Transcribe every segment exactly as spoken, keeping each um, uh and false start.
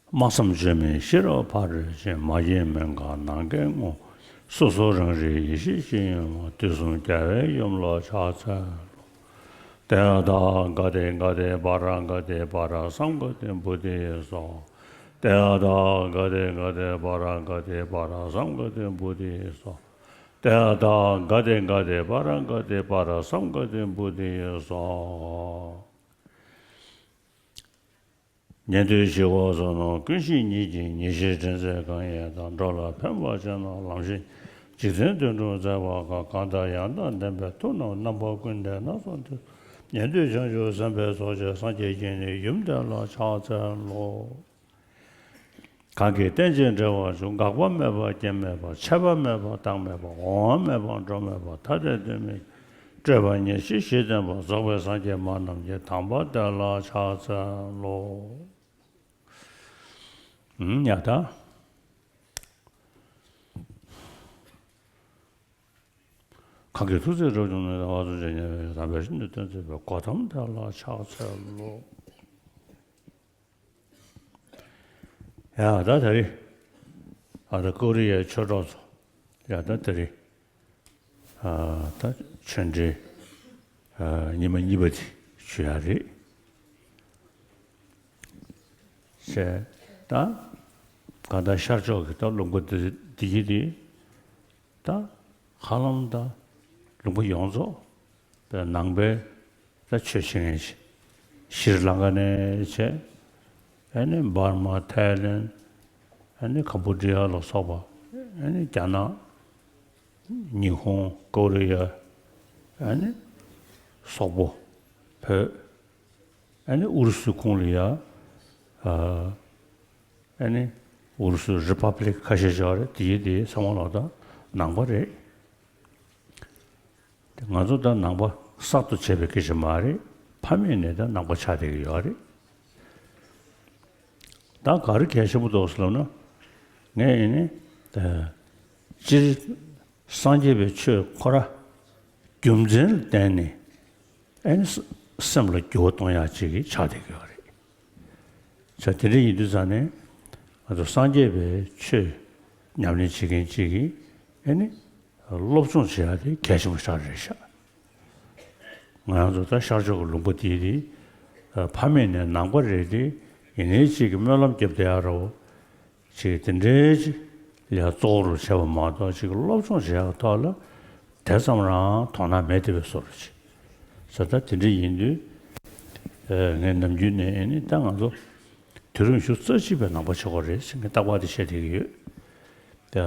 སྨྲ་བསམ་བརྗོད་མེད་ཤེས་རབ་ཕ་རོལ་ཕྱིན། མ་སྐྱེས་མི་འགག་ནམ་མཁའི་ངོ་། སོ་སོ་རང་རིག་ཡེ་ཤེས་སྤྱི་ཡིན་པ། དུས་གསུམ་རྒྱལ་བའི་ཡུམ་ལ་ཕྱག་འཚལ་ལོ། ཏདྱ་ཐཱ། ག་ཏེ་ག་ཏེ་པཱ་ར་ག་ཏེ་པཱ་ར་སཾ་ག་ཏེ་བོ་དྷི་སྭཱ་ཧཱ། ཏདྱ་ཐཱ། ག་ཏེ་ག་ཏེ་པཱ་ར་ག་ཏེ་པཱ་ར་སཾ་ག་ཏེ་བོ་དྷི་སྭཱ་ཧཱ། ཏདྱ་ཐཱ། ག་ཏེ་ག་ཏེ་པཱ་ར་ག་ཏེ་པཱ་ར་སཾ་ག་ཏེ་བོ་དྷི་སྭཱ་ཧཱ། ཉན་ཐོས་ཞི་བ་བཟང་རྣམས། ཀུན་ཤེས་ཉིད་ཀྱིས་ཉེར་ཞིར་འདྲེན་མཛད་གང་ཡིན་དང་། འགྲོ་ལ་ཕན་པར་བྱེད་རྣམས་ལམ་ཤེས་ཤིང་། རྗེ་བཙུན་དོན་གྲུབ་མཛད་པ་གང་། གང་དང་ཡང་དག་ལྡན་པའི་ཐུགས་རྣམས། རྣམ་པ་ཀུན་ནས་སྣ་ཚོགས་འདུས། ཉན་ཐོས་བྱང་ཆུབ་སེམས་དཔའི་ཚོགས། ཆེན་སངས་རྒྱས་ཀྱི་ནི་ཡུམ་དེ་ལ་ཕྱག་འཚལ་ལོ། གང་གིས་རྟེན་ཅིང་འབྲེལ་བར་འབྱུང་། འགག་པ་མེད་པ་རྐྱེན་མེད་པ། ཆད་པ་མེད་པ་རྟག་མེད་པ། འོང་བ་མེད་པ་འགྲོ་མེད་པ། ཐ་དད་དོན་མེད་སྤྲོས་པ་ཉེར་ཞི་ཞེས་བསྟན་པ། རྫོགས་པའི་སངས་རྒྱས་སྨྲ་རྣམས་ཀྱི། དམ་པ་དེ་ལ་ཕྱག་འཚལ་ལོ། ཡ་ད། གང་གིས་ཐུགས་བརྩེ་བར་བྱུང་ནས། དམ་པ་སངས་རྒྱས་ཉེར་བཞི་དམ་པའི་ཞིང་དུ་སྟོན་མཛད་པའི། གོ་ཏམ་དེ་ལ་ཕྱག་འཚལ་ལོ། ཡ་ད་དེ་རིང་ཨ་ད་ཀོ་རི་ཡའི་ཆོས་གྲོགས་ཚོ། ཡ་ད་དེ་རིང་ཨ་ད་ཆོས་འབྲེལ་ཨ་ཉི་མ་གཉིས་པ་དེ་ཞུ་ཡ་རེད། བྱས་ད་གང་ལྟར་ཤར་ཕྱོགས་ཀྱི་ད་ལུང་པ་འདི་འདི་གི་དེ། ད་ཧ་ལམ་ད་ལུང་པ་ཡོངས་རྫོགས་པའི་ནང་པའི་ད་ཆོས་བྱེད་མཁན་ཞིག་ཤྲི་ལང་ཀ་ནས་བྱས། ཨ་ནི་འབར་མ། ཐའི་ལེན། ཨ་ནི་ཀམ་བུ་ཌི་ཡ་ལ་སོགས་པ། ཨ་ནི་རྒྱ་ནག་ཉི་ཧོང་། ཀོ་རི་ཡ། ཨ་ནི་སོག་པོ། བོད། ཨ་ནི་ཨུ་རུ་སུའི་ཁོངས་ལ་ཡ། ཨ་ཨ་ནི་ཨུ་རུ་སུའི་རི་པབ་ལིག་ཁ་ཤས་ཤིག་ཡོད་རེད། དེའི་དེ་ཚང་མ་ལ་ད་ནང་པ་རེད། དེ་ང་ཚོ་ད་ནང་པ་གསར་དུ་བྱས་པའི་སྐད་ཆ་མ་རེད། ཕ་མེས་ནས་ད་ནང་པ་ཆགས་བསྡད་ཀྱི་ཡོད་རེད། ད་ག་རེ་གལ་ཆེན་པོ་འདུག་ཟེར་ལབ་ན། ངས་ཨ་ནི་ད་སྤྱིར་སངས་རྒྱས་པའི་ཆོས་ཁོ་ར་རྒྱུ་མཚན་ལ་བརྟེན་ནས། ཨ་ནི་ས་སེམས་ལ་འགྱུར་བ་གཏོང་ཡག་ཅིག་གི་ཆགས་བསྡད་ཀྱི་ཡོད་རེད། ས་དེ་འདྲ་ཡིན་དུས་ཙང་ནས་ང་ཚོ་སངས་རྒྱས་པའི་ཆོས་ཉམས་ལེན་བྱེད་མཁན་ཅིག་གིས་ཨ་ནི་སློབ་སྦྱོང་བྱེད་ཡག་དེ་གལ་ཆེན་པོ་ཞིག་རེད་ཤག་ང་རང་ཚོ་ད་ཤར་ཕྱོགས་ཀྱི་ལུང་པ་དེ་དེ་ཕ་མེས་ནས་ནང་པ་རེད་དེ། ཡིན་ནའི་ཅིག་གི་སྨོན་ལམ་རྒྱབ་བསྡད་ཡག་རོ། ཅིག་དེ་འདྲའི་ཅིག་ལ་གཙོ་བོར་བྱས་པ་མ་གཏོགས། ཅིག་སློབ་སྦྱོང་བྱེད་ཡག་ཐོག་ལ་དེ་ཙམ་རང་དོ་སྣང་མེད་བསྡད་པའི་བཟོ་འདྲ་ཅིག་ས་ད་དེ་འདྲ་ཡིན་དུས། ཨེ་ངས་ནམ་རྒྱུན་ནས་ཨེ་ནི་ད་ང་ཚོ་དུས་རབས་ཉི་ཤུ་རྩ་གཅིག་པའི་ནང་པ་ཆགས་ཀྱི་རེད་ཟེར་མཁན་རྟག་པར་དེ་བཤད་བསྡད་ཀྱི་ཡོད། ད་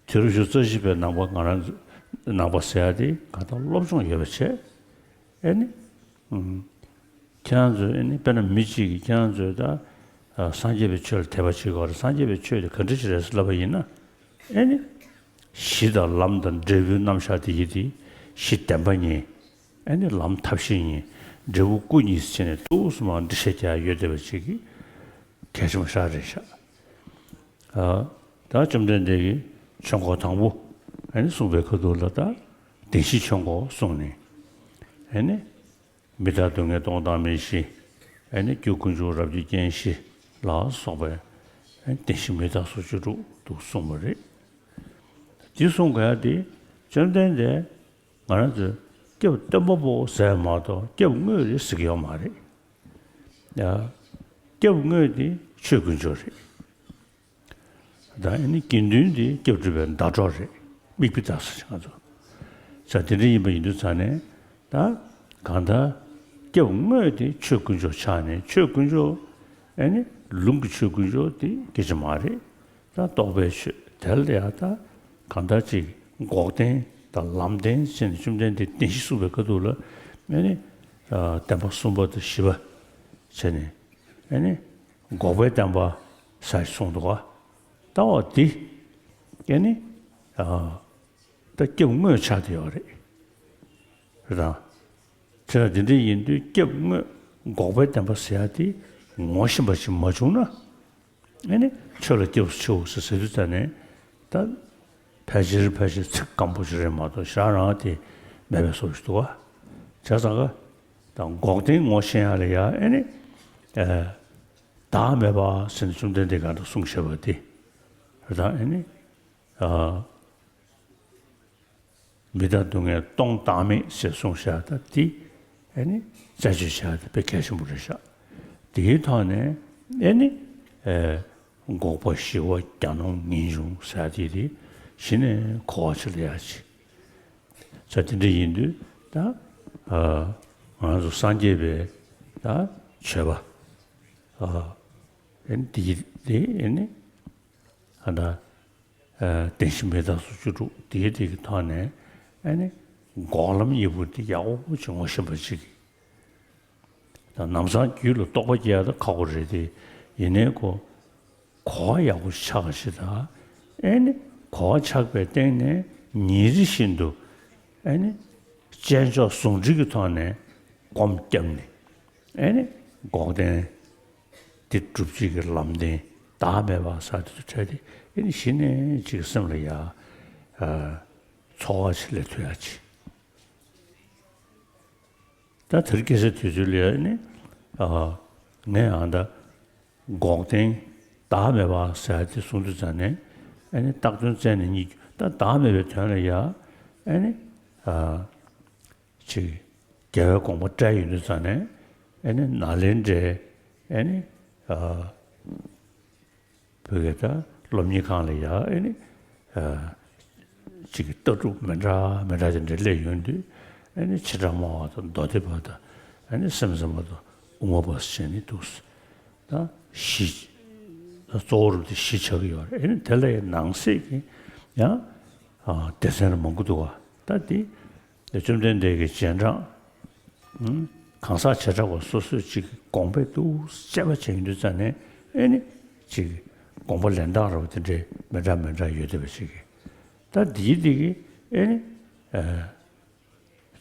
དུས་རབས་ཉི་ཤུ་རྩ་གཅིག་པའི་ནང་པ་ང་རང་ཚོ་ནང་པ་ཟེར་ཡག་དེ་གང་ལྟར་སློབ་སྦྱོང་ཡོད་པ་བྱས། ཨེ་ནི། ཨུམ། ཁྱེད་རང་ཚོས་ཨེ་ནི་དཔེར་ན་མི་གཅིག་གིས་ཁྱེད་རང་ཚོས་ད་ཨ་སངས་རྒྱས་པའི་ཆོས་ལ་དད་པ་བྱེད་དགོས་རེད། སངས་རྒྱས་པའི་ཆོས་དེ་ག་འདྲ་ཞིག་རེད་ཟེར་ལབ་པ་ཡིན་ན། ཨེ་ནི། གཞི་དང་ལམ་དང་འབྲས་བུའི་རྣམ་གཞག་དེ་ཡིན་ཏེ། གཞི་བདེན་པ་གཉིས། ཨེ་ནི་ལམ་ཐབས་ཤེས་གཉིས། འབྲས་བུ་སྐུ་གཉིས་ཟེར་ནས་ཐུགས་སུ་མ་འདྲི་བཤད་རྒྱག་ཡོད་བསྡད་པ་ཅིག་གི་གལ་ཆེན་པོ་ཞིག་རེད་ཤག་ཨ། ད་བཅོམ་ལྡན་འདས་ཀྱིས་ཆོས་འཁོར་དང་པོ་ཨ་ནི་གསུངས་པའི་ཁ་ཐུག་ལ་ད་བདེན་བཞིའི་ཆོས་འཁོར་གསུངས་ནས། ཨ་ནི་མི་རྟག་སྡུག་བསྔལ་སྟོང་བདག་མེད་བཞི། ཨ་ནི་རྒྱུ་ཀུན་འབྱུང་རབ་ཀྱི་རྐྱེན་བཞི་ལ་སོགས་པའི་ཨ་ནི་བདེན་བཞི་མི་རྟག་སོགས་བཅུ་དྲུག་ཏུ་གསུངས་པ་རེད། འདི་གསུངས་དགོས་ཡ་དེ་བཅོམ་ལྡན་འདས་ང་རང་ཚོས་སྐྱབས་སྟོན་པ་པོ་ཟེར་མ་གཏོགས་སྐྱབས་དངོས་རེད་ཟེར་གྱི་ཡོད་མ་རེད། ཡ། སྐྱབས་དངོས་དེ་ཆོས་དཀོན་མཆོག་རེད། ད་ཨ་ནི་དགེ་འདུན་དེ་སྐྱབས་སྒྲུབ་པའི་ཟླ་གྲོགས་རེད། དམིགས་པའི་ཟླ་ཟེར་ང་ཚོ། ས་དེ་འདྲ་ཡིན་པ་ཡིན་དུས་ཙང་ནས་ད་གང་ལྟར་སྐྱབས་དངོས་དེ་ཆོས་དཀོན་མཆོག་ཆགས་ནས། ཆོས་དཀོན་མཆོག་ཨ་ནི་ལུང་གི་ཆོས་དཀོན་མཆོག་དེ་སྐད་ཆ་མ་རེད། ད་རྟོགས་པའི་ཆོས་དེ་ལ་ཡང་ད་གང་ལྟར་ཅིག་འགོག་བདེན་དང་ལམ་བདེན་བྱས་ནས་བཅོམ་ལྡན་འདས་བདེན་བཞི་གསུངས་པའི་ཁ་ཐུག་ལ་ཨ་ནི་བདེན་པ་གསུམ་པ་དང་བཞི་པ་བྱས་ནས་ཨ་ནི་འགོག་པའི་བདེན་པ་ཟེར་གསུངས་འདུག་ག་ད་འོ་དེ་ཨ་ནི་ད་སྐྱབས་དངོས་ཆགས་བསྡད་ཡོད་རེད། རེད་དང་། དེ་ལ་དེ་འདྲ་ཡིན་དུས་སྐྱབས་དངོས་འགོག་པའི་བདེན་པ་ཟེར་ཡ་དེ་ངོ་ཤེས་པ་ཞིག་མ་བྱུང་ན། ཨ་ནི་ཆོས་ལ་སྐྱབས་སུ་མཆིའོ་ཟེར་ཟེར་དུས་ཙ་ནས་ད་ཕལ་ཆེར་ཕལ་ཆེར་ཚིག་སྐམ་པོ་ཞིག་རེད་མ་གཏོགས་ཞེ་དྲག་རང་དེ་མེད་པའི་བཟོ་ཞིག་འདུག་ག་བྱས་ཙང་ཀ་ད་འགོག་བདེན་ངོ་ཤེས་ཡ་ལ་ཡ་ཨ་ནི་ཨ་ བདག་མེད་པ་ཟེར་ནས་བཅོམ་ལྡན་འདས་གང་དུ་གསུངས་བཞག་པ་དེ། ད་ཨེ་ནི། ཨ། མི་རྟག་སྡུག་བསྔལ་སྟོང་བདག་མེད་ཟེར་གསུངས་བཞག་ད་དེ། ཨེ་ནི། རྩད་གཅོད་བྱ་དེ་དཔེ་གལ་ཆེན་པོ་རེད་ཤག་དེའི་ཐོག་ནས་ཨེ་ནི། ཨེ། འགོག་པ་ཞི་བ་གྱ་ནོམ་ངེས་འབྱུང་ཟེར་དེ་དེ་གཞི་ནས་གོ་བ་ཆེ་ལ་ཡག་ཅིག་ས་དེ་འདྲ་ཡིན་དུས་ད། ཨ། ང་ཚོ་སངས་རྒྱས་པའི་ད་མཆོད་པ། ཨ། ཨེ་ནི་དེ་དེ་ཨེ་ནི། ཨ་ད། ཨ། བདེན་བཞི་མི་རྟག་སོགས་བཅུ་དྲུག་དེའི་དེ་གི་ཐོག་ནས་ཨེ་ནི། འགོག་ལམ་གཉིས་པོ་དེ་ཡག་པོ་ཅིག་ངོ་ཤེས་པ་ཅིག་ད་ལམ་སང་རྒྱུད་ལ་རྟོགས་པ་སྐྱེ་ཡག་ད་ཁག་པོ་རེད་དེ། ཡིན་ནའི་ཁོ། གོ་བ་ཡག་པོ་ཆགས་ཤིག་ད། ཨེ་ནི། གོ་བ་ཆགས་པའི་སྟེང་ནས་ཉིན་རེ་བཞིན་དུ། ཨེ་ནི། དཔྱད་འཇོག་ཟུང་འབྲེལ་གྱི་ཐོག་ནས་སྒོམ་བརྒྱབ་ནས། ཨེ་ནི། འགོག་བདེན་དེ་སྒྲུབ་བྱེད་ཀྱི་ལམ་བདེན་བདག་མེད་པ་ཟེར་དེ་ཚོ་འཕྲད་དེ། ཨེ་ནི་གཞི་ནས་ཅིག་སེམས་ལ་ཡ། ཨ། ཚོར་བ་ཞིག་སླེབས་ཐུབ་ཡག་ཅིག་ད་དེར་སྐྱེ་སའི་དུས་ཚོད་ལ་ནི། ཨ། ངས་ཨ་ད། འགོག་བདེན་བདག་མེད་པ་ཟེར་དེ་གསུང་དུས་ཙམ་ནས། ཨ་ནི་བཏགས་དོན་བཙལ་ནས་གཉིས་ད་བདག་མེད་པའི་དོན་ལ་ཡ། ཨ་ནི། ཨ། ཅིག་རྒྱལ་བའི་དགོངས་པ་བཀྲལ་ཡོང་དུས་ཙམ་ནས། ཨ་ནི་ནཱ་ལེནྡྲའི། ཨ་ནི། ཨ། བོད་ཀྱི་ད་སློབ་གཉེར་ཁང་ལ་ཡ་ཨེ་ནི། ཨ། གཅིག་གི་ལྟ་གྲུབ་མི་འདྲ་མི་འདྲ་དེ་འདྲ་སླེབས་ཡོང་དུས། ཨེ་ནི་བྱེ་བྲག་སྨྲ་བ་དང་མདོ་སྡེ་པ་དང་། ཨེ་ནི་སེམས་ཙམ་པ་དང་དབུ་མ་པ་ཟེར་ནི་འདུག་ད་བཞི། ད་གཙོ་བོ་རུ་དེ་བཞི་ཆགས་ཀྱི་ཡོད་རེད། ཨེ་ནི་དེ་ལ་ཡང་ནང་གསེས་ཀྱི་ཡང་། ཨ། སྡེ་ཚན་མང་པོ་འདུག་བ། ད་དེ། བཅོམ་ལྡན་འདས་ཀྱི་རྗེས་འབྲང་། ཨང་། གང་ཟག་བྱེ་བྲག་པ་སོ་སོས་ཅིག་དགོངས་པས་འདུག་དཔྱད་པ་བྱེད་ཡོང་དུས་ཙམ་ནས། ཨེ་ནི། ཅིག་དགོངས་པ་ལེན་སྟངས་ར་བ་དེ་འདྲའི་མི་འདྲ་མི་འདྲ་ཡོད་བསྡད་པ་ཅིག་གིས། ད་འདིའི་འདི་གིས་ཨེ་ནི། ཨ།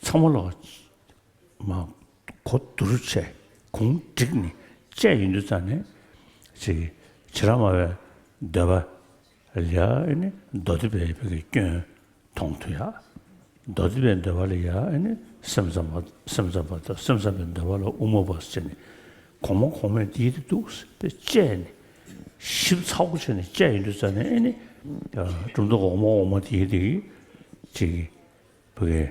ཚང་མ་ལ་མ་གོ་བསྡུར་བྱས་གུང་བསྒྲིགས་ནས་དཔྱད་ཡོང་དུས་ཙམ་ནས། ཅིག་བྱེ་བྲག་སྨྲ་བའི་འདོད་པ་ལ་ཡ་ཨེ་ནི་མདོ་སྡེ་པའི་བོད་ཀྱི་སྐྱོན། མཐོང་ཐུབ་ཡ། མདོ་སྡེ་པའི་འདོད་པ་ལ་ཡ་ཨེ་ནི་སེམས་ཙམ་པ་སེམས་ཙམ་པ་དང་། སེམས་ཙམ་པའི་འདོད་པ་ལ་དབུ་མ་པ་ཟེར་ནས་གོང་མ་གོང་མས་དེའི་དེ་འདུག་དཔེ་དཔྱད་ནས་ཞིབ་ཚགས་པོ་བྱས་ནས་དཔྱད་ཡོང་དུས་ཙམ་ནས། ཨེ་ནི་གྲུབ་མཐའ་གོང་མ་འོག་མ་དེའི་དེ་ཅིག་བོད་ཀྱི་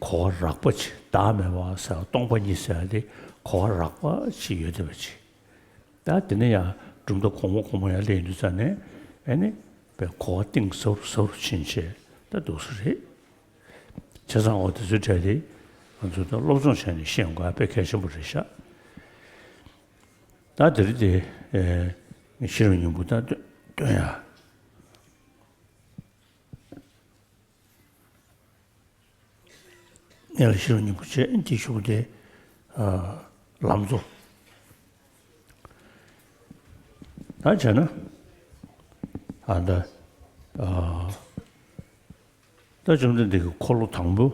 གོ་བ་རགས་པ་ཅིག་བདག་མེད་པ་ཟེར་བ་སྟོང་པ་ཉིད་ཟེར་བ་དེ་གོ་བ་རགས་པ་ཅིག་ཡོད་བསྡད་པ་ཅིག་ད་དེ་ནས་ཡང་གྲུབ་མཐའ་གོང་མ་གོང་མ་ཡར་སླེབས་ཡོང་དུས་ཙམ་ནས། ཨེ་ནི་དཔེ་གོ་བ་གཏིང་ཟབ་རུ་ཟབ་རུ་ཕྱིན་བྱས་ད་འདུག་ས་རེད། བྱས་ཙང་འོ་དེ་ཚོའི་གྲས་དེ་ང་ཚོ་ད་སློབ་སྦྱོང་བྱས་ནས་ཤེས་ཡོང་དགོས་པ་དཔེ་གལ་ཆེན་པོ་རེད་ཤག་ད་དེ་རིང་དེ། ཨེ། ཤེས་རབ་སྙིང་པོ་ད་སྟོན་སྟོན་ཡ། ངས་ལ་ཤེས་རབ་སྙིང་པོ་བྱས་འདི་ཞུ་གི་དེ། ཨ། ལམ་གཙོ། ད་བྱས་ན། ཨ། ད། ཨ། ད་བཅོམ་ལྡན་འདས་ཀྱི་འཁོར་ལོ་དང་པོ་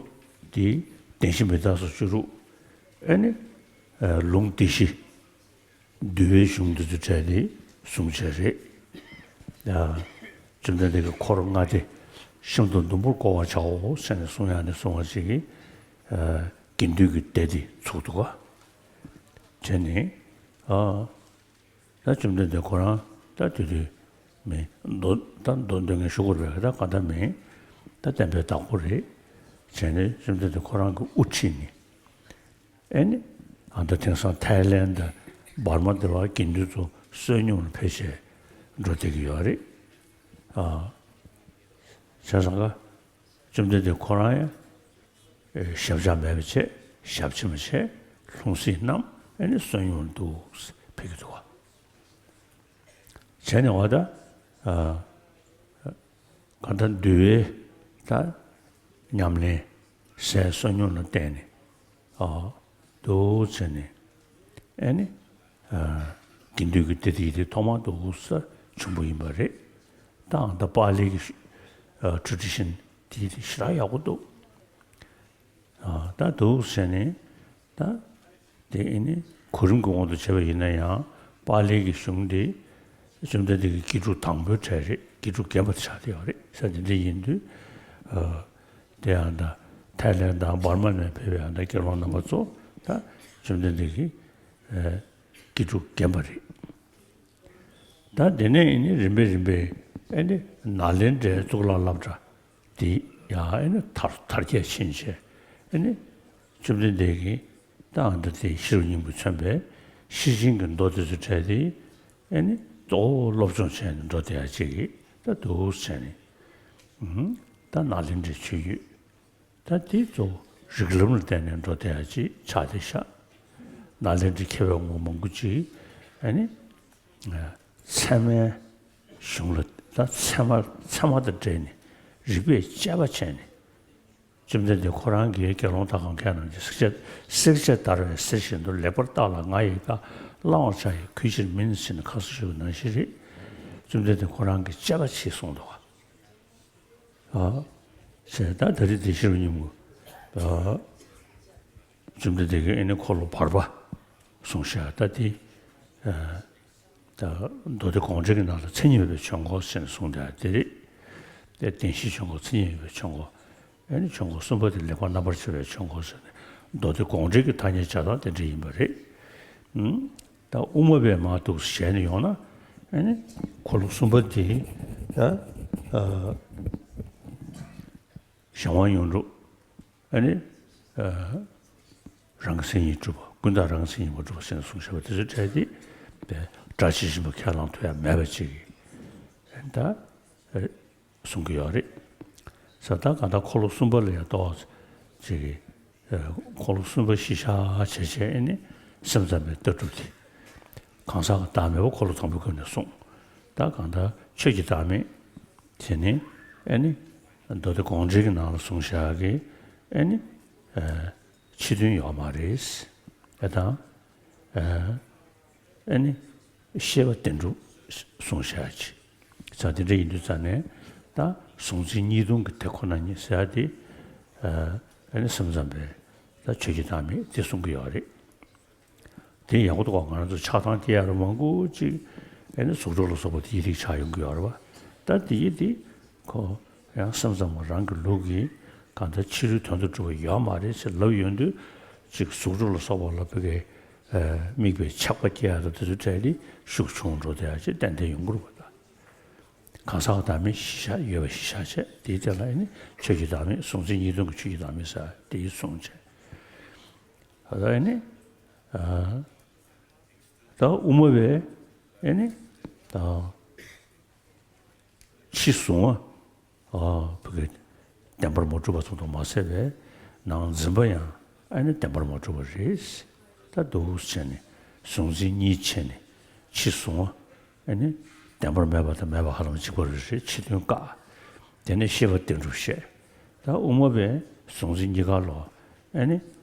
དེ་བདེན་བཞི་མི་རྟག་སོགས་བཅུ་དྲུག་ཨེ་ནི། ཨ། ལུང་སྡེ་བཞི། འདུལ་བའི་གཞུང་འདི་ཚོ་གྲས་དེ་གསུང་བྱས་རེད། ཡ། བཅོམ་ལྡན་འདས་ཀྱིས་འཁོར་ལྔ་སྡེ་ཤིན་ཏུ་ཟླུམ་པོར་བསྐོར་བར་བྱའོ་ཟེར་ནས་གསུང་ཡག་ནས་གསུང་བ་ཅིག་གིས། ཨ། དགེ་འདུན་གྱི་སྡེ་དེ་ཚུགས་འདུག་ག་བྱས་ནས། ཨ། ད་བཅོམ་ལྡན་འདས་ཁོ་རང་ད་དེ་དུས་མེད་མདོ། ད་མདོ་འདོན་མཁན་ཞུ་དགོས་རེད་པས། ད་ག་ད་མེད། ད་བསྟན་པའི་བདག་པོ་རེད། བྱས་ནས་བཅོམ་ལྡན་འདས་ཁོ་རང་གི་དབུ་ཁྲིད་ནས། ཨེ་ནི། ཨ། ད་དེང་སང་ཐའི་ལེན་དང་འབར་མ་དེ་བར་དགེ་འདུན་ཚོ་བསོད་སྙོམས་ལ་ཕེབས་བྱས་འགྲོ་བསྡད་ཀྱི་ཡོད་རེད། ཨ། བྱས་ཙང་ཀ་བཅོམ་ལྡན་འདས་ཁོ་རང་ཡང་ཞབས་ཆག་མེད་པ་བྱས། ཞབས་ཕྱི་མ་བྱས། ལྷུང་བཟེད་བསྣམས། ཨེ་ནི་བསོད་སྙོམས་ལ་འདུག་ཕེབས་ཀྱི་འདུག་ག་བྱས་ནས་འོ་ད། ཨ། གང་ལྟར་འདུལ་བའི་ད་ཉམས་ལེན་ཟས་བསོད་སྙོམས་ལ་བརྟེན་ནས། ཨ། འདུག་བྱས་ནས། ཨེ་ནི། ཨ། དགེ་འདུན་གྱི་སྡེ་དེ་ཡི་དེ་ཐོག་མར་འདུག་ས་བྱུང་བ་ཡིན་པ་རེད། ད་ཨ། ད་པཱ་ལི་གི། ཨ། ཊེ་ཌི་ཤན་དེ་ཡི་དེ་ཞེ་དྲག་ཡག་པོ་འདུག་ཨ། ད་འདུག་ཟེར་ནས་ད། དེ་ཨེ་ནི་གོ་རིམ་གྱི་དབང་དུ་བྱས་པ་ཡིན་ན་ཡང་པཱ་ལིའི་གི་གཞུང་དེ་བཅོམ་ལྡན་འདས་ཀྱི་དགེ་ཕྲུག་དང་པོའི་གྲས་རེད། དགེ་ཕྲུག་རྒན་པ་དེ་ཆགས་བསྡད་ཡོད་རེད་ཟེར། དེ་འདྲ་ཡིན་དུས། ཨ། དེ་ཡང་ད་ཐའི་ལེན་དང་འབར་མ་ནས་ཕེབས་པའི་ཡང་ད་སྐྱེས་ལོ་རྣམ་པ་ཚོ་ད་བཅོམ་ལྡན་འདས་ཀྱི། ཨ། དགེ་ཕྲུག་རྒན་པ་རེད། ད་དེ་ནས་ཨེ་ནི་རིམ་པས་རིམ་པས་ཨེ་ནི་ནཱ་ལེནྡྲའི་གཙུག་ལག་སློབ་གྲྭ་དེ་ཡང་ཨེ་ནི་དར་དར་རྒྱས་ཕྱིན་བྱས། ཨེ་ནི་བཅོམ་ལྡན་འདས་ཀྱིས་ད་ཨ་ནི་དེ་ཤེས་རབ་སྙིང་པོས་མཚོན་པའི་ཤེར་ཕྱིན་གྱི་མདོ་དེ་ཚོ་བྲིས་ཏེ། ཨེ་ནི་གཙོ་བོ་སློབ་སྦྱོང་བྱས་ནས་འགྲོ་བསྡད་ཡ་ཅིག་གིས་ད་འདུག་བྱས་ནས། ཨུམ། ད་ནཱ་ལེནྡྲའི་ཆོས་བརྒྱུད། ད་དེ་གཙོ་བོ་རིགས་ལམ་ལ་བརྟེན་ནས་འགྲོ་བསྡད་ཡ་ཅིག་ཆགས་བསྡད་ཤག་ནཱ་ལེནྡྲའི་མཁས་པའི་ངོ་མང་པོ་ཅིག་ཨ་ནི་ཚད་མའི་གཞུང་ལ། ད་ཚད་མ་ཚད་མ་དང་འབྲེལ་ནས་རིགས་པས་དཔྱད་པ་བྱས་ནས། བཅོམ་ལྡན་འདས་ཁོ་རང་གིས་དགེ་སློང་དག་གམ་མཁས་རྣམས་ཀྱིས། བསྲེག་བཅད་བསྲེག་བཅད་བརྡར་བའི་གསེར་བཞིན་དུ། ལེགས་པར་བརྟགས་ལ་ང་ཡི་བཀའ། བླང་བར་བྱ་ཡི་གུས་ཕྱིར་མིན་ཟེར་ནས་ཁ་གསོ་ཞུ་བ་ནང་བཞིན་རེད། བཅོམ་ལྡན་འདས་ཁོ་རང་གིས་དཔྱད་པ་བྱེད་གསུངས་འདུག་ག་ཨ། ཞེས་ད་ད་རེས་དེ་ཤེས་རབ་སྙིང་པོ། ཨ། བཅོམ་ལྡན་འདས་ཀྱིས་ཨེ་ནི་འཁོར་ལོ་བར་པ་གསུངས་ཤག་ད་དེ། ཨ། ད་མདོ་སྡེ་དགོངས་འགྲེལ་གྱི་ནང་ལ་མཚན་ཉིད་མེད་པའི་ཆོས་འཁོར་ཟེར་ནས་གསུངས་ཏེ་དེ་རེད། དེ་བདེན་བཞིའི་ཆོས་འཁོར། མཚན་ཉིད་མེད་པའི་ཆོས་འཁོར། ཨེ་ནི་ཆོས་འཁོར་གསུམ་པ་དེ་ལེགས་པར་རྣམ་པར་ཕྱེ་བའི་ཆོས་འཁོར་ཟེར་ནས། མདོ་སྡེ་དགོངས་འགྲེལ་གྱི་ཐ་སྙད་བྱ་སྟངས་དེ་འདྲ་ཡིན་པ་རེད། ཨུམ། ད་དབུ་མ་པས་མར་འདུག་ཞལ་ནས་ཡོང་ན། ཨ་ནི་འཁོར་ལོ་གསུམ་པ་འདི་ད་ཨ་གཞན་དབང་ཡོངས་གྲུབ། ཨ་ནི་ཨ་རང་གི་མཚན་ཉིད་གྲུབ་པ། ཀུན་བརྟགས་རང་གི་མཚན་ཉིད་མ་གྲུབ་པ་ཟེར་ནས་གསུངས་བཞག་པ་དེ་ཚོ་བྲིས་ཏེ། དཔེ་སྒྲ་ཇི་བཞིན་པ་ཁས་བླངས་ཐུབ་ཡ་མེད་པ་ཅིག་གིས་ད་ཨ་གསུང་གི་ཡོད་རེད། ས་ད་གང་ལྟར་འཁོར་ལོ་གསུམ་པ་ལ་ཡང་གཏོགས་ཅིག་གིས། ཨ། འཁོར་ལོ་གསུམ་པ་གཞི་བཞག་བྱས་བྱས། ཨེ་ནི་སེམས་ཙམ་པའི་ལྟ་གྲུབ་དེ་གང་ཟག་གི་བདག་མེད་པ་འཁོར་ལོ་དང་པོའི་སྐབས་ནས་གསུངས། ད་གང་ལྟར་ཆོས་ཀྱི་བདག་མེད་དེ་ནི། ཨེ་ནི་མདོ་སྡེ་དགོངས་འགྲེལ་གྱི་ནང་ལ་གསུངས་བཞག་གི། ཨེ་ནི་ཨ་ཕྱི་དོན་ཡོད་མ་རེད། ཨེ་དང་། ཨ། ཨེ་ནི་ཤེས་པ་བདེན་གྲུབ་གསུངས་བཞག་ཅིག་ས་དེ་འདྲ་ཡིན་དུས་ཙང་ནས། ད་གཟུང་འཛིན་གཉིས་སྟོང་གི་དེ་ཁོ་ན་ཉིད་ཟེར་ཡ་དེ། ཨ། ཨེ་ནི་སེམས་ཙམ་པས་ད་ཆོས་ཀྱི་བདག་མེད་དེ་གསུང་གི་ཡོད་རེད། དེ་ཡག་པོ་འདུག་ག་ང་རང་ཚོ་ཆགས་སྡང་སྐྱེ་ཡ་རུ་མང་པོ་ཅིག་ཨེ་ནི་གཟུགས་སྒྲོ་ལ་སོགས་པ་དེ་ཡི་རིགས་ཆགས་ཡོང་གི་ཡོད་རེད་བ། ད་དེ་ཡི་དེ་ཁོ་ཡང་སེམས་ཙམ་པ་རང་གི་ལུགས་ཀྱིས་གང་ལྟར་ཕྱི་རོལ་དོན་དུ་གྲུབ་པ་ཡོད་མ་རེད་ཟེར་ལབ་ཡོང་དུས། ཅིག་གཟུགས་སྒྲོ་ལ་སོགས་པ་ལ་ཕ་གི། ཨ། དམིགས་པའི་ཆགས་པ་སྐྱེ་ཡ་དང་དེ་ཚོ་བྲལ་ཏེ་ཤུགས་ཆུང་འགྲོ་བསྡད་ཡ་ཅིག་ཏན་ཏན་ཡོང་གི་རེད་བ། ད་གང་ཟག་བདག་མེད་གཞི་བཞག་ཡོད་པ་གཞི་བཞག་བྱས། དེའི་སྟེང་ལ་ཨེ་ནི་ཆོས་ཀྱི་བདག་མེད། གཟུང་འཛིན་གཉིས་སྟོང་གི་ཆོས་ཀྱི་བདག་མེད་ཟེར་དེ་ཡི་གསུངས་བྱས། ད་ཨེ་ནི། ཨ། ད་དབུ་མ་པས་ཨེ་ནི་ད་ཕྱི་གཟུང་བ། ཨ། ཕ་གི་བདེན་པར་མ་གྲུབ་པ་ཙམ་དུ་མ་ཟད་པའི་ནང་འཛིན་པ་ཡང་ཨ་ནི་བདེན་པར་མ་གྲུབ་པ་རེད། ད་འདུག་བྱས་ནས་གཟུང་འཛིན་གཉིས་བྱས་ནས་ཕྱི་གཟུང་བ་ཨ་ནི་བདེན་པར་མེད་པ་དང་མེད་པ་ཧ་ལམ་གཅིག་པ་རེད། ཕྱི་དོན་བཀག་དེ་ནས་ཤེས་པ་བདེན་གྲུབ་བཤད། ད་དབུ་མ་པས་གཟུང་འཛིན་གཉིས་ཀ་ལོ་ཨ་ནི་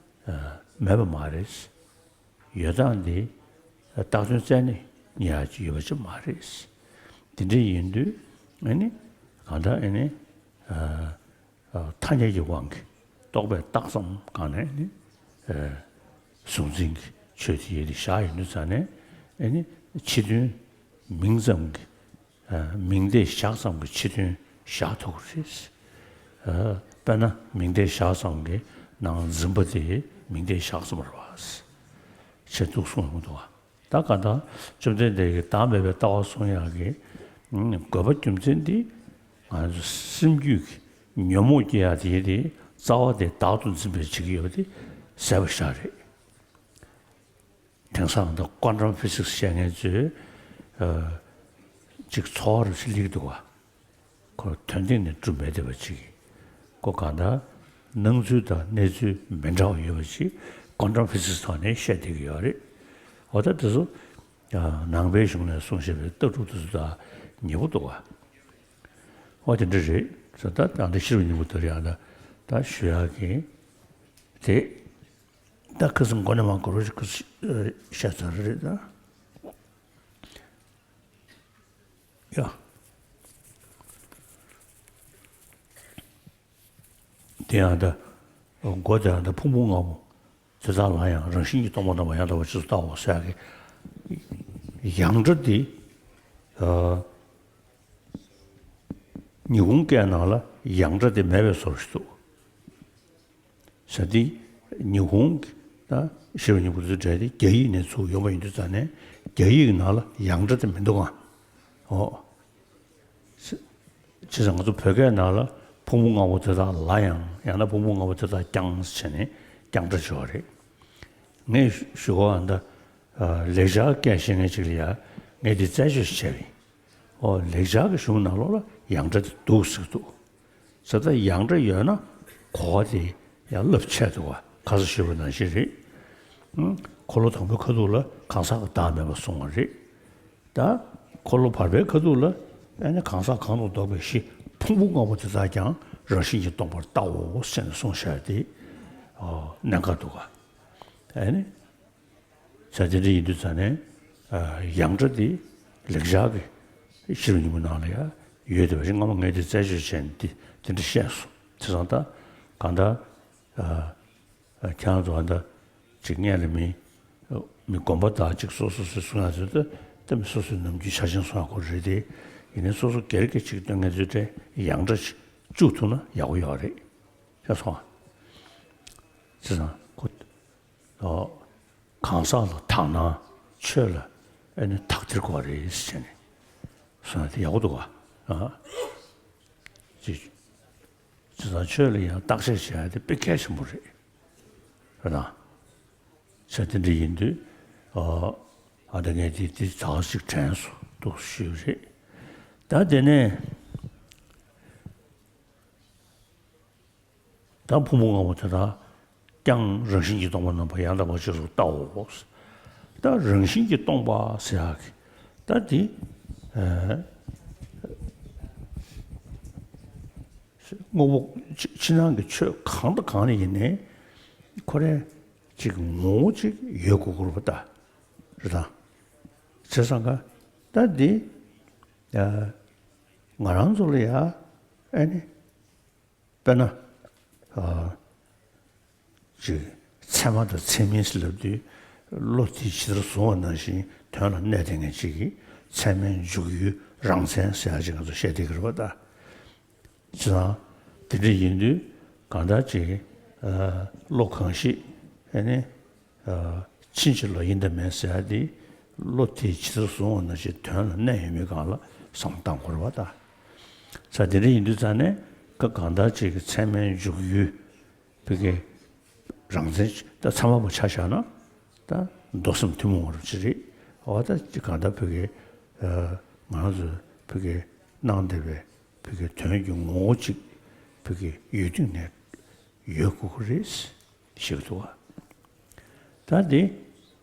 ཨ་མེད་པ་མ་རེད། ཡོད་སྟངས་འདི་བཏགས་དོན་བཙལ་ནས་རྙེད་ཡག་ཅིག་ཡོད་པ་ཅིག་མ་རེད། དེ་འདྲ་ཡིན་དུས་ཨ་ནི་གང་ལྟར་ཨ་ནི་ཨ་ཨ་ཐ་སྙད་ཀྱི་དབང་གིས་རྟོག་པས་བཏགས་ཙམ་སྒང་ནས་ནི་ཨ་གཟུང་འཛིན་གྱི་ཆོས་དེ་ཡིད་དུ་བཞག་ཡོང་དུས་ཙང་ནས། ཨ་ནི་ཕྱི་དོན་མིང་ཙམ་གྱི། ཨ། མིང་དེ་བཞག་ཙམ་གྱི་ཕྱི་དོན་བཞག་ཐུབ་ཀྱི་རེད། ཨ། དཔེར་ན་མིང་དེ་བཞག་ཙམ་གྱི་ནང་འཛིན་པ་དེ་མིང་དེ་བཞག་ཙམ་རེད་བ། ཞེས་འདུག་གསུངས་ཡོང་འདུག་བ། ད་གང་ལྟར་བཅོམ་ལྡན་འདས་ཀྱིས་བདག་མེད་པའི་ལྟ་བ་གསུང་ཡག་གི་དགོས་པ་རྒྱུ་མཚན་འདི། ང་ཚོ་སེམས་རྒྱུད་ཀྱི་ཉོན་མོངས་སྐྱེ་ཡག་དེ་དེ་རྩ་བ་དེ་བདག་ཏུ་འཛིན་པའི་བྱེད་ཀྱི་ཡོད་པ་དེ་གསལ་པོ་ཞིག་རེད། དེང་སང་ད་ཀོན་ཊམ་ཕི་སིག་སི་བཤད་མཁན་ཚོས། ཨ། ཅིག་ཚོར་བ་རེ་ཞིག་སླེབས་འདུག་བ། ཁོ་དོན་སྟེང་ནས་གྲུབ་མེད་བསྡད་པ་ཅིག་ཁོ་གང་ལྟར་སྣང་ཚུལ་དང་གནས་ཚུལ་མི་འདྲ་བ་ཡོད་པ་ཅིག་ཀོན་ཊམ་ཕི་སིག་སི་ཐོག་ནས་བཤད་བསྡད་ཀྱི་ཡོད་རེད། འོ་ད་དེ་ཚོ་ཨ་ནང་པའི་གཞུང་ནས་གསུངས་བཞག་པའི་ལྟ་གྲུབ་དེ་ཚོ་དང་ཉེ་པོ་འདུག་བ། འོ་དེ་འདྲ་རེད་ཟེར། ད་ད་ལྟ་ཤེས་རབ་སྙིང་པོ་དེ་རེད། ཡང་ད་ད་ཞུ་ཡག་གི་དེ། ད་ཁ་སང་མགོ་ནས་མར་གོ་རོ་ཞིག་ཁ་སང་བཤད་ཚར་རེད་ད། ཡ། དེ་ཡང་ད་མགོ་དེ་ཡང་ད་ཕུང་པོ་ལྔ་པོ་དེ་དག་ལ་ཡང་རང་བཞིན་གྱིས་སྟོང་པར་རྣམ་པར་ཡང་དག་པར་རྗེས་སུ་བལྟའོ་ཟེར་ཡག་གི། ཡང་སྒྲ་དེ། ཨ། ཉི་ཧོང་སྐད་ནང་ལ་ཡང་སྒྲ་དེ་མེད་པའི་བཟོ་ཞིག་འདུག་ཟེར། དེ་ཉི་ཧོང་གི་ད་ཤེས་རབ་སྙིང་པོ་དེ་ཚོ་འདྲ་དེ་རྒྱ་ཡིག་ནས་ཚུར་ཡོང་བ་ཡིན་དུས་ཙང་ནས། རྒྱ་ཡིག་ནང་ལ་ཡང་སྒྲ་དེ་མི་འདུག་ག་ཨོ། བྱས་ཙང་ང་ཚོ་བོད་སྐད་ནང་ལ་ཕུང་པོ་ལྔ་པོ་དེ་དག་ལ་ཡང་ཡང་ན་ཕུང་པོ་ལྔ་པོ་དེ་དག་ཀྱང་ཟེར་ནས་ཀྱང་སྒྲ་བྱས་པ་རེད། ངས་ཞུ་བ་ད། ལེགས་སྦྱར་སྐད་ཤེས་མཁན་ཅིག་ལ་ཡ་ངས་འདི་རྩད་གཅོད་བྱས་པ་ཡིན། ཨོ་ལེགས་སྦྱར་གྱི་གཞུང་ནང་ལོགས་ལ་ཡང་སྒྲ་དེ་འདུག་ཟེར་འདུག་ཟེར་ད་ཡང་སྒྲ་ཡོད་ན་གོ་བ་དེ་ཡང་རླབས་ཆེ་འདུག་བ། ཁ་སང་ཞུས་པ་ནང་བཞིན་རེད། ཨང་། འཁོར་ལོ་དང་པོའི་ཁ་ཐུག་ལ་གང་ཟག་གི་བདག་མེད་པར་གསུངས་པ་རེད། ད་འཁོར་ལོ་བར་པའི་ཁ་ཐུག་ལ་ཨ་ནི་གང་ཟག་གང་དུ་འདོགས་པའི་གཞི་ཕུང་པོ་ལྔ་པོ་དེ་དག་ཀྱང་རང་བཞིན་གྱིས་སྟོང་པར་བལྟའོ་ཟེར་ནས་གསུངས་བཞག་དེ་གནད་འགག་འདུག་ག་ཨ་ནི་ཟེར་དེ་འདྲ་ཡིན་དུས་ཙང་ནས་ཡང་སྒྲ་དེ་ལེགས་སྦྱར་གྱི་ཤེས་རབ་སྙིང་པོའི་ནང་ལ་ཡང་ཡོད་དེ་བ་ཞིག་སྔ་མ་ངས་དེ་རྩད་གཅོད་བྱས་ནས་དེ་དེ་འདྲ་བཤད་སོང་། དེ་ཙང་ད་གང་ལྟར། ཁྱེད་རང་ཚོ་ཨ་ད་ཅིག་སྔོན་ལ་མི་མི་དགོན་པ་དག་ཅིག་སོ་སོ་སོའི་གསུང་ཡག་ཚོད་ད་ལྟ་མི་སོ་སོའི་ནམ་རྒྱུན་ཆ་ཆེན་གསུང་ཡག་ཁོ་རེད་དེ། ཡིན་ནའི་སོ་སོ་སྒེར་གྱི་ཅིག་སྟོན་མཁན་ཚོའི་གྲས་ཡང་སྒྲ་ཅིག་བཅུག་ཐུབ་ན་ཡག་པོ་ཡོད་རེད། ཤེས་སོང་ཨ། བྱས་ཙང་ཁོ་ཨོ་གང་ཟག་ལ་དག་སྣང་ཆོས་ལ་ཨ་ནི་དག་ཐེར་དགོས་རེད་ཟེར་ནས་གསུང་ཡག་དེ་ཡག་པོ་འདུག་ག་ཨ་ཅིག་བྱས་ཙང་ཆོས་ལ་ཡང་བརྟག་དཔྱད་བྱེད་ཡ་དེ་དཔེ་གལ་ཆེན་པོ་རེད། རེད་དང་། བྱས་དེ་འདྲ་ཡིན་དུས། ཨ་ཨ་ད་ངས་དེ་དེ་ད་ག་ཞིག་དྲན་སོང་འདུག་ཞུས་རེད། ད་དེ་ནས་ད་ཕུང་པོ་ལྔ་པོ་དེ་དག་ཀྱང་རང་བཞིན་གྱིས་སྟོང་པར་རྣམ་པར་ཡང་དག་པར་རྗེས་སུ་བལྟའོ། ད་རང་བཞིན་གྱིས་སྟོང་པ་ཟེར་ཡག་གི་ད་དེ་ཨ་དངོས་པོ་ཕྱི་ཕྱི་ནང་གི་ཆོས་གང་དང་གང་ལ་ཡིན་ནའི་ཁོ་རའི་ཅིག་ངོ་བོ་ཅིག་ཡོད་དགོས་ཀྱི་རེད་པ་ད། རེད་དང་། བྱས་ཙང་ཀ་ད་དེ་ཨ་ང་རང་ཚོ་ལ་ཡ་ཨ་ནི། དཔེར་ན། ཨ་ཅིག་ཚད་མ་དང་ཚད་མིན་ཟེར་ལབ་དུས། བློ་དེས་ཇི་ལྟར་བཟུང་བ་ནང་བཞིན་དོན་ལ་གནས་བསྡད་མཁན་ཅིག་གིས་ཚད་མའི་འཇུག་ཡུལ་རང་མཚན་ཟེར་ཡག་ཅིག་ང་ཚོ་བཤད་བསྡད་ཀྱི་རེད་པ་ད། བྱས་ཙང་དེ་འདྲ་ཡིན་དུས་གང་ལྟར་ཅིག་ཨ་བློ་གང་ཞིག་ཨ་ནི། ཕྱིན་ཅི་ལོག་ཡིན་དང་མིན་ཟེར་ཡག་དེ་བློ་དེས་ཇི་ལྟར་བཟུང་བ་ནང་བཞིན་དོན་ལ་གནས་ཡོད་མེད་སྒང་ལ་བསམ་བློ་བཏང་དགོས་རེད་པ་ད། ས་དེ་འདྲ་ཡིན་དུས་ཙང་ནས་ཀ་གང་ལྟར་ཅིག་གི་ཚད་མའི་འཇུག་ཡུལ་བི་གའི་རང་མཚན་ད་ཚད་མ་པོ་ཆ་བཞག་ན་ད་མདོ་སེམས་ཐུན་མོང་བ་རུ་ཅི་རེད། འོ་ད་ཅིག་གང་ལྟར་བི་གའི་ང་རང་ཚོ་བི་གའི་གནང་བསྡད་པའི་བི་གའི་དོན་གྱི་ངོ་བོ་ཅིག་བི་གའི་ཡུལ་སྟེང་ནས་ཡོད་དགོས་ཀྱི་རེད། ཞིག་འདུག་བ། ད་འདི་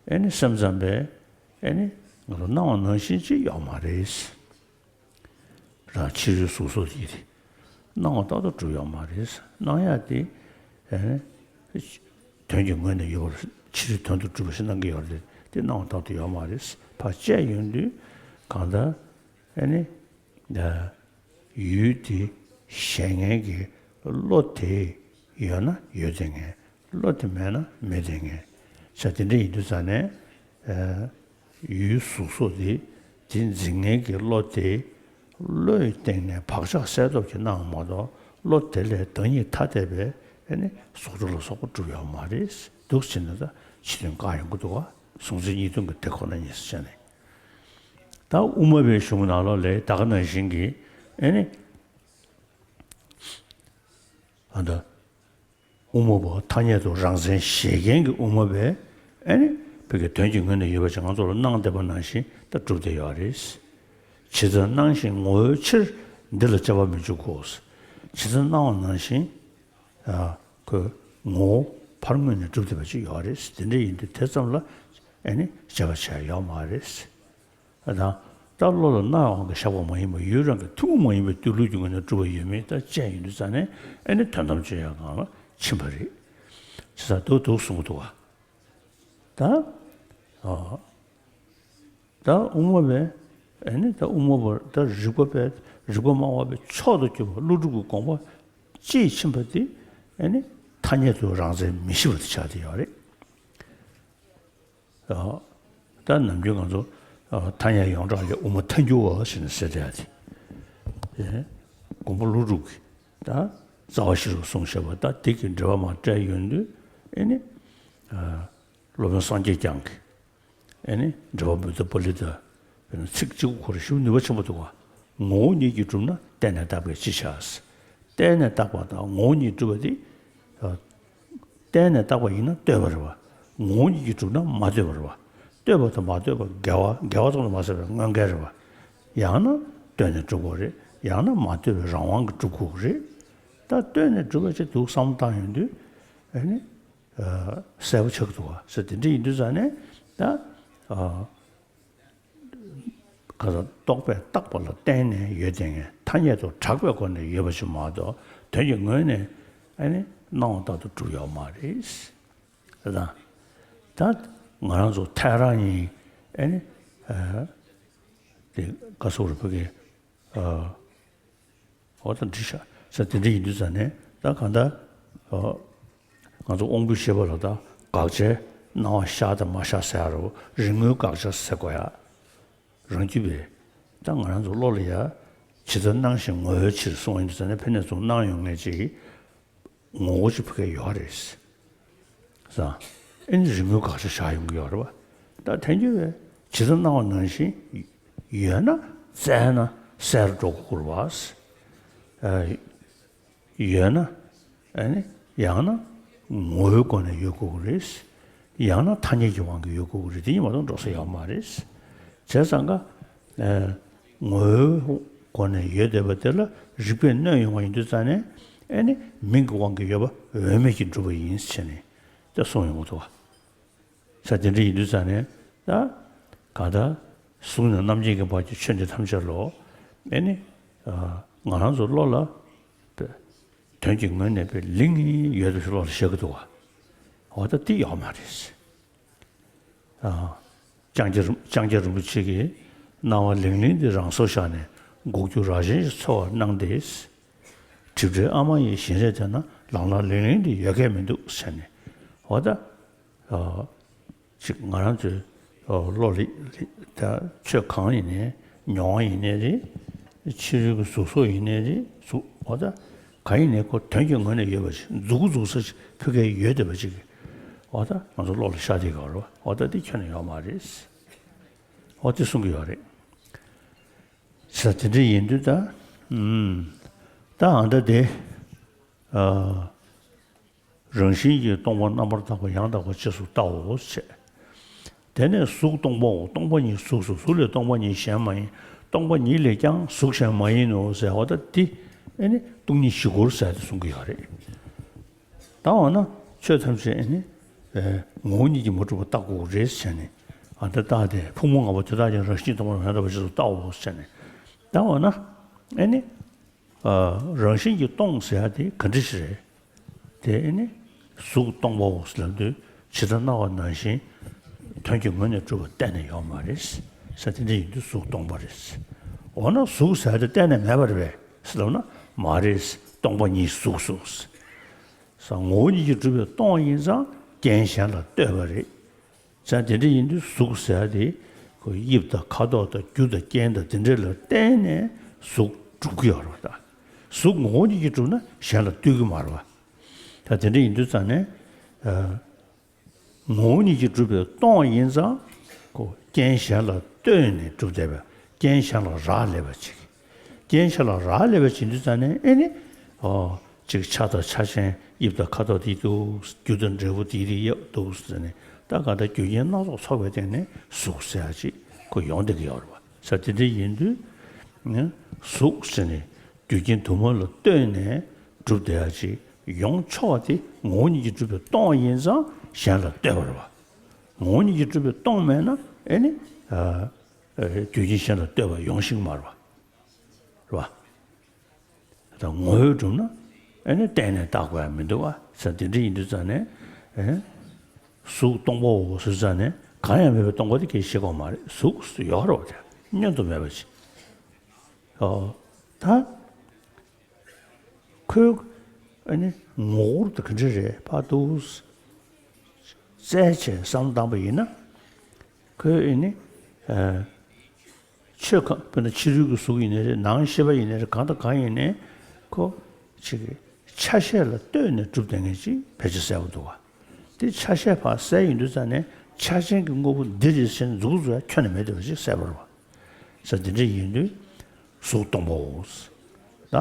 ཨེ་ནི་སེམས་ཙམ་པས་ཨེ་ནི་ང་ཚོ་སྣང་བ་ནང་བཞིན་ཅིག་ཡོད་མ་རེད། རང་ཕྱི་རོལ་གཟུགས་སོགས་ཀྱི་སྣང་བ་ལྟར་དུ་གྲུབ་ཡོད་མ་རེད། སྣང་ཡག་དེ་ཨེ་ནི་དོན་གྱི་ངོས་ནས་ཡོད་པར་ཕྱི་རོལ་དོན་དུ་གྲུབ་པ་ཞིག་སྣང་གི་ཡོད་རེད་དེ་སྣང་བ་ལྟར་དུ་ཡོད་མ་རེད། ཕར་བཅད་ཡོང་དུས་གང་ལྟར་ཨེ་ནི། ཡུལ་དེ་གཞལ་མཁན་གྱི་བློ་དེ་ཡོད་ན་ཡོད་བསྡད་མཁན། བློ་དེ་མེད་ན་མེད་བསྡད་མཁན། ས་དེ་འདྲ་ཡིན་དུས་ཙང་ནས། ཡུལ་གཟུགས་སོགས་དེ་དེ་འཛིན་མཁན་གྱི་བློ་དེ་བློའི་སྟེང་ནས་བག་ཆགས་གསལ་སྟོབས་ཀྱིས་སྣང་བ་མ་གཏོགས་བློ་དེ་ལས་བདག་ཉིད་ཐ་དད་པའི་ཨ་ནི་གཟུགས་སྒྲ་ལ་སོགས་པ་གྲུབ་ཡོད་མ་རེད། འདུག་ཟེར་ན་ད་ཕྱི་དོན་བཀག་ཡོང་གི་འདུག་བ། གཟུང་འཛིན་གཉིས་ལྡན་གྱི་དེ་ཁོ་ན་ཉིད་ཟེར་བྱས་ནས། ད་དབུ་མ་པའི་གཞུང་ནང་ལོགས་ལས་ད་ག་ནང་བཞིན་གྱི་ཨེ་ནི། ཨ་ད། དབུ་མ་པ་ཐ་སྙད་དུ་རང་མཚན་བཞེད་མཁན་གྱི་དབུ་མ་པས་ཨེ་ནི། བོད་ཀྱི་དོན་གྱི་ངོས་ནས་ཡོད་པ་ཅིག་ང་ཚོ་ལ་སྣང་བསྡད་པ་ནང་བཞིན་ད་གྲུབ་བསྡད་ཡོད་རེད། ཇི་ལྟར་སྣང་ཞིང་ངོ་བོའི་ཕྱིར་འདི་ལ་དཔྱད་པ་མི་འཇུག་གོ། ཇི་ལྟར་སྣང་བ་ནང་བཞིན། ཁོའི་ངོ་བོ་ཕར་ངོས་ནས་གྲུབ་བསྡད་པ་ཅིག་ཡོད་རེད། དེ་འདྲ་ཡིན་དུས་དེ་ཙམ་ལ་ཨེ་ནི་དཔྱད་པ་བྱས་ཡོད་མ་རེད། ཨ་དང་། ད་བློ་ལ་སྣང་བའི་དབང་གིས་བཞག་པ་མ་ཡིན་པར་ཡུལ་རང་གི་ཐུན་མོང་མ་ཡིན་པའི་སྡོད་ལུགས་ཀྱི་ངོས་ནས་གྲུབ་པ་ཡོད་མེད་ལྟ་དཔྱད་ཡོང་དུས་ཙང་ནས་ཨེ་ནི་དོན་དམ་དཔྱོད་ཡག་སྒང་ལ་ཕྱིན་པ་རེད། ཇི་ལྟར་འདུག་འདུག་གསུང་གི་འདུག་བ། ད། ཨོ། ད་དབུ་མ་པས་ཨེ་ནི་ད་དབུ་མ་པ་ད་རིགས་པ་པས་རིགས་པ་སྨྲ་བ་པའི་མཆོག་ཏུ་གྱུར་པ་ཀླུ་སྒྲུབ་ཀྱི་དགོངས་པ་དཔྱིས་ཕྱིན་པ་དེ་ཨེ་ནི་ཐ་སྙད་དུ་རང་མཚན་མི་ཤེས་པ་དེ་ཆགས་བསྡད་ཡོད་རེད། ཨོ། ད་ནམ་རྒྱུན་ང་ཚོ་ཨོ་ཐ་སྙད་ཡོངས་གྲགས་ལས་དབུ་མ་ཐལ་འགྱུར་བ་ཞེས་ནས་ཟེར་བསྡད་ཡ་དེ། ཨེ། མགོན་པོ་ཀླུ་སྒྲུབ་ཀྱིས་ད་རྩ་བ་ཤེས་རབ་གསུངས་བཞག་པ་ད་དེ་གི་འགྲེལ་པ་མར་བཀྲལ་ཡོང་དུས་ཨེ་ནི། ཨ། སློབ་དཔོན་སངས་རྒྱས་བསྐྱངས་ཀྱིས། ཨེ་ནི་འགྲེལ་པ་བུདྡྷ་པཱ་ལི་ཏ། དཔེར་ན་ཚིག་གཅིག་པོ་ཁོ་རང་ཞེ་པོ་ནུས་པ་ཆེན་པོ་འདུག་ག། ངོ་བོ་ཉིད་ཀྱིས་གྲུབ་ན་བརྟེན་ནས་བཏགས་པས་ཅི་བྱ། བརྟེན་ནས་བཏགས་པ་དང་ངོ་བོ་ཉིད་གྲུབ་པ་དེ། ཨ། བརྟེན་ནས་བཏགས་པ་ཡིན་ན་ལྟོས་པ་རེད་བ། ངོ་བོ་ཉིད་ཀྱིས་གྲུབ་ན་མ་ལྟོས་པ་རེད་བ། ལྟོས་པ་དང་མ་ལྟོས་པ་འགལ་བ། འགལ་བ་ཙམ་དུ་མ་ཟད་པའི་དངོས་འགལ་རེད་བ། ཡང་ན་ལྟོས་ནས་གྲུབ་དགོས་རེད། ཡང་ན་མ་ལྟོས་པའི་རང་དབང་གིས་གྲུབ་དགོས་རེད། ད་ལྟོས་ནས་གྲུབ་པ་ཅིག་འདུག་བསམ་བློ་བཏང་ཡོང་དུས། ཨ་ནི། ཨ། གསལ་པོ་ཆགས་འདུག་བ། ཟེར་དེ་འདྲ་ཡིན་དུས་ཙང་ནས་ད། ཨ། ག་ས་རྟོག་པས་བཏགས་པ་ལ་བརྟེན་ནས་ཡོད་དེ་ངས་ཐ་སྙད་དུ་གྲགས་པའི་སྒོ་ནས་ཡོད་པ་ཞིག་མ་གཏོགས་དོན་གྱི་ངོས་ནས་ཨ་ནི་སྣང་བ་ལྟར་དུ་གྲུབ་ཡོད་མ་རེད། ད་ད་ང་རང་ཚོ་ཐལ་རང་ཡིན། ཨ་ནི། ཨ། དེ་ག་སོགས་རུ་ཕ་གི། ཨ། འོ་ད་འདི་ཤ་ས་དེ་འདྲ་ཡིན་དུས་ཙང་ནས་ད་གང་ལྟར། ཨོ། ང་ཚོ་དབང་པོའི་ཤེས་པ་ལ་ད་དགག་བྱའི་སྣང་བ་ཤར་དང་མ་ཤར་ཟེར་ཡ་རེད། རིག་ངོའི་དགག་བྱ་ཟེར་དགོས་ཡ་རང་རྒྱུད་པས། ད་ང་རང་ཚོ་བློ་ལ་ཡ་ཇི་ལྟར་སྣང་ཞིང་ངོ་བོའི་ཕྱིར་གསུངས་ཡིན་དུས་ཙང་ནས་ཕན་ནས་ཚུར་སྣང་ཡོང་ངེས་ཅིག་ངོ་བོ་ཅིག་ཕ་གི་ཡོད་རེད། ས། ཨེ་ནི་རིག་ངོའི་དགག་བྱ་བཞག་ཡོང་གི་ཡོད་རེད་བ། ད་ཐལ་འགྱུར་བས་ཇི་ལྟར་སྣང་བ་ནང་བཞིན་ཡོད་ན་བཙལ་ན་གསལ་རུ་འགྲོ་དགོས་རེད་བ། ཨ། ཡོད་ན། ཨ་ནི་ཡང་ན་ངོ་བོའི་སྒོ་ནས་ཡོད་དགོས་ཀྱི་རེད། ཡང་ན་ཐ་སྙད་ཀྱི་དབང་གིས་ཡོད་དགོས་ཀྱི་རེད། དེ་གཉིས་མ་གཏོགས་འགྲོ་ས་ཡོད་མ་རེད། བྱས་ཙང་ཀ། ཨ། ངོ་བོའི་སྒོ་ནས་ཡོད་བསྡད་པ་དེ་ལ་རིགས་པས་གནོན་ཡོང་བ་ཡིན་དུས་ཙང་ནས་ཨེ་ནི་མིང་གི་དབང་གིས་ཡོད་པ་འོས་མེད་ཀྱིས་གྲུབ་པ་ཡིན་ཟེར་ནས་ད་གསུངས་ཡོང་གི་འདུག་བ། ས་དེ་འདྲ་ཡིན་དུས་ཙང་ནས་ད་གང་ལྟར་གཟུགས་ནས་རྣམ་མཁྱེན་གྱི་བར་གྱི་ཆོས་འདི་ཐམས་ཅད་ལོ། ཨེ་ནི། ཨ། ང་རང་ཚོ་བློ་ལ་དོན་གྱི་ངོས་ནས་པའི་ལིང་ཡོད་དུ་བློ་ལ་བཞག་གི་འདུག་བ། འོ་ད་འདི་ཡོད་མ་རེད། ཨ། ལྕང་སྐྱ་རིན། ལྕང་སྐྱ་རིན་པོ་ཆེ་གིས་སྣང་བ་ལིང་ལིང་འདི་རང་སོར་བཞག་ནས་འགུག་རྒྱུ་རང་བཞིན་ཞིག་འཚོལ་བར་གནང་སྟེ། གྲིབ་བྲལ་ཨ་མ་ཡི་བཞིན་རས་དེ་ན་ལང་ལ་ལིང་ལིང་འདི་ཡོད་མཁན་མི་འདུག་ཟེར་ནས། འོ་ད། ཨ། ཅིག་ང་རང་ཚོའི་བློ་ལ་ད་ཆོས་གང་ཡིན་ནའི་མྱོང་བ་ཡིན་ནའི་རེད། ཕྱི་རོལ་གྱི་གཟུགས་སོགས་ཡིན་ནའི་རེད། གཟུགས་འོ་ད་གང་ཡིན་ནའི་ཁོ་དོན་གྱི་ངོས་ནས་ཡོད་པ་ཞིག་འཛུགས་འཛུགས་ས་ཞིག་ཕ་གིར་ཡོད་བསྡད་པ་ཅིག་འོ་ད་ང་ཚོ་བློ་ལ་ཤར་བསྡད་ཀྱི་ཡོད་རེད་བ། འོ་ད་འདི་ཁྱོན་ནས་ཡོད་མ་རེད། འོ་དེ་གསུང་གི་ཡོད་རེད། ས་དེ་འདྲ་ཡིན་དུས་ད། ཨུམ། ད་ཨ་ད་དེ། ཨ། རང་བཞིན་གྱིས་སྟོང་པ་རྣམ་པར་དག་པ་ཡང་དག་པར་རྗེས་སུ་བལྟའོ་ཞེས། དེ་ནས་གཟུགས་སྟོང་པའོ། སྟོང་པ་ཉིད་གཟུགས་སོ། གཟུགས་ལས་སྟོང་པ་ཉིད་གཞན་མ་ཡིན། སྟོང་པ་ཉིད་ལས་ཀྱང་གཟུགས་གཞན་མ་ཡིན་ནོ་ཟེར་བ་ད་འདི་ཨེ་ནི་སྟོང་ཉིད་བཞི་སྐོར་ཟེར་དེ་གསུང་གི་ཡོད་རེད། ད་འོ་ན་ཆོས་ཐམས་ཅད་ཨེ་ནི་ངོ་བོ་ཉིད་ཀྱིས་མ་གྲུབ་པ་བལྟ་དགོས་རེད་ཟེར་ནས་ཨ་ད་བལྟ་སྟེ་ཕུང་པོ་ལྔ་པོ་དེ་དག་ཀྱང་རང་བཞིན་སྟོང་པར་ཡང་དག་པར་རྗེས་སུ་བལྟའོ་ཟེར་ནས་ད་འོ་ན་ཨེ་ནི། ཨ། རང་བཞིན་གྱིས་སྟོང་ཟེར་ཡ་དེ་ག་འདྲ་ཞིག་རེད། དེ་ནི་གཟུགས་སྟོང་པའོ་ལབ་དུས་ཇི་ལྟར་སྣང་བ་ནང་བཞིན་དོན་གྱི་ངོས་ནས་གྲུབ་པ་གཏན་ནས་ཡོད་མ་རེད་ཟེར། དེ་འདྲ་ཡིན་དུས་གཟུགས་སྟོང་པ་རེད། འོ་ན་གཟུགས་ཟེར་ཡ་དེ་གཏན་ནས་མེད་པ་རེད་པས་ལབ་ན་མ་རེད། སྟོང་པ་ཉིད་གཟུགས་སོ། ས་ངོ་བོ་ཉིད་ཀྱིས་གྲུབ་པའི་སྟོང་ཡིན་ཙང་རྐྱེན་གཞན་ལ་ལྟོས་པ་རེད། ཙང་དེ་འདྲ་ཡིན་དུས་གཟུགས་ཟེར་ཡ་དེ་ཁོ་དབྱིབས་དང་ཁ་དོག་དང་རྒྱུ་དང་རྐྱེན་དང་དེ་འདྲ་ལ་བརྟེན་ནས་གཟུགས་གྲུབ་ཀྱི་ཡོད་རེད་པ། ད་གཟུགས་ངོ་བོ་ཉིད་ཀྱིས་གྲུབ་ན་གཞན་ལ་ལྟོས་ཀྱི་མ་རེད་པ། ད་དེ་འདྲ་ཡིན་དུས་ཙང་ནས་ཨ། ངོ་བོ་ཉིད་ཀྱིས་གྲུབ་པའི་སྟོང་ཡིན་ཙང་ཁོ་རྐྱེན་གཞན་ལ་ལྟོས་ནས་གྲུབ་བསྡད་པས་རྐྱེན་གཞན་ལ་རག་ལས་པ་ཅིག་རྐྱེན་གཞན་ལ་རག་ལས་པ་ཅིག་ཡིན་དུས་ཙང་ནས་ཨེ་ནི། ཨོ། ཅིག་ཆ་དང་ཆ་ཅན་དབྱིབས་དང་ཁ་དོག་དེ་འདུག་རྒྱུ་དང་འབྲས་བུ་དེ་དེ་ཡོད་འདུག་ཟེར་ནས་ད་ག་ད་རྒྱུ་རྐྱེན་སྣ་ཚོགས་ཚོགས་པའི་སྟེང་ནས་གཟུགས་ཟེར་ཡ་ཅིག་ཁོ་ཡོང་བསྡད་ཀྱི་ཡོད་རེད་པ། ས་དེ་འདྲ་ཡིན་དུས་ནི་གཟུགས་ཟེར་ནས་རྒྱུ་རྐྱེན་དུ་མ་ལ་ལྟོས་ནས་གྲུབ་བསྡད་ཡ་ཅིག་ཡོང་ཆོག་པ་དེ་ངོ་བོ་ཉིད་ཀྱིས་གྲུབ་པའི་སྟོང་ཡིན་ཙང་གཞན་ལ་ལྟོས་པ་རེད་པ། ངོ་བོ་ཉིད་ཀྱིས་གྲུབ་པའི་སྟོང་མེད་ན་ཨེ་ནི། ཨ། རྒྱུ་རྐྱེན་གཞན་ལ་ལྟོས་པ་ཡོང་ཤེས་ཀྱི་མ་རེད་པ། རེད་པ། ད་ངོ་བོས་གྲུབ་ན་ཨེ་ནི་གཏན་ནས་བཏགས་དགོས་ཡ་མི་འདུག་པ། ས་དེ་འདྲ་ཡིན་དུས་ཙང་ནས་ཨེ། གཟུགས་སྟོང་པའོ་ཟེར་ཙང་ནས་གང་ཡང་མེད་པའི་སྟོང་པ་དེ་སྐད་ཆ་བཤད་དགོས་མ་རེད། གཟུགས་ཡོད་རེད་པ། དེ་བསྙོན་དུ་མེད་པ་ཞིག་ཨོ། ད་ཁོའི་ཨ་ནི་ངོ་བོ་དེ་ག་འདྲ་རེད་ཕར་འདུག་བཙལ་བྱས་བསམ་བློ་བཏང་པ་ཡིན་ན། ཁོའི་ཨ་ནི་ཨ། ཆོས་གང་དཔེར་ན་ཕྱི་རོལ་གྱི་གཟུགས་ཡིན་ནའི་རེད། ནང་ཤེས་པ་ཡིན་ནའི་རེད། གང་དང་གང་ཡིན་ནའི་ཁོ་ཅིག་ཆ་ཤས་ལ་ལྟོས་ནས་གྲུབ་བསྡད་མཁན་ཅིག་ཕལ་ཆེར་གསལ་པོ་འདུག་པ། དེ་ཆ་ཤས་ཕར་གསལ་ཡོང་དུས་ཙང་ནས་ཆ་ཅན་གྱི་དངོས་པོ་འདི་རེད་ཟེར་ནས་མཛུབ་གུ་འཛུགས་ཡ་ཁྱོན་ནས་མེད་བསྡད་པ་ཅིག་གསལ་པོ་རེད་པ། ཟེར། དེ་འདྲ་ཡིན་དུས་གཟུགས་སྟོང་པའོ། ད་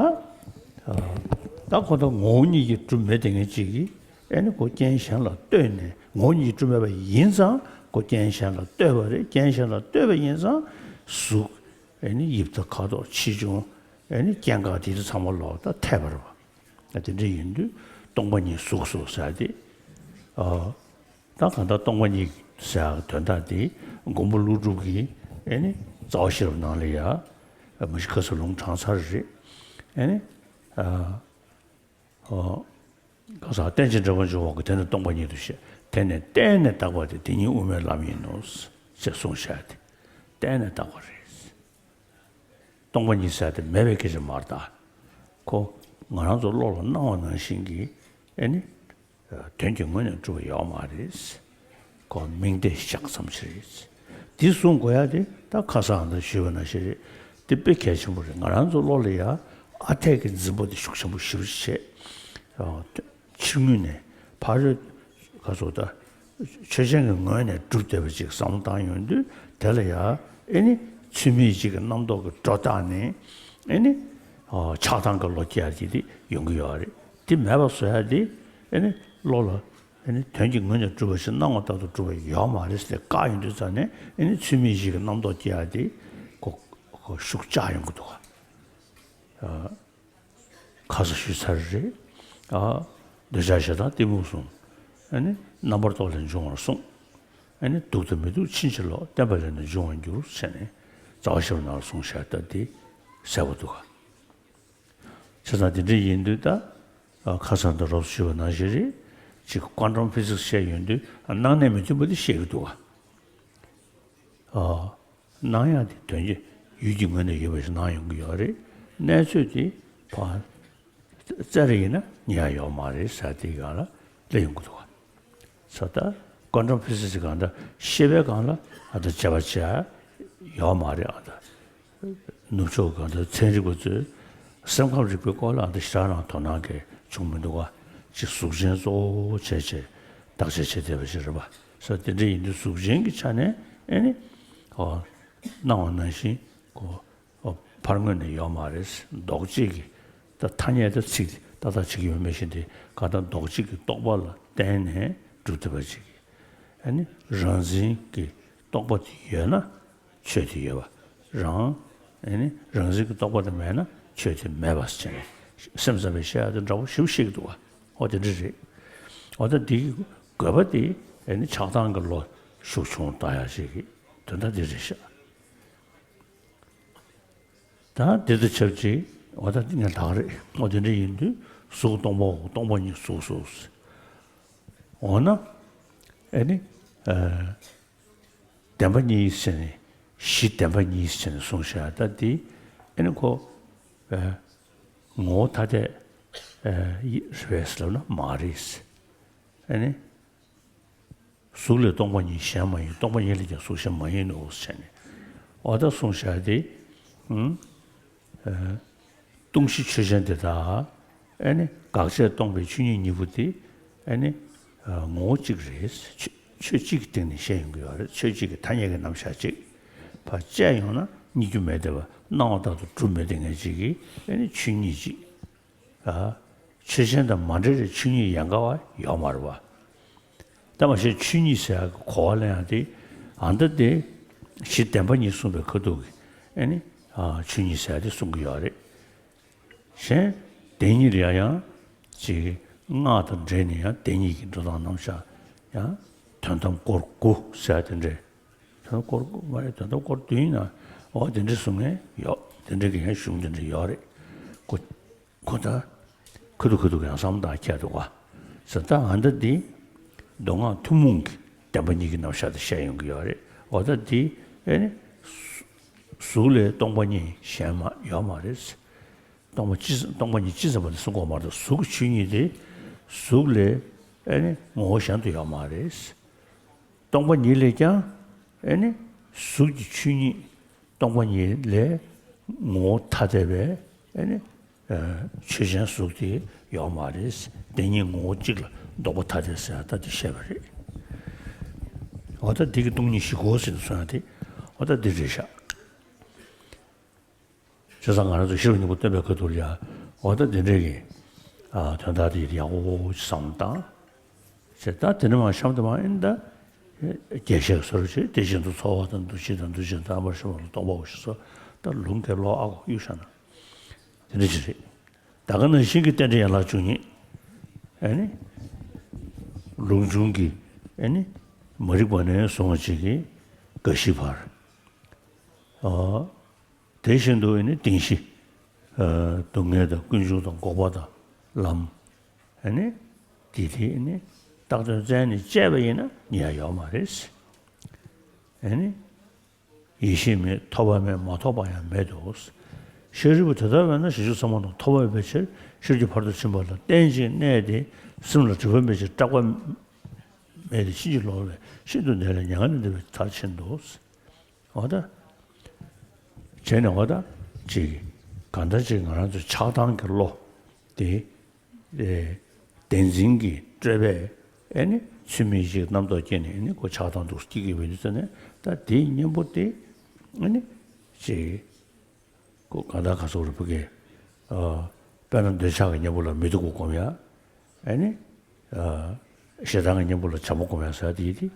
ད་ཁོ་ད་ངོ་བོ་ཉིད་ཀྱིས་གྲུབ་མེད་དེ་ངེས་ཅིག་གིས་ཨེ་ནི་ཁོ་རྐྱེན་གཞན་ལ་ལྟོས་ནས། ངོ་བོ་ཉིད་ཀྱིས་གྲུབ་མེད་པ་ཡིན་ཙང་ཁོ་རྐྱེན་གཞན་ལ་ལྟོས་པ་རེད། རྐྱེན་གཞན་ལ་ལྟོས་པ་ཡིན་ཙང་གཟུགས་ཨེ་ནི་དབྱིབས་དང་ཁ་དོག་ཆེ་ཆུང་ཨེ་ནི་སྐྱེ་འགག་དེ་དག་ཚང་མ་ལོག་ད་འཐད་པ་རེད་པ། དེ་འདྲ་ཡིན་དུས་སྟོང་པ་ཉིད་གཟུགས་སོ་ཟེར་ཏེ། ཨ། ད་གང་ལྟར་སྟོང་པ་ཉིད་ཟེར་ཡག་དོན་དག་དེ་མགོན་པོ་ཀླུ་སྒྲུབ་ཀྱིས་ཨེ་ནི་རྩ་བ་ཤེས་རབ་ནང་ལ་ཡ་མ་གཞི་ཁ་སང་ལུང་དྲངས་ཚར་རེད། ཨེ་ནི་ཨ་ཨོ་ག་ས་རྟེན་ཅིང་འབྲེལ་པར་འབྱུང་བ་ཀུན། དེ་ནི་སྟོང་པ་ཉིད་དུ་ཤེས། དེ་ནི་བརྟེན་ནས་བཏགས་པ་སྟེ། དེ་ཉིད་དབུ་མའི་ལམ་ཡིན་ནོ། ཞེས་གསུངས་བཞག་སྟེ། བརྟེན་ནས་བཏགས་པ་རེད། སྟོང་པ་ཉིད་ཟེར་དེ་མེད་པའི་སྐད་ཆ་མ་རེད་ད། ཁོ་ང་རང་ཚོ་བློ་ལ་སྣང་བ་ནང་བཞིན་གྱི་ཨེ་ནི་དོན་གྱི་ངོས་ནས་གྲུབ་པ་ཡོད་མ་རེད། ཁོ་མིང་བརྡས་བཞག་ཙམ་ཞིག་རེད། འདི་གསུང་དགོས་ཡ་དེ་ད་ཁ་སང་ད་ཞུས་པ་ནང་བཞིན་རེད། འདི་དཔེ་གལ་ཆེན་པོ་རེད། ང་རང་ཚོ་བློ་ལ་ཡ་ཨ་འཐས་ཀྱི་འཛིན་པ་དེ་ཤུགས་ཆེན་པོ་ཞེ་པོ་ཅིག་བྱས། ཕྱི་ངོས་ནས་ཕ་རོལ་ག་ཚོད་ད། ཆོས་ཅན་གྱི་ངོས་ནས་གྲུབ་བསྡད་པ་ཅིག་བསམ་བློ་བཏང་ཡོང་དུས། དེ་ལ་ཡང་ཨེ་ནི་ཚུལ་མིན་ཅིག་གི་རྣམ་རྟོག་གི་སྒྲོ་བཏགས་ནས་ཨེ་ནི་ཨ་ཆགས་སྡང་གི་བློ་སྐྱེ་ཡ་ཅིག་དེ་ཡོང་གི་ཡོད་རེད། དེ་མེད་པ་བཟོ་ཡ་དེ་ཨེ་ནི་བློ་ལ་ཨེ་ནི་དོན་གྱི་ངོས་ནས་གྲུབ་པ་ཞིག་སྣང་བ་ལྟར་དུ་གྲུབ་པ་ཡོད་མ་རེད་ཟེར་བཀག་ཡོང་དུས་ཙང་ནས། ཨེ་ནི་ཚུལ་མིན་ཅིག་གི་རྣམ་རྟོག་སྐྱེ་ཡ་དེ་ཁོ་ཁོ་ཤུགས་ཆག་ཡོང་གི་འདུག་ག་ཨ། ཁ་སང་ཞུས་ཚར་རེད། ཨ། འདོད་ཆགས་ཞེ་སྡང་གཏི་མུག་གསུམ། ཨ་ནི་རྣམ་པར་རྟོག་ལས་འབྱུང་བར་གསུངས། ཨ་ནི་སྡུག་དང་མི་སྡུག་ཕྱིན་ཅི་ལོག། བརྟེན་པ་ལས་ནི་འབྱུང་བར་འགྱུར་ཟེར་ནས་རྩ་བ་ཤེས་རབ་ནང་ལ་གསུངས་བཞག་སྟབས་དེ་གསལ་པོ་འདུག་ག་བྱས་ཙང་དེ་འདྲ་ཡིན་དུས་ད། ཨ། ཁ་སང་དང་རོབ་ཞུས་པ་ནང་བཞིན་རེད། ཅིག་ཀོན་ཊམ་ཕི་ཟིག་སི་བཤད་ཡོང་དུས། ཨ། སྣང་གནས་མི་མཐུན་པ་དེ་བཤད་ཀྱི་འདུག་ག་ཨ། སྣང་ཡག་དེ་དོན་གྱི་ཡུལ་གྱི་ངོས་ནས་ཡོད་པ་ཞིག་སྣང་ཡོང་གི་ཡོད་རེད། གནས་ཚུལ་དེ་ཕར་རྩ་རེ་ཡིན་ན་རྙེད་ཡག་ཡོད་མ་རེད་ཟེར་དེའི་སྒང་ལ་སླེབས་ཡོང་གི་འདུག་ག་ས་ད་ཀོན་ཊམ་ཕི་ཟིག་སི་གང་ལྟར་ཤེས་པའི་སྒང་ལ་ཨ་ད་དཔྱད་པ་བྱེད་ཡག་ཡོད་མ་རེད། ཨ་ད་ནུབ་ཕྱོགས་གང་ལྟར་ཚན་རིག་པ་ཚོས་སེམས་ཁམས་རིག་པའི་སྐོར་ལ་ཨ་ད་ཞེ་དྲག་རང་དོ་སྣང་གི་བྱུང་མི་འདུག་ག་ཅིག་གཟུགས་ཅན་གཙོ་བོ་བྱས་བྱས་བརྟག་དཔྱད་བྱེད་བསྡད་པ་ཞིག་རེད་པ། ས་དེ་འདྲ་ཡིན་དུས་གཟུགས་ཅན་གྱི་ཆ་ནས་ཨེ་ནི་ཨོ་སྣང་བ་ནང་བཞིན་ཁོ་ཨོ་ཕར་ངོས་ནས་ཡོད་མ་རེད། མདོག་གཅིག་གི་ད་ཐ་སྙད་ད་ཚིག་ཏག་ཏག་བྱེད་ཀྱི་ཡོད་མེད་ཤེས་ཏེ། གང་ལྟར་མདོག་གཅིག་གི་རྟོག་པ་ལ་བརྟེན་ནས་གྲུབ་བསྡད་པ་ཅིག་ཨེ་ནི་རང་འཛིན་གྱི་རྟོག་པ་དེ་ཡོད་ན་ཆོས་དེ་ཡོད་པ། རང་ཨེ་ནི་རང་འཛིན་གྱི་རྟོག་པ་དེ་མེད་ན་ཆོས་དེ་མེད་པ་ཟེར་ནས་སེམས་ཙམ་པའི་བཤད་ཡ་དེ་འདྲ་པོ་ཞིག་བཤད་ཀྱི་འདུག་ག་ཨོ་དེ་འདྲ་རེད། ཨོ་ད་འདི་གི་དགོས་པ་དེ་ཨེ་ནི་ཆགས་སྡང་གི་བློ་ཤུགས་ཆུང་བཏང་ཡ་ཞིག་གི་དོན་དག་དེ་རེད་ཤག་ད་འདི་དང་ཆབས་ཅིག་ཨོ་ད་འདི་ངས་ལབ་རེད། ཨོ་དེ་འདྲ་ཡིན་དུས་གཟུགས་སྟོང་པའོ། སྟོང་པ་ཉིད་གཟུགས་སོ། འོ་ན་ཨེ་ནི་ཨ། བདེན་པ་གཉིས་ཟེར་ནས། གཞི་བདེན་པ་གཉིས་ཟེར་ནས་གསུངས་བཞག་ད་འདི་ཨེ་ནི་ཁོ་ཨ་ངོ་བོ་ཐ་དད་ཨ་རེད་པས་ལབ་ན་མ་རེད། ཨེ་ནི། གཟུགས་ལས་སྟོང་པ་ཉིད་གཞན་མ་ཡིན། སྟོང་པ་ཉིད་ལས་ཀྱང་གཟུགས་གཞན་མ་ཡིན་ནོ་ཟེར་ནས། འོ་ད་གསུངས་བཞག་དེ། ཨུམ། ཨ། སྟོང་གཞི་ཆོས་ཅན་དེ་དག་ཨེ་ནི་དགག་བྱས་སྟོང་པའི་ཆོས་ཉིད་གཉིས་པོ་དེ་ཨེ་ནི་ཨ་ངོ་བོ་གཅིག་རེད། ཆོས་ཆོས་གཅིག་གི་སྟེང་ནས་བཤད་ཡོང་གི་ཡོད་རེད། ཆོས་གཅིག་གི་ཐ་སྙད་ཀྱི་རྣམ་གཞག་གཅིག་ཕར་བཅད་ཡོང་ན་རྙེད་རྒྱུ་མེད་བསྡད་པ། སྣང་བ་ལྟར་དུ་གྲུབ་མེད་བསྡད་མཁན་གཅིག་གི་ཨེ་ནི་ཆོས་ཉིད་གཅིག་ཨ། ཆོས་ཅན་དང་མ་འབྲེལ་བའི་ཆོས་ཉིད་ཡན་ག་བ་ཡོད་མ་རེད་པ། ད་མ་གཞི་ཆོས་ཉིད་ཟེར་ཡག་གི་གོ་བ་ལེན་ཡག་དེ་ཨ་ད་དེ་གཞི་བདེན་པ་གཉིས་གསུངས་པའི་ཁ་ཐུག་གི་ཨེ་ནི་ཨ་ཆོས་ཉིད་ཟེར་ཡག་དེ་གསུང་གི་ཡོད་རེད། གཞན་བདེན་གཉིས་ལ་ཡང་ཡང་ཅིག་སྔགས་དང་འབྲེལ་ནས་ཡང་བདེན་གཉིས་ཀྱི་འགྲོ་སྟངས་རྣམ་གཞག་ཡང་དོན་དམ་སྐོར་དགུ་ཟེར་ཡག་དེ་འདྲས། དོན་དམ་སྐོར་དགུ་མ་རེད། དོན་དམ་སྐོར་བདུན་ཡིན་ན། འོ་དེ་འདྲས་གསུང་མཁན་ཡོད། དེ་འདྲས་ཀྱི་ཡང་གཞུང་དེ་འདྲས་ཡོད་རེད། ཁོ་ཁོ་ད་ཁ་ཐུག་ཁ་ཐུག་ཡང་བསམ་བློ་བཏང་ཁྱད་འདུག་ག་ས་ད་ཨ་ད་འདི་མདོ་སྔགས་ཐུན་མོང་གི་བདེན་པ་གཉིས་ཀྱི་རྣམ་གཞག་དེ་བཤད་ཡོང་གི་ཡོད་རེད། འོ་ད་འདི་ཨེ་ནི་གཟུགས་ལས་སྟོང་པ་ཉིད་གཞན་མ་ཡོད་མ་རེད། སྟོང་པ་ཅི་སྟོང་པ་ཉིད་ཅི་ཙམ་པ་དེ་གསུང་གི་ཡོད་མ་རེད། གཟུགས་ཀྱི་ཆོས་ཉིད་དེ་གཟུགས་ལས་ཨེ་ནི་ངོ་བོ་གཞན་དུ་ཡོད་མ་རེད། སྟོང་པ་ཉིད་ལས་ཀྱང་ཨེ་ནི་གཟུགས་ཀྱི་ཆོས་ཉིད། སྟོང་པ་ཉིད་ལས་ངོ་བོ་ཐ་དད་པའི་ཨེ་ནི་ཨ་ཆོས་ཅན་གཟུགས་དེ་ཡོད་མ་རེད། བདེན་གཉིས་ངོ་བོ་གཅིག་ལ་ལྡོག་པ་ཐ་དད་ཟེར་ཡག་ད་དེ་བཤད་པ་རེད། འོ་ད་འདི་གི་སྟོང་ཉིད་བཞི་གོ་ཟེར་ནས་གསུང་ཡག་དེ་འོ་ད་འདི་རེད་ཤག་བྱས་ཙང་ང་རང་ཚོ་ཤེས་རབ་སྙིང་པོ་སྟོན་པའི་ཁ་ཐུག་ལ་ཡ། འོ་ད་དེ་འདྲའི་གི་ཨ་དོན་དག་དེ་ཡག་པོ་བསམ་བློ་བཏང་། བྱས་ད་དེ་ནས་མར་གཤམ་དུ་མར་ཨེ་ནི་ད་རྒྱས་བཤད་སོར་བྱེད། དེ་བཞིན་དུ་ཚོར་བ་དང་འདུ་ཤེས་དང་འདུ་བྱེད་དང་རྣམ་པར་ཤེས་པ་ལ་སྟོང་པའོ་ཞེས་སོགས། ད་ལུང་གི་ལོག་ཨ་གོ་གཡུག་བཞག་ན་དེ་འདྲ་ཅིག་རེད། ད་ག་ནང་བཞིན་གྱི་རྟེན་འབྲེལ་ཡན་ལག་བཅུ་གཉིས། ཨེ་ནི། ལུགས་འབྱུང་གི་ཨེ་ནི། མ་རིག་པ་ནས་བཟུང་བ་ཅིག་གི་རྒ་ཤི་བར། ཨ། དེ་བཞིན་དུ་ཨེ་ནི་བདེན་བཞི། ཨ། སྡུག་བསྔལ་དང་ཀུན་འབྱུང་དང་འགོག་པ་དང་ལམ། ཨེ་ནི། དེ་དེ་ཨེ་ནི། བཏགས་དོན་བཙལ་ནས་དཔྱད་པ་ཡིན་ན་རྙེད་ཡ་ཡོད་མ་རེད། ཨེ་ནི། ཡེ་ཤེས་མེད། ཐོབ་པ་མེད། མ་ཐོབ་པ་ཡང་མེད་དོ། ཤེས་རིག་པ་དེ་ལྟར་བས་ན་བྱང་ཆུབ་སེམས་དཔའ་རྣམས་ཐོབ་པ་ཡོད་པའི་ཕྱིར་ཤེས་རྒྱུད་ཕ་རོལ་ཏུ་ཕྱིན་པ་ལ་རྟེན་ཅིང་གནས་ཏེ། སེམས་ལ་སྒྲིབ་པ་མེད་ཅིང་སྐྲག་པ་མེད་དེ། ཕྱིན་ཅི་ལོག་པས་ཤིན་ཏུ་འདས་ལ་མྱ་ངན་ལས་འདས་པའི་མཐར་ཕྱིན་ཏོ། འོ་ད། བྱས་ནས་འོ་ད། ཅིག་གང་ལྟར་ཅིག་ང་རང་ཚོ་ཆགས་སྡང་གི་བློ་དེ། ཨེ། བདེན་འཛིན་གྱི་སྤྲོས་པས་ཨེ་ནི་ཚུལ་མིན་ཞིག་རྣམ་རྟོག་སྐྱེས་ནས་ཨེ་ནི་ཁོ་ཆགས་སྡང་འདུག་སྐྱེ་གི་ཡོད་དུས་ཙ་ནས། ད་དེའི་གཉེན་པོ་དེ་ཨེ་ནི་ཅིག་ཁོ་གང་ལྟར་ག་སོགས་རུ་ཕུ་གེ། ཨ། དཔེར་ན་འདོད་ཆགས་ཀྱི་གཉེན་པོ་ལ་མི་སྡུག་པ་སྒོམ་ཡ། ཨེ་ནི། ཨ། ཞེ་སྡང་གི་གཉེན་པོ་ལ་བྱམས་པ་སྒོམ་ཡ་ཟེར་དེ་དེ་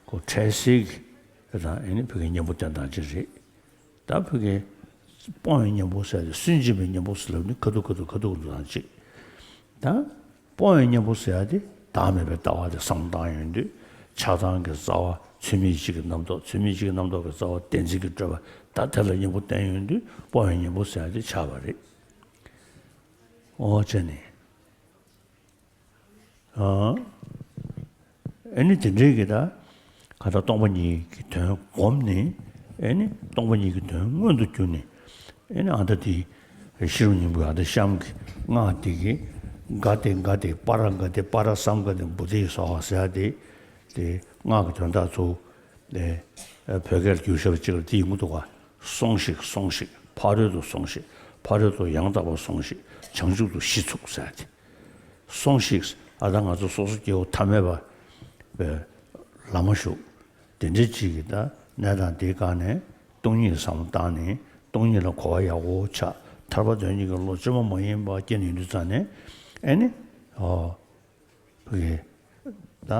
ཁོ་འཕྲལ་སེལ་གྱི་དང་ཨེ་ནི་ཕུ་གེ་གཉེན་པོ་བསྟེན་སྟངས་ཅིག་རེད། ད་ཕུ་གེ་སྤོང་བའི་གཉེན་པོ་ཟེར་དེ་སུན་འབྱིན་པའི་གཉེན་པོ་ཟེར་ལབ་ནི་ཁ་ཐུག་ཁ་ཐུག་ཁ་ཐུག་འདུག་དང་ཅིག་ད། སྤོང་བའི་གཉེན་པོ་ཟེར་ཡ་དེ་བདག་མེད་པའི་ལྟ་བ་དེ་བསམ་བློ་བཏང་ཡོང་དུས། ཆགས་སྡང་གི་རྩ་བ། ཚུལ་མིན་ཞིག་གི་རྣམ་རྟོག་ཚུལ་མིན་ཞིག་གི་རྣམ་རྟོག་གི་རྩ་བ་བདེན་འཛིན་གྱི་སྤྲོས་པ། ད་དེ་ལ་གཉེན་པོ་བསྟེན་ཡོང་དུས་སྤོང་བའི་གཉེན་པོ་ཟེར་ཡ་དེ་ཆགས་པ་རེད། འོ་བྱས་ནས། ཨ། ཨེ་ནི་དེ་འདྲའི་གི་ད། ག་ད་སྟོང་པ་ཉིད་ཀྱི་དོན་བསྒོམས་ནས། ཨེ་ནི་སྟོང་པ་ཉིད་ཀྱི་དོན་མངོན་དུ་གྱུར་ནས། ཨེ་ནི་ཨ་ད་དེ། ཤེས་རབ་སྙིང་པོའི་ཨ་ད་གཤམ་གྱི་སྔགས་དེ་གི། ག་ཏེ་ག་ཏེ་པཱ་ར་ག་ཏེ་པཱ་ར་སཾ་ག་ཏེ་བོ་དྷི་སྭཱ་ཧཱ་ཟེར་ཡ་དེ། དེ་སྔགས་ཀྱི་དོན་དག་ཚོ། ཨེ། བོད་སྐད་ལ་བསྒྱུར་བཞག་པ་ཅིག་ལ་དེ་ཡིན་གྱི་འདུག་ག་སོང་ཞིག་སོང་ཞིག་ཕ་རོལ་ཏུ་སོང་ཞིག་ཕ་རོལ་ཏུ་ཡང་དག་པར་སོང་ཞིག་བྱང་ཆུབ་ཏུ་གཞི་ཚུགས་ཟེར་ཏེ། སོང་ཞིག་ཨ་ད་ང་ཚོ་སོ་སོ་སྐྱེ་བོ་ཐ་མལ་པ་བའི་ལམ་མ་ཞུགས། དེ་འདྲའི་ཅིག་གི་ད་གནས་སྟངས་དེའི་སྒང་ནས་སྟོང་ཉིད་ལ་བསམ་བློ་བཏང་ནས་སྟོང་ཉིད་ལ་གོ་བ་ཡག་པོ་ཆགས། ཐར་པ་དོན་གཉེར་གྱི་བློ་བཅོས་མ་མ་ཡིན་པ་སྐྱེས་ནས་ཡོང་དུས་ཙང་ནས། ཨེ་ནི། ཨོ། ཕ་གི། ད་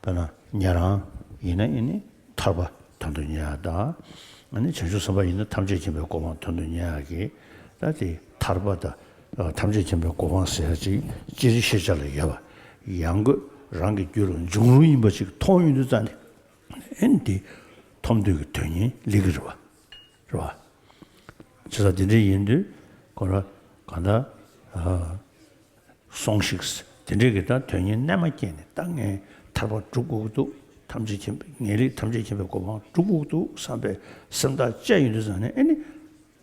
དཔེར་ན་ཉན་རང་ཡིན་ན་ཨེ་ནི་ཐར་པ་དོན་དུ་གཉེར་ཡ་དང་། ཨེ་ནི་བྱང་ཆུབ་སེམས་དཔའ་ཡིན་ན་ཐམས་ཅད་མཁྱེན་པའི་གོ་འཕང་དོན་དུ་གཉེར་ཡ་གི། ད་དེ་ཐར་པ་དང་། ཨ། ཐམས་ཅད་མཁྱེན་པའི་གོ་འཕང་ཟེར་ཡ་ཅིག་སྤྱིར་ཤེས་བྱ་ལ་ཡོད་པ། ཡང་སྒོས་རང་གི་རྒྱུད་ལ་འབྱུང་རུང་ཡིན་པ་ཅིག་མཐོང་ཡོང་དུས་ཙང་ནས། ཨེ་ནི་དེ་ཐོབ་འདོད་ཀྱི་དོན་གཉེར་སླེབས་ཀྱི་རེད་པ། རེད་པ། བྱས་ཙང་དེ་འདྲ་ཡིན་དུས་ཁོ་ར་གང་ལྟར། ཨ། སོང་ཞིག་དེ་འདྲའི་གི་ད་དོན་གཉེར་རྣལ་མ་སྐྱེས་ནས། ད་ངས་ཐར་པ་སྒྲུབ་དགོས་ཀྱི་འདུག་ཐམས་ཅད་མཁྱེན་པའི་ངེས་ལེགས་ཐམས་ཅད་མཁྱེན་པའི་གོ་འཕང་སྒྲུབ་དགོས་ཀྱི་འདུག་བསམ་པའི་སེམས་ཐག་བཅད་ཡོང་དུས་ཙང་ནས། ཨེ་ནི་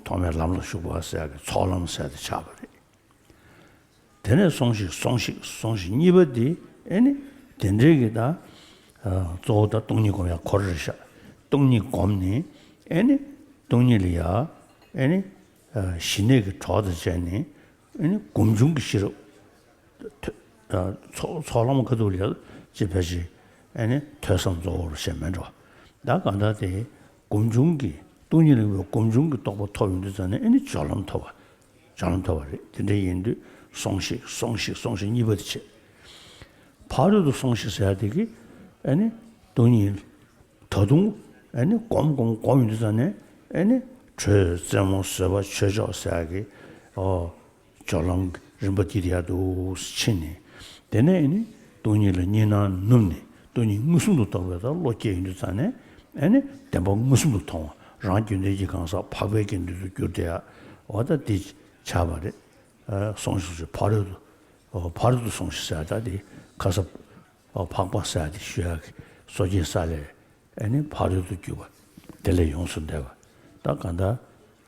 ཐོག་མའི་ལམ་ལ་ཞུགས་པ་ཟེར་ཡ་གི་ཚོགས་ལམ་ཟེར་ཡ་དེ་ཆགས་པ་རེད། དེ་ནས་སོང་ཞིག་སོང་ཞིག་སོང་ཞིག་གཉིས་པ་དེ། ཨེ་ནི་དེ་འདྲའི་གི་ད། ཨ། གཙོ་བོ་ད་སྟོང་ཉིད་སྒོམ་ཡ་ཁོ་ར་རེད་ཤག་སྟོང་ཉིད་སྒོམ་ནས། ཨེ་ནི་སྟོང་ཉིད་ལ་ཡ། ཨེ་ནི། ཨ། ཞི་གནས་ཀྱི་གྲོགས་དང་བཅས་ནས། ཨེ་ནི་སྒོམ་བྱུང་གི་ཤེས་རབ། ཐོས། ཨ། ཚོགས་ཚོགས་ལམ་ཁ་ཐུག་ལ་ཡ་ཅི་ཕལ་ཆེར། ཨེ་ནི་ཐོས་བསམ་གཙོ་བོར་བྱས་མེད་འགྲོ། ད་གང་ལྟར་དེ་སྒོམ་བྱུང་གི། སྟོང་ཉིད་ལ་ཡོད་པའི་སྒོམ་བྱུང་གི་རྟོགས་པ་ཐོབ་ཡོང་དུས་ཙང་ནས། ཨེ་ནི་སྦྱོར་ལམ་ཐོབ་པ། སྦྱོར་ལམ་ཐོབ་པ་རེད། དེ་འདྲ་ཡིན་དུས་སོང་ཞིག་སོང་ཞིག་སོང་ཞིག་གཉིས་པ་དེ་བྱས། ཕ་རོལ་ཏུ་སོང་ཞིག་ཟེར་ཡ་དེ་གི། ཨེ་ནི་སྟོང་ཉིད། ད་དུང་ཨེ་ནི་སྒོམ་སྒོམ་སྒོམ་ཡོང་དུས་ཙང་ནས། ཨེ་ནི་དྲོད་རྩེ་མོ་བཟོད་པ་ཆོས་མཆོག་ཟེར་ཡ་གི། ཨོ། སྦྱོར་ལམ་གྱི་རིམ་པ་འདི་དེ་ཡར་དུ་ཕྱིན་ནས། དེ་ནས་ཨེ་ནི་སྟོང་ཉིད་ལ་གཉིས་སྣང་ནུབ་ནས། སྟོང་ཉིད་མངོན་སུམ་དུ་རྟོགས་པའི་ད་བློ་སྐྱེས་ཡོང་དུས་ཙང་ནས། ཨེ་ནི་བདེན་པ་མངོན་སུམ་དུ་མཐོང་བ། རང་རྒྱུད་ལྡན་གྱི་གང་ཟག་འཕགས་པའི་དགེ་འདུན་དུ་གྱུར་ཏེ། འོ་ད་འདི་ཆགས་པ་རེད། ཨ། སོང་ཞིག་ཕ་རོལ་ཏུ། ཨོ། ཕ་རོལ་ཏུ་སོང་ཞིག་ཟེར་ཡ་ད་དེ་ཁ་སར། ཨོ། འཕགས་པ་ཟེར་ཡ་དེ་ཞུ་ཡ་གི་སོ་སྐྱེའི་ས་ལས། ཨེ་ནི་ཕ་རོལ་ཏུ་གྱུར་པ། དེ་ལས་ཡོངས་སུ་འདས་པ། ད་གང་ལྟར་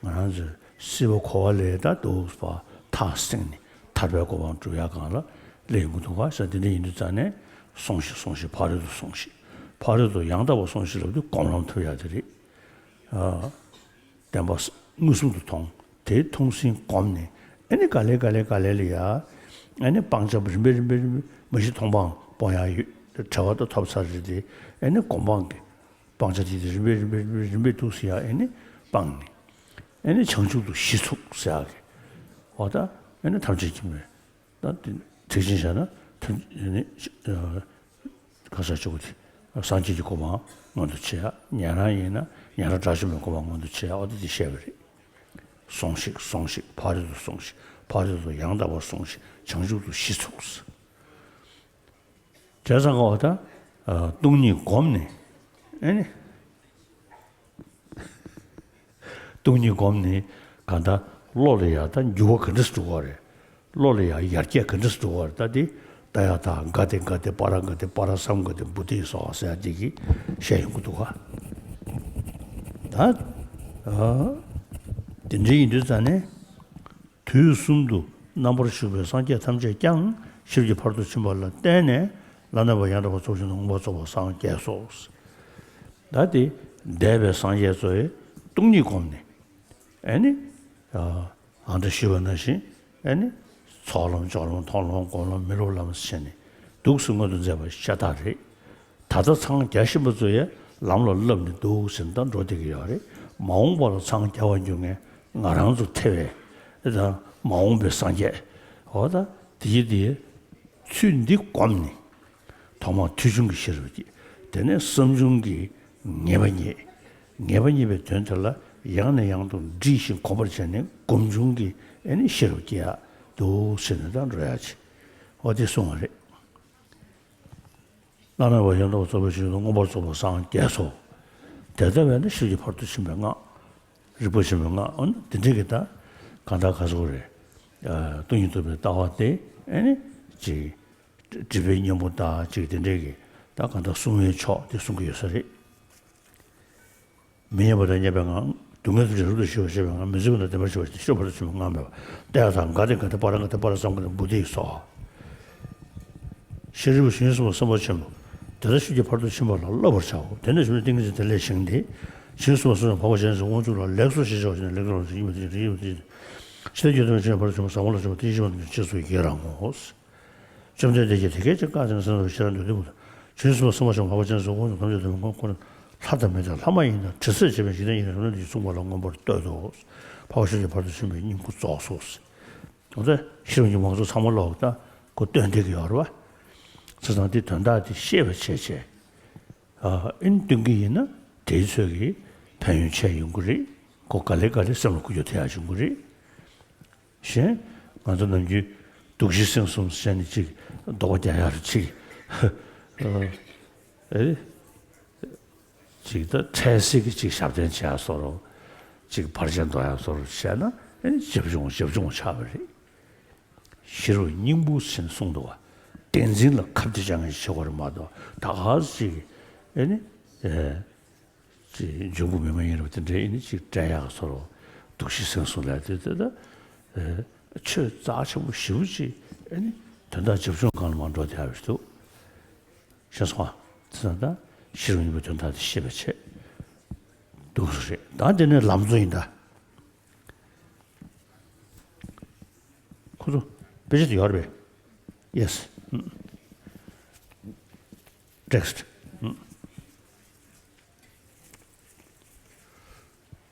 ང་རང་ཚོའི་སྲིད་པ་འཁོར་བ་ལས་ད་འདུག་པ་ཐག་བསྲིངས་ནས་ཐར་པའི་གོ་འཕང་སྒྲུབ་ཡ་སྒང་ལ་སླེབས་ཡོང་གི་འདུག་ག་ཟེར། དེ་འདྲ་ཡིན་དུས་ཙང་ནས་སོང་ཞིག་སོང་ཞིག་ཕ་རོལ་ཏུ་སོང་ཞིག་ཕ་རོལ་ཏུ་ཡང་དག་པར་སོང་ཞིག་ལབ་དུས་སྒོམ་ལམ་ཐོབ་ཡ་དེ་རེད། ཨ། བདེན་པ་མངོན་སུམ་དུ་མཐོང་། དེ་མཐོང་ཟིན་སྒོམ་ནས། ཨེ་ནི་ག་ལེ་ག་ལེ་ག་ལེ་ལ་ཡ། ཨེ་ནི་སྤང་བྱ་རིམ་པས་རིམ་པས་རིམ་པས་མ་གཞི་མཐོང་སྤང་སྤོང་ཡ་ཡོད། བྲལ་བ་ད་ཐོབ་ཚར་རེད་དེ། ཨེ་ནི་སྒོམ་སྤང་གི་སྤང་བྱ་དེ་དེ་རིམ་པས་རིམ་པས་རིམ་པས་རིམ་པས་འདུག་སེ་ཡ། ཨེ་ནི་སྤངས་ནས། ཨེ་ནི་བྱང་ཆུབ་ཏུ་གཞི་ཚུགས་ཟེར་ཡག་གི། འོ་ད་ཨེ་ནི་ཐམས་ཅད་མཁྱེན་པའི། ད་དེ་དེ་བཞིན་བྱས་ན་ཐམས་ཨེ་ནི་ཨ་ག་ས་ཆོག་གི་དེ་སངས་རྒྱས་ཀྱི་གོ་འཕང་མངོན་དུ་བྱེད་ཡག། ཉན་རང་ཡིན་ན་ཉན་རང་དགྲ་བཅོམ་པའི་གོ་འཕང་མངོན་དུ་བྱེད་ཡག། འོ་ད་དེ་བཤད་པ་རེད། སོང་ཞིག་སོང་ཞིག་ཕ་རོལ་ཏུ་སོང་ཞིག་ཕ་རོལ་ཏུ་ཡང་དག་པར་སོང་ཞིག་བྱང་ཆུབ་ཏུ་གཞི་ཚུགས། བྱས་ཙང་ག་བ་ད། ཨ། སྟོང་ཉིད་བསྒོམས་ནས། ཨེ་ནི། སྟོང་ཉིད་བསྒོམས་ནས་གང་ལྟར་བློ་ལ་ཡང་ད་འགྱུར་བ་ག་འདྲ་ཞིག་འགྲོ་གི་རེད། བློ་ལ་ཡང་ཡར་རྒྱས་ག་འདྲ་ཞིག་འགྲོ་གི་རེད། ད་དེ་ཏདྱ་ཐཱ་ག་ཏེ་ག་ཏེ་པཱ་ར་ག་ཏེ་པཱ་ར་སཾ་ག་ཏེ་བོ་དྷི་སྭཱ་ཧཱ་ཟེར་ཡག་དེ་གི་བཤད་ཡོང་གི་འདུག་ག། ད། ཨ། དེ་འདྲ་ཡིན་དུས་ཙང་ནས། དུས་གསུམ་དུ་རྣམ་པར་བཞུགས་པའི་སངས་རྒྱས་ཐམས་ཅད་ཀྱང་ཤེས་རབ་ཀྱི་ཕ་རོལ་ཏུ་ཕྱིན་པ་ལ་བརྟེན་ནས་བླ་ན་མེད་པ་ཡང་དག་པར་རྫོགས་བྱེད་མངོན་པར་རྫོགས་པར་སངས་རྒྱས་སོ། ད་དེ་འདས་པའི་སངས་རྒྱས་ཚོས་སྟོང་ཉིད་བསྒོམས་ནས། ཨེ་ནི། ཨ་འདྲ་ཞུས་པ་ནང་བཞིན་ཨེ་ནི། ཚོགས་ལམ་སྦྱོར་ལམ་མཐོང་ལམ་སྒོམ་ལམ་མི་སློབ་ལམ་ཟེར་ནས་འདུག་སེ་མངོན་དུ་མཛད་པ་ཤ་སྟག་རེད། ད་ལྟ་འཚང་རྒྱ་བཞིན་པ་ཚོ་ཡང་ལམ་ལ་བསླབས་ནས་འདུག་ཟེར་ནས་ད་འགྲོ་བསྡད་ཀྱི་ཡོད་རེད། མ་འོངས་པ་ལ་འཚང་རྒྱ་བར་འགྱུར་མཁན་ང་རང་ཚོ་ཐེ་བའི་ད་མ་འོངས་པའི་སངས་རྒྱས། འོ་ད་དེ་ཡི་དེ་ཚུལ་འདི་བསྒོམས་ནས་ཐོག་མར་ཐོས་བྱུང་གི་ཤེས་རབ་ཀྱིས། དེ་ནས་བསམ་བྱུང་གི་ངེས་པ་རྙེད། ངེས་པ་རྙེད་པའི་དོན་དེ་ལ་ཡང་ནས་ཡང་དུ་འདྲིས་ཤིང་གོམས་པར་བྱས་ནས་སྒོམ་བྱུང་གི་ཨེ་ནི་ཤེས་རབ་སྐྱེ་ཡག་འདུག་ཟེར་ནས་ད་འགྲོ་ཡག་ཅིག་འོ་དེ་གསུངས་པ་རེད། བླ་ན་མེད་པ་ཡང་དག་པར་རྫོགས་པའི་ཆོས་ཉིད་དུ་མངོན་པར་རྫོགས་པར་སངས་རྒྱས་སོ། དེ་ལྟ་བས་ན་ཤེས་རབ་ཀྱི་ཕ་རོལ་ཏུ་ཕྱིན་པའི་སྔགས། རིག་པ་ཆེན་པོའི་སྔགས། འོ་ན་དེ་འདྲའི་གི་ད་གང་ལྟར་ག་ཟེར་དགོས་རེད། ཨ། སྟོང་ཉིད་རྟོགས་པའི་ལྟ་བ་དེ་ཨེ་ནི་ཅིག་སྒྲིབ་པའི་གཉེན་པོ་དང་ཅིག་དེ་འདྲའི་གི་ད་གང་ལྟར་བསྲུང་བའི་མཆོག་དེ་གསུང་གི་ཡོད་ས་རེད། མི་མཉམ་པ་དང་མཉམ་པའི་ངང་། སྡུག་བསྔལ་ཐམས་ཅད་རབ་ཏུ་ཞི་བར་བྱེད་པའི་ངང་། མི་བརྫུན་པ་དང་ལྡན་པར་བྱེད་པ། ཤེས་རབ་ཕ་རོལ་ཏུ་ཕྱིན་པའི་སྔགས་སྨྲས་པ། ཏདྱ་ཐཱ་ག་ཏེ་ག་ཏེ་པཱ་ར་ག་ཏེ་པཱ་ར་སཾ་ག་ཏེ་བོ་དྷི་སྭཱ་ཧཱ། ཤེས་རབ་ཀྱི་ཞིང་གསུམ་ལ་བསམ་པ་ཆེན་པོ། དེ་ལྟར་ཤེས་རབ་ཀྱི་ཕ་རོལ་ཏུ་ཕྱིན་པ་ལ་བསླབ་པར་བྱའོ། དེ་ནས་བྱུང་བའི་ཏིང་ངེ་འཛིན་དེ་ལས་བཞེངས་ཏེ། ཞིང་གསུམ་ལ་སོགས་པ་འཕགས་པ་སྤྱན་རས་གཟིགས་དབང་ཕྱུག་ལ་ལེགས་སོ་ཞེས་བྱ་བ་བྱས་ནས། ལེགས་སོ་ཞེས་བྱ་བ་བྱས་ནས། ལེགས་སོ་ཞེས་བྱ་བ་བྱས་ནས། ཇི་ལྟར་ཁྱོད་ཐོབ་པའི་ཕྱིར་ཕ་རོལ་ཏུ་ཕྱིན་པ་ཟབ་མོ་ལ་སོགས་པ་དེ་བཞིན་གཤེགས་པ་རྣམས་ཀྱི་རྗེས་སུ་ཡི་གེ་རང་ངོ་། བཅོམ་ལྡན་འདས་ཀྱིས་དེ་སྐད་ཅེས་བཀའ་སྩལ་ནས། སེམས་ཙམ་པའི་ཤེས་རབ་འདོད་ལྡན་པོ་དང་། ཞིང་གསུམ་ལ་སོགས་པ་འཕགས་པ་སྤྱན་རས་གཟིགས་དབང་ཕྱུག་ཐམས་ཅད་དོན་དམ་མགོན་པོ་ཁོ་ན་ལྷ་དང་མི་དང་ལྷ་མ་ཡིན་དང་དྲི་ཟར་བཅས་པའི་འཇིག་རྟེན་གྱི་རིམ་གྲོ་རྣམས་ཀྱིས་མཚུངས་པ་ལ་མངོན་པར་བསྟོད་དོ། འཕགས་པ་ཤཱཀྱའི་ཕ་རོལ་ཏུ་ཕྱིན་པའི་སྙིང་པོ་རྫོགས་སོ། འོ་ད་ཤེས་རབ་ཀྱི་མང་ཚོགས་ཚང་མ་ལོག་ད་ཁོ་བསྟོད་བསྡད་ཀྱི་ཡོད་རེད་བ། བྱས་ཙང་དེ་དོན་དག་དེ་ཤེས་པ་བྱས་བྱས། ཨ། ཨེ་ནི་སྟོན་གྱི་ཡིན་ན་དེའི་ཚོད་ཀྱི་ཕན་ཡོན་ཆེ་ཡོང་གི་རེད། ཁོ་ག་ལེ་ག་ལེ་སེམས་ལ་འཁོར་རྒྱུ་དེ་ཡང་ཡོང་གི་རེད། གཞན་ང་ཚོ་ནམ་རྒྱུན་གདུགས་གཞི་སེམས་གསུམ་ཟེར་ནས་ཅིག་ལྡོག་པ་རྒྱག་ཡག་རེད་ཅིག་ཨེ། ཅིག་ད་འཕྲལ་སེལ་གྱི་ཅིག་ཞབས་བརྟན་བྱེད་ཡག་བཟོ་འདྲ། ཅིག་བར་ཆད་འདོགས་ཡག་བཟོ་འདྲ་བྱས་ན་ཨེ་ནི་བྱབ་ཆུང་བྱབ་ཆུང་ཆགས་པ་རེད། ཤེས་རབ་སྙིང་པོ་ཟེར་གསུངས་འདུག་བ། བསྟན་འཛིན་ལ་ཁ་གཏད་བཅག་མཁན་ཞིག་བྱེད་དགོས་རེད་མ་གཏོགས། ད་ག་ཟེ་ཅིག་ཨེ་ནི། ཨེ། ཅིག་འབྱུང་པོ་མི་མ་ཡིན་རབ་དེ་འདྲའི་ཨེ་ནི་ཅིག་སྤྲད་ཡག་བཟོ་འདྲ། གདུགས་གཞི་སེམས་གསུམ་ལབ་དེ་དེ་ད། ཨེ། ཆོས་རྩ་ཆེན་པོ་ཞེ་པོ་ཅིག་ཨེ་ནི་དོན་དག་བྱབ་ཆུང་སྒང་ལ་མར་འགྲོ་བསྡད་ཡག་རེད་འདུག་ཤེས་སོང་ཨ། དེ་ཙང་ད་ཤེས་རབ་སྙིང་པོའི་དོན་དག་དེ་ཤེས་པ་བྱས། འདུག་སེ་རེད། ད་དེ་ནས་ལམ་གཙོ་ཡིན་ད། ཁོ་ཚོ་དཔེ་ཆ་དེ་ཡོད་རེད་པས། Yes. Text.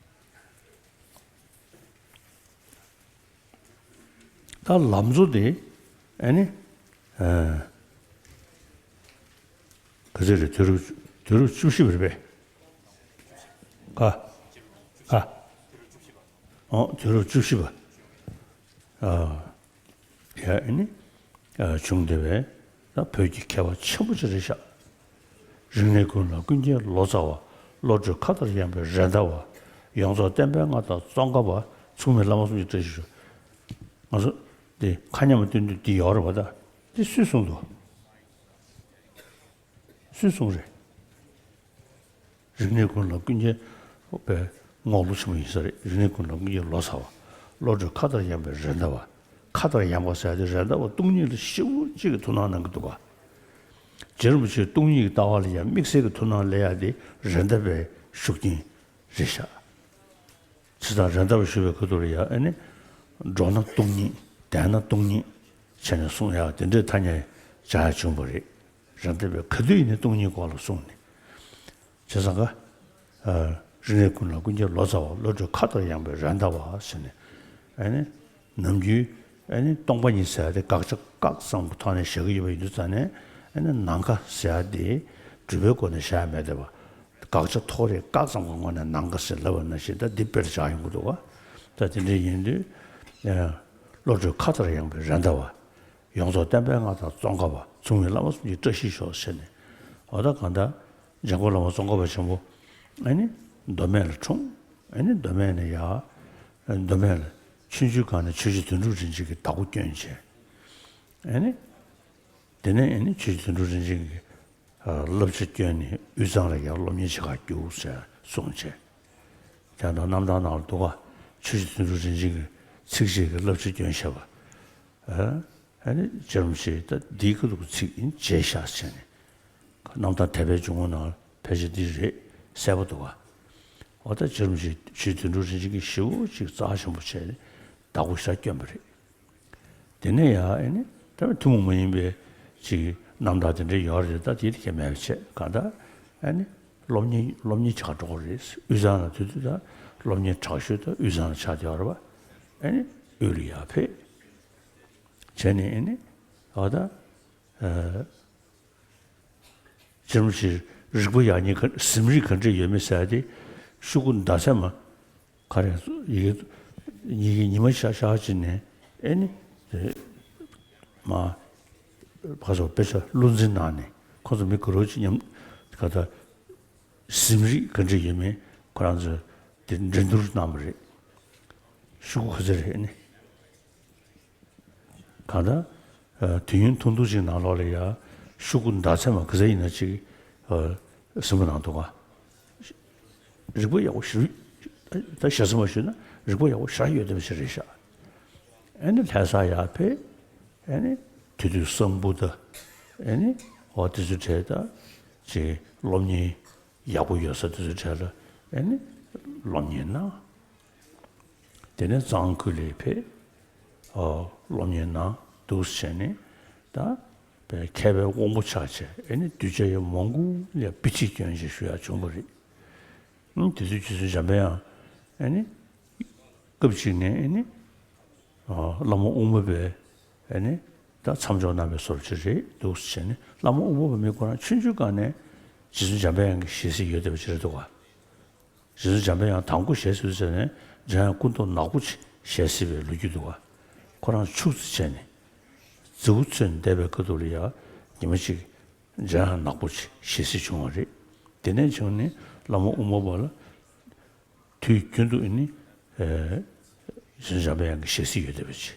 ད་ལམ་གཙོ་དེ་ཨ་ནི། ཨ། ག་ཚོད་རེད། དུས་རབས་དུས་རབས་བཅུ་བཞི་པ་རེད་པས། ག་ག་ཨོ། དུས་རབས་བཅུ་བཞི་པ། ཨ། ཡ་ཨ་ནི། ཨ། བྱུང་བསྡད་པའི་ད་བོད་ཀྱི་མཁས་པ་ཆེན་པོ་ཅིག་རེད་ཤག་རིག་གནས་ཀུན་ལ་ཀུན་མཁྱེན་ལོ་ཙཱ་བ། བློ་གྲོས་མཁའ་ལྟར་ཡངས་པའི་རེད་མདའ་བ། ཡོངས་རྫོགས་བསྟན་པའི་མངའ་བདག་ཙོང་ཁ་པ། མཚུངས་མེད་བླ་མ་གསུམ་གྱི་བཀྲ་ཤིས་ཤོག་ང་ཚོ་འདི་མཁའ་མཉམ་སྟོན་དུས་འདི་ཡོད་རེད་པ། ད་འདི་སུས་གསུངས་འདུག་སུས་གསུངས་རེད། རིག་གནས་ཀུན་ལ་ཀུན་མཁྱེན་པའི་རྔོག་ལོ་ཆེན་པོ་ཡིན་ས་རེད། རིག་གནས་ཀུན་ལ་ཀུན་མཁྱེན་ལོ་ཙཱ་བ། བློ་གྲོས་མཁའ་ལྟར་ཡངས་པའི་རེད་མདའ་བ། མཁའ་ལྟར་ཡངས་པ་ཟེར་ཡ་དེ་རེད་མདའ་བ་སྟོང་ཉིད་ལ་ཞེ་པོ་ཅིག་གི་ཐུགས་སྣང་གནང་གི་འདུག་ག་རྗེ་རིན་པོ་ཆེས་སྟོང་ཉིད་ཀྱི་ལྟ་བ་ལ་ཡང་དམིགས་བསལ་གྱི་ཐུགས་སྣང་སླེབས་ཡ་དེ་རེད་མདའ་བའི་ཤུགས་རྐྱེན་རེད་ཤག་བྱས་ཙང་རེད་མདའ་བ་ཞུ་བའི་ཁ་ཐུག་ལ་ཡ་ཨ་ནི། འགྲོ་ན་སྟོང་ཉིད། བསྡད་ན་སྟོང་ཉིད་བྱས་ནས་གསུང་ཡག་དེ་འདྲའི་ཐ་སྙད་སྦྱར་ཡག་བྱུང་བ་རེད། རེད་མདའ་བས་ག་དུས་ཡིན་ནའི་སྟོང་ཉིད་སྐོར་ལ་གསུངས་ནས། བྱས་ཙང་ཀ་ཨ། འཕྲིན་ལས་ཀུན་ལ་ཀུན་ཁྱབ་ལོ་ཙཱ་བ། བློ་གྲོས་མཁའ་ལྟར་ཡངས་པའི་རེད་མདའ་བ་ཟེར་ནས། ཨ་ནི་ནམ་རྒྱུན་ཨ་ནི་སྟོང་པ་ཉིད་ཟེར་ཡ་དེ་དགག་བྱ་བཀག་ཙམ་གྱི་ཐོག་ནས་བཞག་གི་ཡོད་པ་ཡིན་དུས་ཙང་ནས། ཨ་ནི་ནམ་མཁའ་ཟེར་ཡ་དེ་སྒྲུབ་པའི་སྒོ་ནས་བཞག་ཡ་མེད་བསྡད་པ། དགག་བྱ་ཐོགས་རེག་བཀག་ཙམ་གྱི་ངོས་ནས་ནམ་མཁའ་ཟེར་ལབ་པ་ནང་བཞིན། ད་འདི་དཔེར་བཞག་ཡོང་གི་འདུག་ག་ད་དེ་འདྲ་ཡིན་དུས། ཨ། བློ་གྲོས་མཁའ་ལྟར་ཡངས་པའི་རེད་མདའ་བ། ཡོངས་རྫོགས་བསྟན་པའི་མངའ་ཐང་ཙོང་ཁ་པ། མཚུངས་མེད་བླ་མ་གསུམ་གྱི་བཀྲ་ཤིས་ཤོག་ཟེར་ནས། འོ་ད་གང་ལྟར་འཇམ་མགོན་བླ་མ་ཙོང་ཁ་པ་ཆེན་པོ། ཨ་ནི་མདོ་སྨད་ལ་འཁྲུངས། ཨ་ནི་མདོ་སྨད་ནས་ཡར། མདོ་སྨད་ལ་ཆུང་ཆུང་སྒང་ནས་ཆོས་རྗེ་དོན་གྲུབ་རིན་ཆེན་གྱི་བདག་པོ་བསྐྱོན་བྱས། ཨ་ནི་དེ་ནས་ཨ་ནི་ཆོས་རྗེ་དོན་གྲུབ་རིན་ཆེན་གྱི་བསླབ་བྱ་བསྐྱོན་ནས་དབུས་གཙང་ལ་ཡར་སློབ་གཉེར་བྱེད་གར་རྒྱུགས་ཟེར་གསུངས་བྱས། དེ་ཡང་ད་རྣམ་ཐར་ནང་ལ་འདུག་ག་ཆོས་རྗེ་དོན་གྲུབ་རིན་ཆེན་གྱི་ཚིགས་བཅད་ཀྱི་བསླབ་བྱ་བསྐྱོན་བཞག་པ། ཨ་ནི་རྗེ་རིན་པོ་ཆེས་ད་འདིའི་ཁ་ཐུག་གི་ཚིག་ཡིན་བྱས་བཞག་བྱས་ནས། རྣམ་ཐར་དད་པའི་འཇུག་ངོགས་ནང་ཕལ་ཆེར་འདི་རེད། གསལ་པོ་འདུག་ག་འོ་ད་རྗེ་རིན་པོ་ཆེས་ཆོས་རྗེ་དོན་གྲུབ་རིན་ཆེན་གྱི་ཞེ་པོ་ཅིག་རྩ་ཆེན་པོ་བྱས་ནས་བདག་པོ་ཞེ་དྲག་བསྐྱོན་པ་རེད། དེ་ནས་ཡང་ཨ་ནི་ད་ཐུན་མོང་མ་ཡིན་པའི་ཅིག་རྣམ་ཐར་དེ་འདྲ་ཡོད་རེད། ད་དེ་དེ་གས་མེད་པ་བྱས། གང་ལྟར་ཨ་ནི་སློབ་གཉེར་སློབ་གཉེར་བྱེད་གར་འགྲོ་གི་རེད། དབུས་གཙང་ལ་དེ་དུས་ད་སློབ་གཉེར་དྲག་ཤོས་ད་དབུས་གཙང་ལ་ཆགས་བསྡད་ཡོད་རེད་པ། ཨ་ནི་དབུས་ལ་ཡར་ཕེབས་བྱས་ནས། ཨ་ནི་འོ་ད། ཨ། རྗེ་རིན་པོ་ཆེ་རིག་པ་ཡག་ཉེས་ག་ཟིན་རིགས་ག་འདྲས་ཡོད་མེད་ཟེར་ཡ་དེ་ཤོག་གུ་ཟླ་ཚེས་མ་ག་རེ་ཡི་གེ་ཉི་གི་ཉི་མ་ཤར་ཤར་ཅིག་ནས། ཨེ་ནི་དེ་མ་ཕར་ཚུར་དཔེ་ཆ་བློ་འཛིན་གནང་ནས། ཁོ་ཚོ་མི་ག་རོ་ཅིག་མཉམ་ག་ད་ཟིན་རིགས་ག་འདྲས་ཡོད་མེད་ཁོ་རང་ཚོ་དེ་འགྲན་བསྡུར་གནང་བ་རེད། ཤོག་གུ་ག་ཚོད་རེད། ཨེ་ནི། གང་ལྟར། ཨ། དུས་ཡུན་ཐུང་ཐུང་ཞིག་ནང་ལོགས་ལ་ཡ་ཤོག་གུ་ཟླ་ཚེས་མ་ག་ཚོད་ཡིན་ན་ཅིག་ཨ། ཟིན་པ་གནང་འདུག་ག་རིག་པ་ཡག་པོ་ཞིག་ད་ཞེ་ས་མ་ཞུས་ན་རིག་པ་ཡག་པོ་ཞེ་དྲག་ཡོད་བསྡད་པ་ཞིག་རེད་ཤག་ཨ་ནི་ལྷ་སར་ཡར་ཕེབས། ཨ་ནི་དེ་དུས་གསང་ཕུ་དང་། ཨ་ནི་འོ་དེ་ཚོའི་གྲས་ད་ཅིག་སློབ་གཉེར་ཡག་པོ་ཡོད་ས་དེ་ཚོའི་གྲས་ལ་ཨ་ནི་སློབ་གཉེར་གནང་། དེ་ནས་གཙང་ཁུལ་ལ་ཕེབས། ཨོ། སློབ་གཉེར་གནང་འདུག་ཟེར་ནས། ད་པའི་མཁས་པའི་དབང་པོ་ཆགས་བྱས། ཨེ་ནི་གདུལ་བྱ་ཡི་མང་པོ་ལ་དཔེ་ཁྲིད་སྐྱོན་ཅིག་ཞུ་ཡག་བྱུང་བ་རེད། ཨང་། དེ་དུས་རྗེ་བཙུན་འཇམ་པའི་དབྱངས། ཨེ་ནི་སྐབས་གཅིག་ནས་ཨེ་ནི་ཨོ། བླ་མ་དབུ་མ་པས་ཨེ་ནི་ད་མཚམས་འཇོག་གནང་བའི་བཟོ་འདྲ་ཅིག་རེད་འདུག་ཟེར་ནས། བླ་མ་དབུ་མ་པ་མི་ཁོ་རང་ཆུང་ཆུང་སྒང་ནས་རྗེ་བཙུན་འཇམ་པའི་དབྱངས་ཀྱི་ཞལ་གཟིགས་ཡོད་བསྡད་པ་ཅིག་རེད་འདུག་ག་རྗེ་བཙུན་འཇམ་པའི་དབྱངས་དང་པོ་ཞལ་གཟིགས་ཟེར་ནས་འཇམ་དབྱངས་སྐུ་མདོག་ནག་པོ་ཅིག་ཞལ་གཟིགས་པའི་ལོ་རྒྱུས་འདུག་ག་ཁོ་རང་ཕྱུགས་རྫི་བྱས་ནས་རྫི་བོ་འཚོས་ནས་བསྡད་པའི་སྐབས་དུས་ལ་ཡ་ཉི་མ་གཅིག་འཇམ་དབྱངས་ནག་པོ་ཅིག་ཞལ་གཟིགས་བྱུང་བ་རེད། དེ་ནས་བྱུང་ནས་བླ་མ་དབུ་མ་པ་ལ་དུས་རྒྱུན་དུ་ཨེ་ནི་ཨེ་རྗེ་བཙུན་འཇམ་པའི་དབྱངས་ཀྱི་ཞལ་གཟིགས་ཡོད་བསྡད་པ་ཅིག་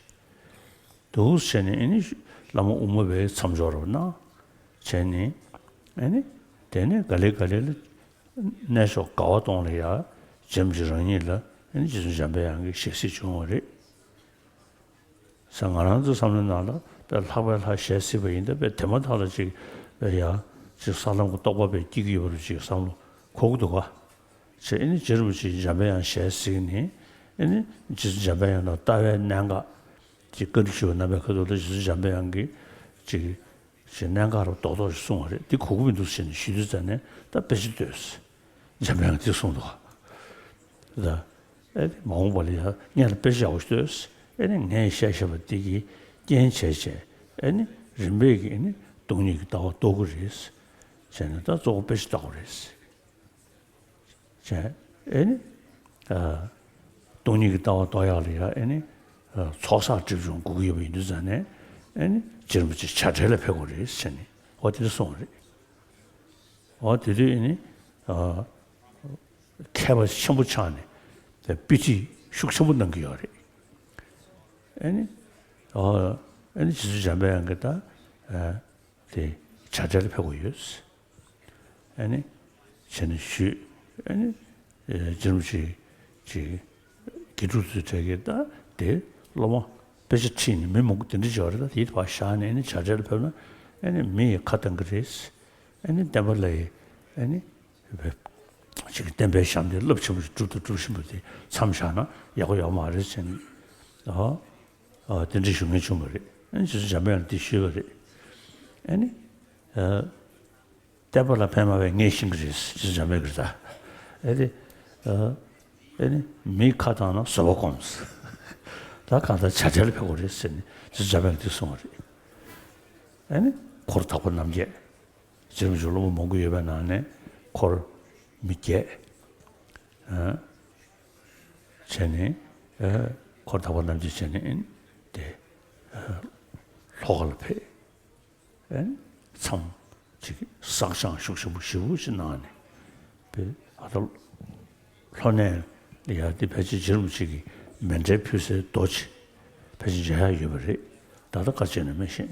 འདུག་བྱས་ནས། ཨེ་ནི་བླ་མ་དབུ་མ་པས་མཚམས་འཇོག་རོགས་གནང་བྱས་ནས། ཨེ་ནི་དེ་ནས་ག་ལེ་ག་ལེ་ལ་གནས་མཆོག་དགའ་བ་སྟོང་ལ་ཡ་རྗེ་རིན་པོ་ཆེ་རང་ཉིད་ལ་ཨེ་ནི་རྗེ་བཙུན་འཇམ་པའི་དབྱངས་ཀྱི་ཞལ་གཟིགས་བྱུང་བ་རེད། ས། ང་རང་ཚོའི་བསམ་བློའི་ནང་ལ་དཔེ་ལྷག་པའི་ལྷ་ཞལ་གཟིགས་པ་ཡིན་ད། དཔེ་དེ་མ་ཐག་ལ་ཅིག་དཔེ་ཡ་ཅིག་ས་ལམ་གྱི་རྟོགས་པ་དཔེ་སྐྱེ་གི་ཡོད་པ་རེད་ཅིག་བསམ་བློ་འཁོར་གི་འདུག་ག་བྱས། ཨེ་ནི་རྗེ་རིན་པོ་ཆེ་འཇམ་པའི་དབྱངས་ཞལ་གཟིགས་ནས། ཨེ་ནི་རྗེ་བཙུན་འཇམ་པའི་དབྱངས་དང་ལྟ་བའི་གནད་འགག་ཅིག་བཀའ་འདྲི་ཞུས་པ་ན། པའི་ཁ་ཐུག་ལ་རྗེ་བཙུན་འཇམ་པའི་དབྱངས་ཀྱིས་ཅིག་ཅིག་གནད་འགག་རུ་རྡོག་རྡོག་ཞིག་གསུངས་པ་རེད། འདི་གོ་གི་མི་འདུག་ཟེར་ནས་ཞུས་དུས་ཙ་ནས་ད་དཔེ་ཆ་ལྟོས། འཇམ་དཔལ་དབྱངས་འདི་གསུངས་འདུག་ག་ད་ཨེ་ནི་མ་འོངས་པ་ལ་ཡང་སྔོན་ལ་དཔེ་ཆ་ཡག་པོ་ཞིག་ལྟོས། ཨེ་ནི་ངས་བཤད་བཤད་པ་འདི་གིས་རྐྱེན་བྱས་བྱས། ཨེ་ནི་རིམ་པས་ཀྱིས་ཨེ་ནི་སྟོང་ཉིད་ཀྱི་ལྟ་བ་རྟོགས་ཀྱི་རེད། བྱས་ནས་ད་གཙོ་བོ་དཔེ་ཆ་ལྟ་དགོས་རེད། བྱས། ཨེ་ནི། ཨ། སྟོང་ཉིད་ཀྱི་ལྟ་བ་རྟོགས་ཡག་ལ་ཡ་ཨེ་ནི། ཨ། ཚོགས་བསགས་སྒྲིབ་སྦྱོང་དགོས་ཀྱི་ཡོད་པ་ཡིན་དུས་ཙ་ནས། ཨེ་ནི་རྗེ་རིན་པོ་ཆེ་བྱ་བྲལ་ལ་ཕེབས་དགོས་རེད་ཟེར་ནས་འོ་དེ་འདྲ་གསུངས་པ་རེད། འོ་དེ་དུས་ཨེ་ནི། ཨ། མཁས་པ་ཆེན་པོ་ཆགས་ནས་དཔེ་ཁྲིད་ཤུགས་ཆེན་པོ་གནང་གི་ཡོད་རེད། ཨེ་ནི། ཨ། ཨེ་ནི་རྗེ་བཙུན་འཇམ་པའི་དབྱངས་ཀྱིས་ད། ཨ། དེ་བྱ་བྲལ་ཕེབས་དགོས་ཡོད། ཨ་ནི་བྱས་ནས་ཞུས། ཨ་ནི་རྗེ་རིན་པོ་ཆེ་ཅིག་དགེ་ཕྲུག་ཚོའི་གྲས་ཀྱིས་ད་དེ་སློབ་མ་དཔེ་ཆ་ཁྲིད་ནས་མི་མང་པོ་དེ་འདྲ་བྱས་པ་རེད། ད་དེ་ཕར་བཞག་ནས་ཨ་ནི་བྱ་བྲལ་ཕེབས་ན་ཨ་ནི་མི་ཡི་ཁ་བཏང་གི་རེད། ཨ་ནི་བསྟན་པ་ལ་ཡི་ཨ་ནི་ཅིག་བསྟན་པའི་ཞབས་འདེགས་རླབས་ཆེན་པོ་ཞིག་སྒྲུབ་དང་སྒྲུབ་བཞིན་པ་དེ་མཚམས་བཞག་ན་ཡག་པོ་ཡོད་མ་རེད་ཟེར་ནས། ཨོ། ཨ། དེ་འདྲ་ཞུ་མཁན་བྱུང་བ་རེད། ཨ་ནི་རྗེ་བཙུན་འཇམ་དཔལ་ལ་འདི་ཞུས་པ་རེད། ཨ་ནི། ཨ། བསྟན་པ་ལ་ཕན་མ་བས་ངས་ཤེས་ཀྱི་རེད། རྗེ་བཙུན་འཇམ་དཔལ་གྱིས་ད། ཨ་ནི། ཨ་ཨེ་ནི་མི་ཁ་བཏང་ན་བཟོད་པ་སྒོམས། ད་གང་ལྟར་བྱ་བྲལ་ཕེབས་དགོས་རེད་ཟེར་ནས་དེ་འཇམ་དཔལ་གྱིས་གསུངས་པ་རེད། ཨེ་ནི་འཁོར་དག་པ་རྣམས་བརྒྱད། རྗེ་རིན་པོ་ཆེ་སློབ་མ་མང་པོ་ཡོད་པའི་ནང་ནས་འཁོར་མི་བརྒྱད། ཨ་བྱས་ནས་ཨ་འཁོར་དག་པ་རྣམས་བརྒྱད་བྱས་ནས་ཨེ་ནི་དེ་ཨ་ལྷོ་ཁ་ལ་ཕེབས། ཨེ་མཚམས་ཅིག་བསགས་སྦྱང་ཤུགས་ཆེན་པོ་ཞེ་པོ་ཞིག་གནང་ནས་པའི་ཨ་ད་ལྷོ་ནས་ཡར་དེ་ཕལ་ཆེར་རྗེ་རིན་པོ་ཆེ་གི་མཎྜལ་ཕུལ་སའི་རྡོ་ཅིག་ཕལ་ཆེར་མཇལ་ཡག་ཡོད་པ་རེད། ད་ལྟ་ག་བྱས་ན་མི་ཤེས།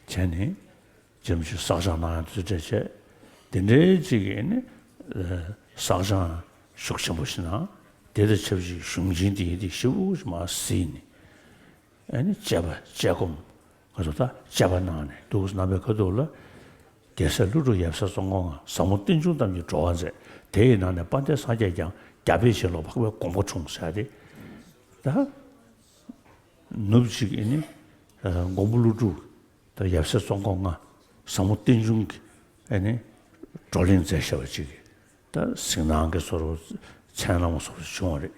བྱས་ནས་རྗེ་རིན་པོ་ཆེ་བསགས་སྦྱང་གནང་ཡག་དུས་ཚོད་སྤྲད་བྱས། དེ་འདྲའི་ཅིག་གིས་ནི་བསགས་སྦྱང་ཤུགས་ཆེན་པོ་ཞིག་གནང་། དེ་དང་ཆབས་ཅིག་གཞུང་ཆེན་དེ་ཡི་དེ་ཞེ་པོ་ཞིག་མར་གཟིགས་ནས། ཨ་ནི་དཔྱད་པ་དཔྱད་སྒོམ་ང་ཚོ་ད་དཔྱད་པ་གནང་ནས་འདུག་གནང་བའི་ཁ་ཐུག་ལ། རྒྱལ་སྲས་ཀླུ་སྒྲུབ་ཡབ་སྲས་ཙོང་ཁ་མངའ་ཟབ་མོ་རྟེན་འབྱུང་ཐམས་ཅད་སྒྲོལ་བར་མཛད། དེ་ཡི་ནང་ནས་དཔལ་ལྡན་སངས་རྒྱས་ཀྱང་རྒྱལ་པོའི་ཞལ་ལུ་འཕགས་པའི་དགོངས་པ་འཁྲུངས་ཟེར་ཏེ། ད་ནུབ་ཅིག་ཨ་ནི་མགོན་པོ་ཀླུ་སྒྲུབ་ད་ཡབ་སྲས་ཙོང་ཁ་མངའ་ཟབ་མོ་རྟེན་འབྱུང་གི་ཨ་ནི་བགྲོ་གླེང་མཛད་བཞག་པ་ཅིག་གི་ད་གཟིགས་སྣང་གི་བཟོ་འདྲ་མཚན་བླངས་བཟོ་འདྲ་བྱུང་བ་རེད།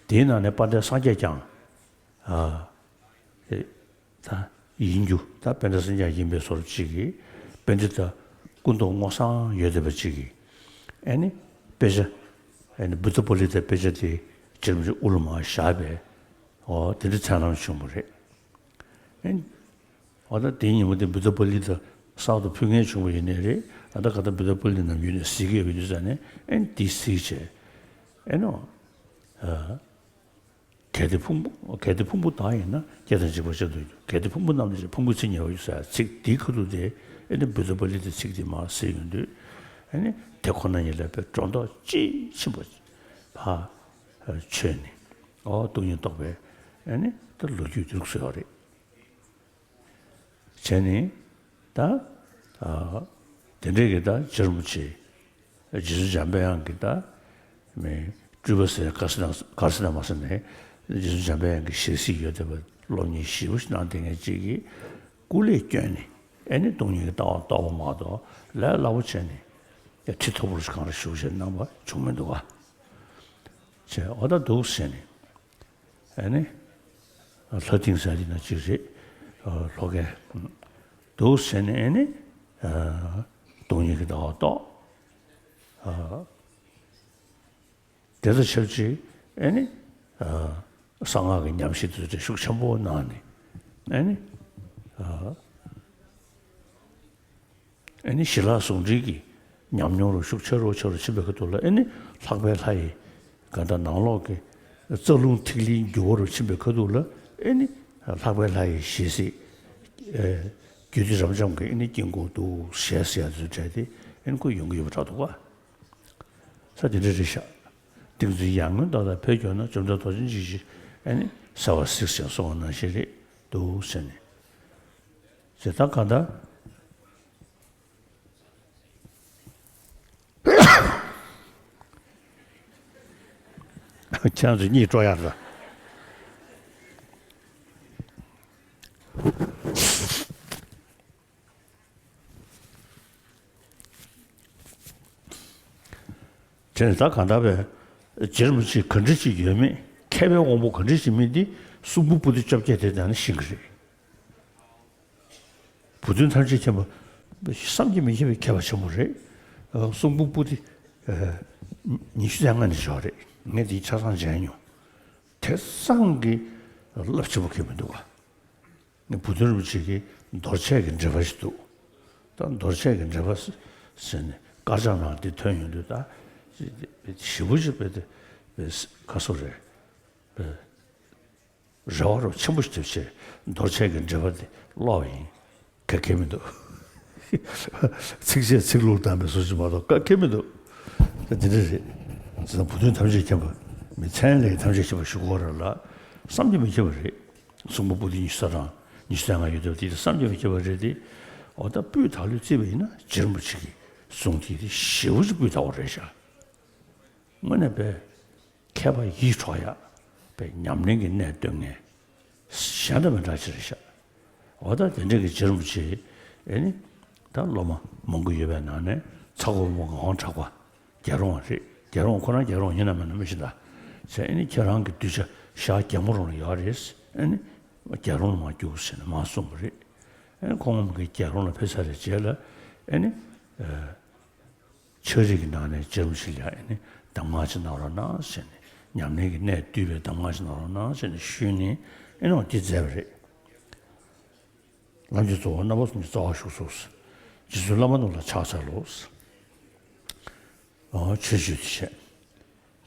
དེའི་ནང་ནས་དཔལ་ལྡན་སངས་རྒྱས་ཀྱང་། ཨ་ཨེ་ད་ཡིན་རྒྱུ་ད་དཔལ་ལྡན་སངས་རྒྱས་ཡིན་པའི་བཟོ་འདྲ་ཅིག་གིས་པཎྜི་ཏ་སྐུ་མདོག་སྔོ་བསངས་ཡོད་བསྡད་པ་ཅིག་གིས་ཨེ་ནི་དཔེ་ཆ་ཨེ་ནི་བུདྡྷ་པཱ་ལི་ཏའི་དཔེ་ཆ་དེ་རྗེ་རིན་པོ་ཆེ་དབུ་ལ་མར་བཞག་པས། འོ་དེ་འདྲ་མཚན་བླངས་བྱུང་བ་རེད། ཨེ་ནི་འོ་ད་དེའི་ཉིན་མོ་དེ་བུདྡྷ་པཱ་ལི་ཏ་གསར་དུ་ཕུལ་མཁན་བྱུང་བ་ཡིན་ནའི་རེད། ད་ལྟ་ག་ད་བུདྡྷ་པཱ་ལི་ཏ་ནམ་རྒྱུན་ནས་གཟིགས་ཀྱི་ཡོད་པ་ཡིན་དུས་ཙང་ནས་ཨེ་ནི་དེ་གཟིགས་བྱས་ཨེ་ནོ། གལ་ཏེ་ཕུང་པོ་གལ་ཏེ་ཕུང་པོ་བདག་ཡིན་ན། སྐྱེ་དང་འཇིག་པར་བྱ་སྟོན་རྒྱུ། གལ་ཏེ་ཕུང་པོ་རྣམས་ནི་ཕུང་པོའི་ཚིག་ཉེ་བར་གྱུར་ཟེར་ཚིག་འདིའི་ཁ་ཐུག་དེ་ཨེ་ནི་བུདྡྷ་པཱ་ལི་ཏའི་ཚིག་དེ་མར་གཟིགས་ཡོང་དུས་ཨེ་ནི་དེ་ཁོ་ན་ཉིད་ལ་དཔེ་སྒྲོ་འདོགས་དཔྱིས་ཕྱིན་པ་ཕར་ཆོད་ནས་ཨོ་སྟོང་ཉིད་རྟོགས་པའི་ཨེ་ནི་ད་ལོ་རྒྱུས་འདི་ཚོ་ཡོད་རེད། བྱས་ནས་ད་ཨ་དེ་འདྲའི་གི་ད་རྗེ་རིན་པོ་ཆེ་རྗེ་བཙུན་འཇམ་དཔལ་དབྱངས་ཀྱི་ད་མི་སྤྲུལ་པ་ཟེར་ག་ཟེར་ན་ག་ཟེར་ན་མ་ཟེར་ནས་རྗེ་བཙུན་འཇམ་དཔལ་དབྱངས་ཀྱི་ཞལ་གཟིགས་ཡོད་བསྡད་པ་སློབ་གཉེར་ཞེ་པོ་ཞིག་གནང་བསྡད་མཁན་ཅིག་གིས་སྐུ་ལས་བསྐྱོན་ནས་ཨེ་ནི་སྟོང་ཉིད་ཀྱི་ལྟ་བ་རྟོགས་པ་མ་གཏོགས་ལས་སླ་པོ་བྱས་ནས་ཁྲི་མཐོ་པོར་གང་རེ་བཞུགས་བྱས་གནང་བ་བྱུང་མི་འདུག་ག་བྱས་འོ་ད་འདུག་ཟེར་ནས། ཨ་ནི། ལྷ་སྡིངས་ཟེར་དེ་ན་གཅིག་རེད། ལྷོ་ཁའི། འདུག་ཟེར་ནས་ཨ་ནི། སྟོང་ཉིད་ཀྱི་ལྟ་བ་རྟོགས། དེ་དང་ཆབས་ཅིག་ཨ་ནི། གསང་སྔགས་ཀྱི་ཉམས་ཞིབ་དེ་ཚོ་ཤུགས་ཆེན་པོ་གནང་ནས་ཨ་ནི། ཨ་ནི་ཞི་ལྷག་ཟུང་འབྲེལ་གྱི་ཉམས་མྱོང་རུ་ཤུགས་ཆེ་རུ་ཆེ་རུ་ཕྱིན་པའི་ཁ་ཐུག་ལ་ཨ་ནི་ལྷག་པའི་ལྷ་ཡི་ག་ད་ནང་ལོགས་ཀྱི་རྩ་རླུང་ཐིག་ལེའི་འགྱུར་བ་རུ་ཕྱིན་པའི་ཁ་ཐུག་ལ་ཨ་ནི་ལྷག་པའི་ལྷ་ཡི་ཞལ་གཟིགས། རྒྱུད་སྡེ་རབ་འབྱམས་ཀྱི་ཨ་ནི་དཀྱིལ་འཁོར་དུ་ཞལ་གཟིགས་ཡ་ཚོ་བྲལ་ཏེ་ཨ་ནི་ཁོ་ཡོང་གི་ཡོད་པ་འདྲ་འདུག་ག་ས་དེ་འདྲ་རེད་ཤག་སྡིགས་མཛུབ་ཡར་ངོའི་ཏོག་ཙམ་ཕེབས་གྱུར་ན་བཅོམ་ལྡན་རྡོ་རྗེ་འཇིགས་བྱེད་ཨ་ནི་གསལ་བར་གཟིགས་ཤིང་གསུང་བ་ནང་བཞིན་རེད་འདུག་ཟེར་ནས། ཇི་ལྟར་གང་ལྟར། ཁྱེད་ཚོ་གཉིད་སྤྲོ་ཡག་རེད། དེ་ནི་ད་གང་ལྟར་བས་རྗེ་རིན་པོ་ཆེ་ག་འདྲ་ཞིག་ཡོད་མེད་མཁས་པའི་དབང་པོ་ག་འདྲ་ཞིག་མིན་འདི་གསུང་འབུམ་པོ་ཏི་བཅོ་བརྒྱད་དེ་ནང་ནས་ཤེས་ཀྱི་རེད། བུ་སྟོན་ཐམས་ཅད་མཁྱེན་པ་བསམ་གྱིས་མི་ཁྱབ་པའི་མཁས་པ་ཆེན་པོ་རེད། གསུང་འབུམ་པོ་ཏི་ཉི་ཤུ་རྩ་ལྔ་ནས་ཡོད་རེད། ངས་འདི་ཆ་ཚང་མཇལ་མྱོང་། དེ་ཙམ་གྱི་རླབས་ཆེན་པོ་མཁྱེན་མི་འདུག་ག་ངས་བུ་སྟོན་རིན་པོ་ཆེ་གི་རྡོར་ཆས་ཀྱི་འགྲེལ་པ་ཞིག་འདུག་ད་རྡོར་ཆས་ཀྱི་འགྲེལ་པ་ཟེར་ནས་དཀར་ཆག་ནང་འདི་ཐོན་ཡོང་དུས་ད་ཞེ་པོ་ཅིག་དཔེ་དེ་དཔེ་ཁ་སོ་རེད། དཔེ་རེ་བ་རུ་ཆེན་པོ་ཞིག་བརྒྱབ་བྱས་རྡོར་ཆས་ཀྱི་འགྲེལ་པ་དེ་ཀློག་ཡིན། ག་གེ་མི་འདུག་ཚིགས་བཅད་ཚིག་ལྷུག་བཏང་བའི་བཟོ་ཅིག་མ་གཏོགས་ག་གེ་མི་འདུག་ད་འདི་འདྲ་རེད། ཟེར་ན་བུ་སྟོན་ཐམས་ཅད་མཁྱེན་པ་མི་མཚན་ལས་ཐམས་ཅད་མཁྱེན་པ་ཞུ་དགོས་རེད་ལ་བསམ་གྱིས་མི་ཁྱབ་པ་རེད། གསུང་འབུམ་པོ་ཏི་ཉི་ཤུ་རྩ་གྲངས་ཉི་ཤུ་རྩ་ལྔ་ཡོད་དེ་དེ་བསམ་གྱིས་མི་ཁྱབ་པ་རེད་དེ། འོ་ད་སྤུས་དག་ལོས་བརྩིས་པ་ཡིན་ན་རྗེ་རིན་པོ་ཆེ་གི་གསུང་དེ་དེ་ཞེ་པོ་ཅིག་སྤུས་དག་པ་རེད་ཤག་དངོས་གནས་དཔེ་མཁས་པ་ཡིད་འཕྲོག་ཡག་དཔེ་ཉམས་ལེན་གྱི་གནས་སྟོན་མཁན་གཞན་དང་མི་འདྲ་ཅིག་རེད་ཤག་འོ་ད་དེ་འདྲ་གི་རྗེ་རིན་པོ་ཆེ་ཨེ་ནི་ད་སློབ་མ་མང་པོ་ཡོད་པའི་ནང་ནས་ཚ་གོ་མོ་ངག་དབང་གྲགས་པ་རྒྱལ་རོང་བ་རེད། རྒྱལ་རོང་ཁོ་རང་རྒྱལ་རོང་ཡིན་ན་མིན་ན་མི་ཤེས་ད། ཟེར་ཨ་ནི་ཁྱེད་རང་གི་གདུལ་བྱ་ཤར་རྒྱལ་མོ་རོང་ལ་ཡོད་རེད། ཨ་ནི་རྒྱལ་རོང་ལ་མར་རྒྱུགས་ཟེར་ནས་མར་གསུངས་པ་རེད། ཨ་ནི་ཁོང་མ་གི་རྒྱལ་རོང་ལ་ཕེབས་ཚར་བའི་རྗེས་ལ་ཨ་ནི། ཕྱག་བྲིས་ཀྱི་ནང་ནས་རྗེ་རིན་པོ་ཆེ་ལ་ཨ་ནི་གདམས་ངག་ཅིག་གནང་རོགས་གནང་ཟེར་ནས། ཉམས་ལེན་གྱི་གནད་བསྡུས་པའི་གདམས་ངག་ཅིག་གནང་རོགས་གནང་ཟེར་ནས་ཞུས་ནས་ཨ་ནི་འོ་དེ་མཛད་པ་རེད། ལམ་གྱི་གཙོ་བོ་རྣམ་པ་གསུམ་གྱི་རྩ་བ་བཞུགས་སོ། རྗེ་བཙུན་བླ་མ་རྣམས་ལ་ཕྱག་འཚལ་ལོ། ཨོ་ཆོས་སྤྱོད་དེ་བྱས།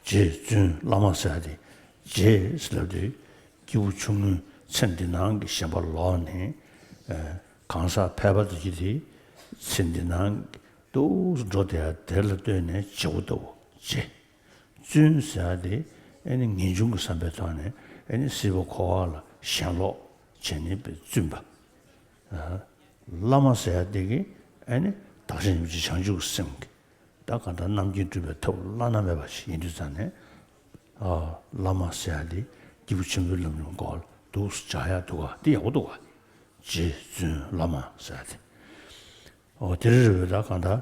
རྗེ་བཙུན་བླ་མ་ཟེར་ཡ་དེ། རྗེ་ཟེར་ལབ་དུས་སྐྱེས་བུ་ཆུང་ངུའི་ཚེ་འདི་སྣང་གི་ཞེན་པ་ལོག་ནས། ཨ་གང་ཟག་ཕལ་པ་དེ་གྱིས་དེ་ཚེ་འདི་སྣང་གི་ཏོག་ཙམ་འགྲོ་བསྡད་ཡ་དེ་ལ་ལྟོས་ནས་བྱེད་པོ་ལྟ་བུ་རྗེ། བཙུན་ཟེར་ཡ་དེ་ཨ་ནི་ངེས་འབྱུང་གི་བསམ་པའི་ཐོག་ནས་ཨ་ནི་སྲིད་པ་འཁོར་བ་ལ་ཞེན་ལོག་བྱས་ནས་བཙུན་པ། ཨ་བླ་མ་ཟེར་ཡ་དེ་གིས་ཨ་ནི་བདག་གཞན་ཡིད་བྱེད་བྱང་ཆུབ་ཀྱི་སེམས་ཀྱི། ད་གང་ལྟར་རྣམ་མཁྱེན་སྒྲུབ་པའི་ཐབས་བླ་ན་མེད་པ་ཞིག་ཡིན་དུས་ཙང་ནས། ཨ་བླ་མ་ཟེར་ཡ་དེ་སྐྱེས་བུ་ཆེན་པོའི་ལམ་རིམ་སྐོར་ལ་འདུག་སེ་སྦྱར་ཡ་འདུག་ག་དེ་ཡག་པོ་འདུག་ག་རྗེ་བཙུན་བླ་མ་ཟེར་ཡ་དེ། ཨོ་དེ་རེད་རེད་པས། ད་གང་ལྟར་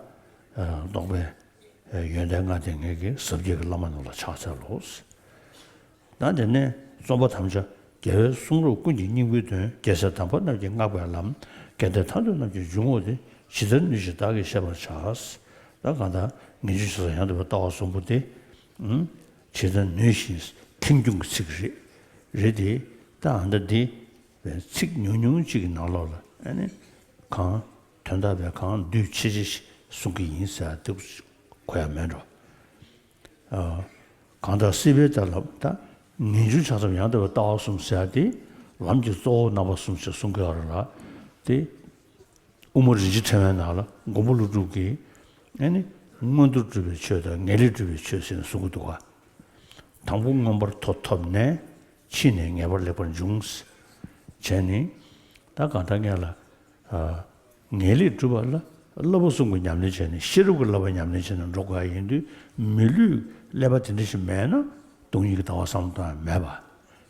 རྟོགས་པའི་ཡོན་ཏན་ལྔ་ལྡན་ངེད་ཀྱི་ཟབ་རྒྱས་ཀྱི་བླ་མ་རྣམས་ལ་ཕྱག་འཚལ་ལོ། ད་དེ་ནས་རྩོམ་པ་དམ་བཅའ། རྒྱལ་བའི་གསུང་རབ་ཀུན་གྱི་སྙིང་པོའི་དོན། རྒྱལ་སྲས་དམ་པ་རྣམས་ཀྱིས་བསྔགས་པའི་ལམ། དགེ་འདུན་ཐམས་ཅད་རྣམས་ཀྱི་འཇུག་ངོགས་དེ། ཇི་ལྟར་ནུས་ཤིང་བདག་གིས་ཤེས་པར་བྱ། ད་གང་ལྟར་ངེས་འབྱུང་ཇི་ལྟར་ཡང་དག་པའི་ལྟ་བ་གསུམ་པོ་དེ། ཨུམ། ཇི་ལྟར་ནུས་ཤིང་ཐལ་འགྱུར་གྱི་ཚིག་རེད། རེད་དེ། ད་ཨ་ད་འདི་ཚིག་ཉུང་ཉུང་གཅིག་གི་ནང་ལོགས་ལ་ཨ་ནི་གང་དོན་དག་པའི་གང་འདུས་ཆེ་ཆེ་ཞིག་གསུང་གི་ཡིན་ཟེར་དེ་གོ་ཡ་མེད་འགྲོ། ཨ་གང་ལྟར་སྲིད་པའི་ལྟ་ལ་ད་ངེས་འབྱུང་ཆ་ཚང་ཡང་དག་པའི་ལྟ་བ་གསུམ་ཟེར་ཡ་དེ་ལམ་གྱི་གཙོ་བོ་རྣམ་པ་གསུམ་ཞེས་གསུང་གི་ཡོད་རེད་ལ། དེ་དབུ་མ་རིན་ཆེན་ཕྲེང་བའི་ནང་ལ་མགོན་པོ་ཀླུ་སྒྲུབ་ཀྱིས་ཨ་ནི་མངོན་མཐོ་སྒྲུབ་པའི་ཆོས་དང་ངེས་ལེགས་སྒྲུབ་པའི་ཆོས་ཟེར་ནས་གསུང་གི་འདུག་ག་དང་པོ་མངོན་པར་མཐོ་ཐོབ་ནས། ཕྱིས་ནས་ངེས་པར་ལེགས་པར་འབྱུང་། བྱས་ནས་ད་གང་ལྟར་ངེས་ལ། ཨ་ངེས་ལེགས་སྒྲུབ་པ་ལ་བསླབ་པ་གསུམ་གྱི་ཉམས་ལེན་བྱས་ནས། ཤེས་རབ་ཀྱི་བསླབ་པ་ཉམས་ལེན་བྱས་ནས་འགྲོ་དགོས་ཡ་ཡིན་དུས། མི་ལུས་ཀླད་པ་དེ་འདྲ་ཞིག་མེད་ན་སྟོང་ཉིད་ཀྱི་ལྟ་བ་བསམ་བློ་གཏོང་ཡ་མེད་པ་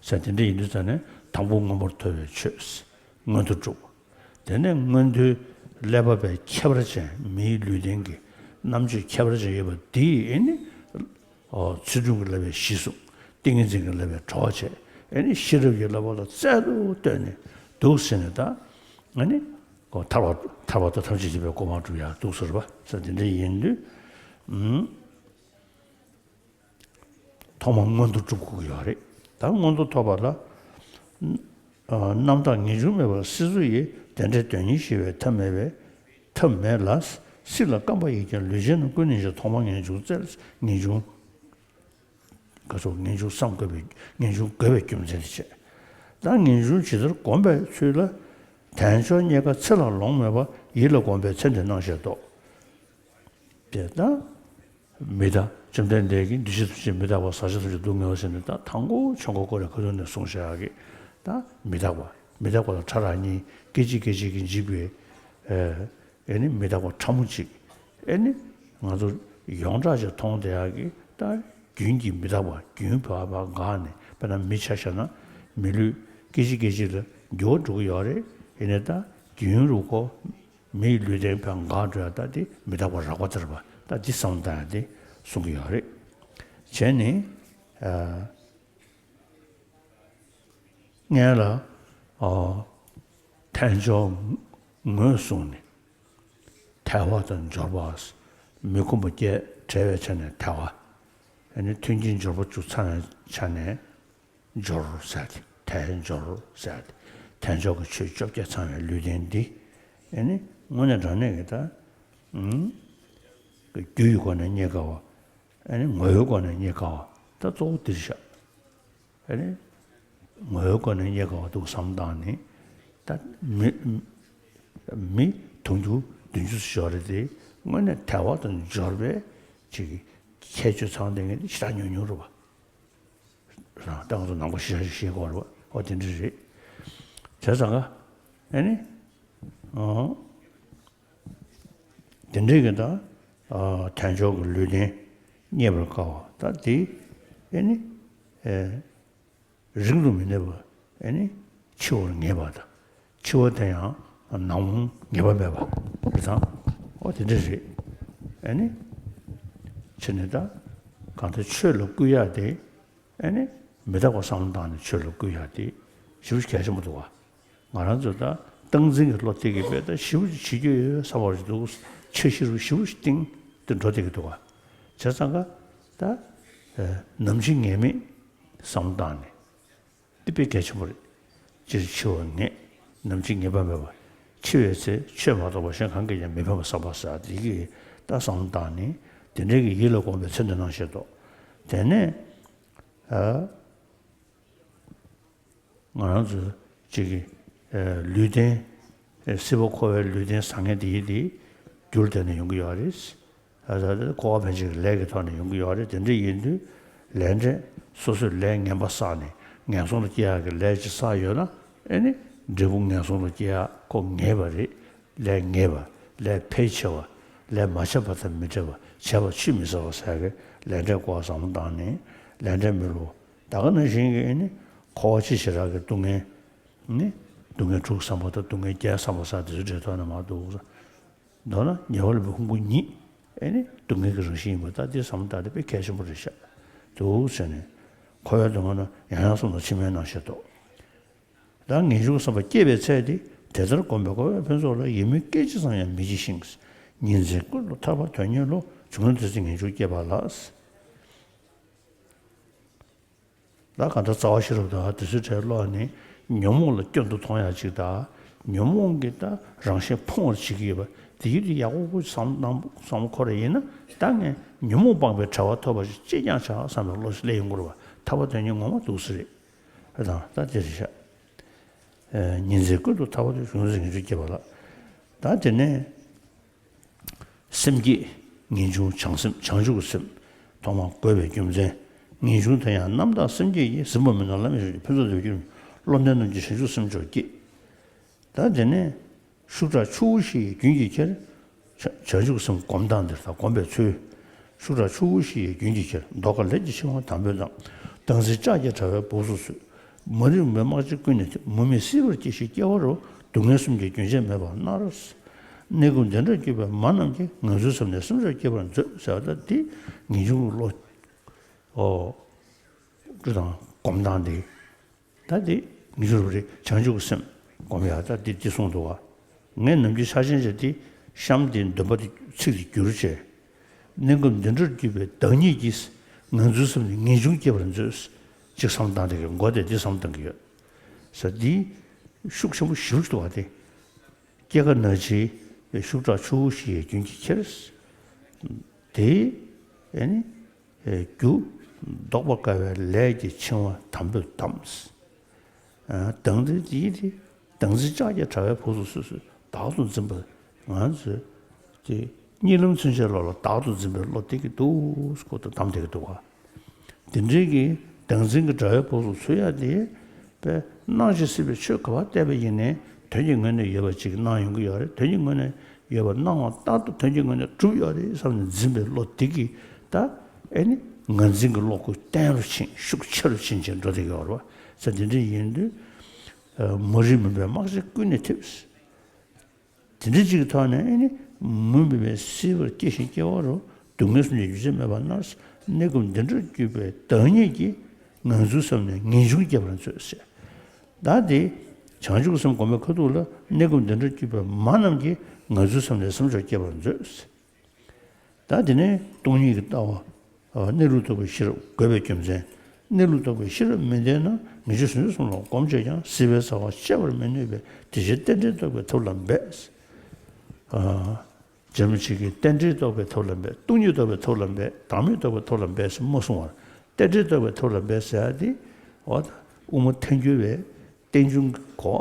ཟེར། དེ་འདྲ་ཡིན་དུས་ཙང་ནས་དང་པོ་མངོན་པར་མཐོ་བའི་ཆོས་མངོན་མཐོ་སྒྲུབ། དེ་ནས་མངོན་མཐོའི་ཀླད་པ་པའི་ཁྱད་པར་ཅན། མིའི་ལུས་རྟེན་གྱི་རྣམ་དཔྱོད་ཁྱད་པར་ཅན་ཡོད་པ་འདིས་ཨེ་ནི། ཨོ་ཚུལ་ཁྲིམས་ཀྱི་བསླབ་པས་གཞི་བཟུང་། ཏིང་ངེ་འཛིན་གྱི་བསླབ་པས་གྲོགས་བྱས། ཨེ་ནི་ཤེས་རབ་ཀྱི་བསླབ་པ་ལ་རྩལ་དུ་བཏོན་ནས་འདུག་ཟེར་ནས་ད། ཨེ་ནི་ཨོ་ཐར་པ་ཐར་པ་དང་ཐམས་ཅད་མཁྱེན་པའི་གོ་འཕང་སྒྲུབ་ཡ་འདུག་ཟེར་བ་ཟེར་དེ་འདྲ་ཡིན་དུས། ཨུམ། ཐོག་མར་མངོན་མཐོ་སྒྲུབ་དགོས་ཀྱི་ཡོད་རེད། ད་མངོན་མཐོ་ཐོབ་པ་ལ། ཨ་རྣམ་དག་ངེས་འབྱུང་མེད་པར་སྲིད་མཚོ་ཡི། དེ་འདྲའི་དོན་གཉིས་ཤེས་པའི་ཐབས་མེད་པས། ཐབས་མེད་ལ། སྲིད་ལ་རྐང་པ་ཡིས་ཀྱང་ལུས་ཅན་རྣམས། ཀུན་ནས་ཀྱང་ཐོག་མར་ངེས་འབྱུང་བཙལ། ངེས་འབྱུང་། ག་སོགས་ངེས་འབྱུང་བསམ་དགོས་པའི་ངེས་འབྱུང་དགོས་པའི་རྒྱུ་མཚན་དེ་བྱས། ད་ངེས་འབྱུང་ཇི་ལྟར་བསྒོམ་པའི་ཚུལ་ལ། དལ་འབྱོར་རྙེད་དཀའ་ཚེ་ལ་ལོང་མེད་པ། ཡིད་ལ་བསྒོམས་པས་ཚེ་འདི་སྣང་ཞེས་རྟོགས། དེ་ལྟར། མི་རྟག་བཅོམ་ལྡན་འདས་ཀྱིས་འདུས་བྱས་ཐམས་ཅད་མི་རྟག་པ། ཟག་བཅས་ཐམས་ཅད་སྡུག་བསྔལ་བ་ཟེར་ནས་ད་དང་པོ་ཆོས་འཁོར་བསྐོར་བའི་ཁ་ཐུག་ནས་གསུངས་བཞག་གི། ད་མི་རྟག་པ། མི་རྟག་པ་ལ་ཕྲ་རགས་གཉིས། སྐད་ཅིག་སྐད་ཅིག་གིས་འཇིག་པའི། ཨེ་ནི་མི་རྟག་པ་ཕྲ་མོ་གཅིག་ཨེ་ནི་ང་ཚོ་ཡོངས་གྲགས་ཀྱིས་མཐོང་བསྡད་ཡག་གི། ད་རྒྱུན་གྱི་མི་རྟག་པ། རྒྱུན་བབས་པ་འགག་ནས། དཔེར་ན་མི་ཆ་བཞག་ན་མི་ལུས་སྐད་ཅིག་སྐད་ཅིག་ལ་འགྱུར་བ་འགྲོ་གི་ཡོད་རེད། ཡིན་ནའི་ད་རྒྱུན་རུ་ཁོ། མིའི་ལུས་རྟེན་ཕར་འགག་འགྲོ་ཡ་ད་དེ་མི་རྟག་པ་རགས་པ་དེ་རེད་པ། ད་འདི་བསམ་བློ་བཏང་ཡ་དེ་གསུང་གི་ཡོད་རེད། བྱས་ནས་ཨ་སྔོན་ལ་ཨ་དལ་འབྱོར་ངོས་བཟུང་ནས་དལ་བ་དང་འབྱོར་པ། མི་ཁོམ་པ་བརྒྱད་བྲལ་བའི་ཆ་ནས་དལ་བ། ཨ་ནི་མཐུན་རྐྱེན་འབྱོར་པ་བཅུ་ཚང་བའི་ཆ་ནས། འབྱོར་ཟེར་ཏེ། དལ་འབྱོར་ཟེར་ཏེ། དལ་འབྱོར་གྱི་ཆོས་བཅོ་བརྒྱད་ཚང་བའི་ལུས་རྟེན་འདི། ཨེ་ནི་དངོས་གནས་དྲང་གནས་ཀྱི་ད། ཨུམ། རྒྱུ་ཡི་སྒོ་ནས་རྙེད་དཀའ་བ། ཨེ་ནི་ངོ་བོའི་སྒོ་ནས་རྙེད་དཀའ་བ། ད་གཙོ་བོ་འདིར་བཞག་ཨེ་ནི་ངོ་བོའི་སྒོ་ནས་རྙེད་དཀའ་བ་འདུག་བསམ་བཏང་ནས། ད་མི། མི་དུང་ཕྱུར་བདུན་ཅུ་ཙམ་ཡོད་རེད་དེ། དངོས་གནས་དལ་བ་དང་འབྱོར་པའི་ཅིག་ཁྱད་ཆོས་ཚང་བསྡད་མཁན་དེ་ཞེ་དྲག་ཉུང་ཉུང་རེད་པ། རང་ཏང་ཚོ་ནང་པ་ཤེས་བྱ་ཞིག་ཤེས་དགོས་རེད་པ། ཨོ་དེ་འདྲ་རེད། བྱས་ཙང་ཀ་ཨེ་ནི། ཨོ། དེ་འདྲའི་གི་ད། ཨ་དལ་འབྱོར་གྱི་ལུས་རྟེན་རྙེད་པར་དཀའ་བ་ད་དེ། ཨེ་ནི། ཨེ། རིང་དུ་མི་གནས་པ། ཨེ་ནི། འཆི་བར་ངེས་པ་དང་། འཆི་བ་དེ་ཡང་ནམ་ངེས་པ་མེད་པ་རེད་དང་། ཨོ་དེ་འདྲ་རེད། ཨེ་ནི། ཕྱིར་ནི་ད། གང་ལྟར་ཆོས་ལ་བསྐུལ་ཡག་དེ། ཨེ་ནི། མི་རྟག་པ་བསམ་བློ་བཏང་ནས་ཆོས་ལ་བསྐུལ་ཡག་དེ་ཞེ་པོ་ཅིག་གལ་ཆེན་པོ་འདུག་བ། ང་རང་ཚོ་ད་སྟངས་འཛིན་གྱི་བློ་དེ་གི་དཔེ་ད་ཞེ་པོ་ཅིག་བྱེད་རྒྱུ་ཡོད་བསམ་པ་ཞིག་འདུག་འཆར་གཞི་རུ་ཞེ་པོ་ཅིག་བཏིང་དེ་འགྲོ་བསྡད་ཀྱི་འདུག་བ། བྱས་ཙང་ཀ་ད། ཨེ། ནམ་འཆི་ངེས་མེད་བསམ་བློ་བཏང་ནས། འདི་དཔེ་གལ་ཆེན་པོ་རེད། སྤྱིར་འཆི་བ་ངེས། ནམ་འཆི་ངེས་པ་མེད་པ། འཆི་བའི་ཚེ་ཆོས་མ་གཏོགས་པ་གཞན་གང་གིས་ཀྱང་མི་ཕན་པ་བསམ་པ་ཟེར་དེ་གི་ད་བསམ་བློ་བཏང་ནས་དེ་འདྲའི་གི་ཡིད་ལ་སྒོམ་པའི་ཚེ་འདི་ནང་བཞིན་དུ། དེ་ནས། ཨ། ང་རང་ཚོ་གཅིག་གི། ཨ། ལུས་རྟེན། ཨ། སྲིད་པ་འཁོར་བའི་ལུས་རྟེན་བཟང་ངན་དེ་ཡི་དེ་རྒྱུར་བརྟེན་ནས་ཡོང་གི་ཡོད་རེད། ཨ། ད་ལྟ་འཁོར་བ་ཕན་ཆད་ཀྱི་ལས་ཀྱི་ཐོག་ནས་ཡོང་གི་ཡོད་རེད། དེ་འདྲ་ཡིན་དུས་ལས་འབྲས་སོ་སོས་ལས་ངན་པ་བསགས་ནས་ངན་སོང་ལ་སྐྱེ་ཡག་གི་ལས་ཅིག་བསགས་ཡོད་ན། ཨེ་ནི། འབྲས་བུ་ངན་སོང་ལ་སྐྱེ་ཡག་ཁོ་ངེས་པ་རེད། ལས་ངེས་པ། ལས་ཕལ་ཆེ་བ། ལས་མ་བྱས་པ་དང་མི་འབྲལ་བ། བྱས་པ་ཆུད་མི་ཟ་བ་ཟེར་གི་ལས་འབྲས་སྐོར་བ་བསམ་བློ་བཏང་ནས་ལས་འབྲས་མི་བསླུ། ད་ག་ནང་བཞིན་གྱི་ཨེ་ནི། འཁོར་བ་ཆེ་ཞེ་དྲག་གི་སྡུག་བསྔལ། ནི། སྡུག་བསྔལ་དྲུག་བསམ་པ་དང་སྡུག་བསྔལ་བརྒྱད་བསམ་པ་ཟེར་དེ་ཚོ་འབྲས་ཐོག་ནས་མ་འདུག་མདོར་ན་ཉེ་བར་ལུས་པའི་ཕུང་པོ་ཉིད། ཨེ་ནི། སྡུག་བསྔལ་གྱི་རང་བཞིན་ཡིན་པ་ད་འདི་བསམ་བློ་བཏང་སྟེ་དཔེ་གལ་ཆེན་པོ་རེད་ཤག་འདུག་ཟེར་ནས། འཁོར་བའི་སྡུག་བསྔལ་རྣམས་ཡང་ཡང་བསམ་དང་ཕྱི་མའི་སྣང་ཤས་རྟོགས། ད་ངེས་འབྱུང་བསམ་པ་སྐྱེས་པའི་ཚེ་དེ། དེ་ལྟར་བསྒོམས་པས་འཁོར་བའི་ཕུན་ཚོགས་ལ། ཡིད་སྨོན་སྐད་ཅིག་ཙམ་ཡང་མི་བྱེད་ཅིང་། ཉིན་མཚན་ཀུན་ཏུ་ཐར་པ་དོན་གཉེར་བློ། བྱུང་ན་དེ་ཚེ་ངེས་འབྱུང་སྐྱེས་པ་ལགས། ད་གང་ལྟར་རྩ་བ་ཤེས་རབ་དང་དེ་ཚོའི་གྲས་ཀློག་ནས་ཉོན་མོངས་ལ་སྐྱོན་དུ་མཐོང་ཡག་ཅིག་དང་། ཉོན་མོངས་ཀྱི་ད་རང་བཞིན་ཕུང་བར་བྱེད་ཀྱི་ཡོད་པ་དེ་ཡིད་དུ་ཡག་པོ་བསམ་བློ་བསམ་བློ་འཁོར་བ་ཡིན་ན། ད་ངས་ཉོན་མོངས་སྤངས་པའི་གྲོལ་བ་ཐོབ་པ་ཞིག་ཅིས་ཀྱང་བྱ་བསམ་པའི་བློ་ཞིག་སླེབས་ཡོང་གི་རེད་བ། ཐར་པ་དོན་གཉེར་ངོ་མ་འདུག་ས་རེད། ཨ། དང་ད་དེ་རེད་ཤག་ཨ། ཉིན་མཚན་ཀུན་ཏུ་ཐར་པ་དོན་བྱུང་ཚེ་ངེས་འབྱུང་སྐྱེས་པ་ལགས། ད་དེ་ནས། སེམས་བསྐྱེད། ངེས་འབྱུང་བྱང་སེམས་བྱང་ཆུབ་ཀྱི་སེམས། ཐོག་མར་དགོས་པའི་རྒྱུ་མཚན། ངེས་འབྱུང་དེ་ཡང་རྣམ་དག་སེམས་བསྐྱེད་ཀྱིས། ཟིན་པ་མིན་ནོ་ལམ་ཡིན་ཕྱིར། ཕུན་ཚོགས་དེ་བརྒྱུད་བློ་ལྡན་རྣམས་ཀྱིས། བྱང་ཆུབ་སེམས་མཆོག་བསྐྱེད། ད་དེ་ནས་ཤུགས་དྲག་ཆུ་བོ་བཞི་ཡི་རྒྱུན་གྱིས་ཁྱེར། བྱང་བྱང་ཆུབ་སེམས་སྒོམ་སྟངས་འདིར་ད་སྒོམ་པའི་ཚུལ། ཤུགས་དྲག་ཆུ་བོ་བཞི་ཡི་རྒྱུན་གྱིས་ཁྱེར། མདོ་ཁ་ལས་ཀྱི་འཆིང་བ་དམ་པོས་བསྡམས། བདག་འཛིན་ལྕགས་ཀྱི་དྲ་བས་སྦུབས་སུ་ཚུད། མ་རིག་མུན་པའི་དམག་རྗེས་ཀུན་ནས་ཐེབས། མུ་མེད་སྲིད་པར་སྐྱེ་ཞིང་སྐྱེ་བ་རུ། སྡུག་བསྔལ་གསུམ་གྱི་རྒྱུན་ཆད་མེད་པར་མནར། གནས་སྐབས་འདི་འདྲར་གྱུར་པའི་མ་རྣམས་ཀྱིས། ངང་ཚུལ་ཙམ་ནས་སེམས་མཆོག་སྐྱེ་བར་མཛོད། ཟེར་བ་ད་འདི་ངེས་འབྱུང་གི་བློ། ཨོ། དེ་དང་སྒོམ་སྟངས་འདི། ད་འདི་ངེས་འབྱུང་རེད། བྱང་ཆུབ་ཀྱི་སེམས་སྒོམ་ཡག་ད་འདི་འདི་གསུངས་འདུག་བ། ངས་ནམ་རྒྱུན་ཕྱག་ཆེན་བྱས་ཏེ་གཤམ་དེ་འདོན་པ་དེ་ཚིག་དེ་བསྒྱུར་བྱས། གནས་སྐབས་འདི་འདྲར་གྱུར་པའི་བདག་ཉིད་ཀྱིས། ངང་ཚུལ་ཙམ་ནས་ངེས་འབྱུང་སྐྱེ་བར་མཛོད། ཅིག་བསམ་བཏང་དེ་གི་མགོ་དེ་འདི་བསམ་བཏང་གི་ཡོད། ས་འདི་ཤུགས་ཆེན་པོ་ཞེ་པོ་ཞིག་འདུག་བ་དེ། སྐྱེ་རྒ་ན་འཆིའི་ཤུགས་དྲག་ཆུ་བོ་བཞི་ཡི་རྒྱུན་གྱིས་ཁྱེར། དེ་ཨེ་ནི་རྒྱུ་ལྡོག་པར་དཀའ་བའི་ལས་ཀྱི་འཆིང་བ་དམ་པོས་བསྡམས། ཨ། དང་དེ་དེའི་དེ་བདག་འཛིན་ལྕགས་ཀྱི་དྲ་བས་སྦུབས་སུ་ཚུད། བདག་ཏུ་འཛིན་པ་ང་ཚོས་དེ་གཉིད་ལམ་ཚུན་ཆད་བློ་ལ་བདག་ཏུ་འཛིན་པའི་བློ་དེ་གི་འདུག་སྐོར་དུ་བསྡམས་བསྡད་ཀྱི་འདུག་བ། དེ་འདྲའི་གི་བདག་འཛིན་གྱི་དྲ་བའི་སྦུབས་སུ་ཚུད་ཡ་དེ། དཔེ་སྣང་ཞིང་སྲིད་པའི་ཆོས་ག་པར་བལྟས་པ་ཡིན་ནའི་དོན་གྱི་ངོས་ནས་ཡོད་པ་ཅིག་སྣང་ཡོང་གི་ཡོད་རེད། དོན་གྱི་ངོས་ནས་ཡོད་པ་སྣང་བ་ལྟར་དུ་དོན་གྱི་ངོས་ནས་གྲུབ་ཡོད་རེད་བསམ་ནས་འཛིན་པའི་བློ་དེ་གིས་ད་ཨེ་ནི་ངར་འཛིན་གྱི་བློ་ཁོ་བརྟན་རུ་ཕྱིན། ཤུགས་ཆེ་རུ་ཕྱིན་ཕྱིན་འགྲོ་བསྡད་ཀྱི་ཡོད་རེད་བ། ས་དེ་འདྲ་ཡིན་དུས། ཨ། མ་རིག་མུན་པའི་དམག་རྗེས་ཀུན་ནས་ཐེབས། དེ་འདྲ་ཅིག་གི་ཐོག་ནས་ཨེ་ནི་མུ་མེད་པའི་སྲིད་པར་སྐྱེ་ཞིང་སྐྱེ་བ་རུ། སྡུག་བསྔལ་གསུམ་གྱི་རྒྱུན་ཆད་མེད་པར་མནར། གནས་སྐབས་འདི་འདྲར་གྱུར་པའི་བདག་ཉིད་ཀྱིས། ངང་ཚུལ་ཙམ་ནས་ངེས་འབྱུང་སྐྱེ་བར་མཛོད་ཟེར། ད་དེ་བྱང་ཆུབ་སེམས་སྒོམ་པའི་ཁ་ཐུག་ལ། གནས་སྐབས་འདི་འདྲར་གྱུར་པའི་མ་རྣམས་ཀྱིས། ངང་ཚུལ་ཙམ་ནས་སེམས་མཆོག་སྐྱེ་བར་མཛོད་ཟེར། ད་དེ་ནས་སྟོང་ཉིད་ཀྱི་ལྟ་བ། ཨ། གནས་ལུགས་རྟོགས་པའི་ཤེས་རབ་དགོས་པའི་རྒྱུ་མཚན། གནས་ལུགས་རྟོགས་པའི་ཤེས་རབ་མི་ལྡན་ན། ངེས་འབྱུང་ཟིན་ཚུལ་གསུམ་ལ་སྒོམ་བྱས་ཀྱང་། སྲིད་པའི་ཚ་བ་གཅད་པར་མི་ནུས་པས། དེ་ཕྱིར་རྟེན་འབྲེལ་རྟོགས་པའི་ཐབས་ལ་འབད། ཨ། རྗེ་མོ་ཅིག་གིས་རྟེན་འབྲེལ་རྟོགས་པའི་ཐབས་ལ་འབད། སྟོང་ཉིད་རྟོགས་པའི་ཐབས་ལ་འབད། བདག་མེད་རྟོགས་པའི་ཐབས་ལ་འབད་ཟེར་མ་གསུངས་པར། རྟེན་འབྲེལ་རྟོགས་པའི་ཐབས་ལ་འབད་ཟེར་ཡ་དེ། འོ་ད་དབུ་མ་ཐལ་འགྱུར་བའི། རྟེན་འབྱུང་གི་གོ་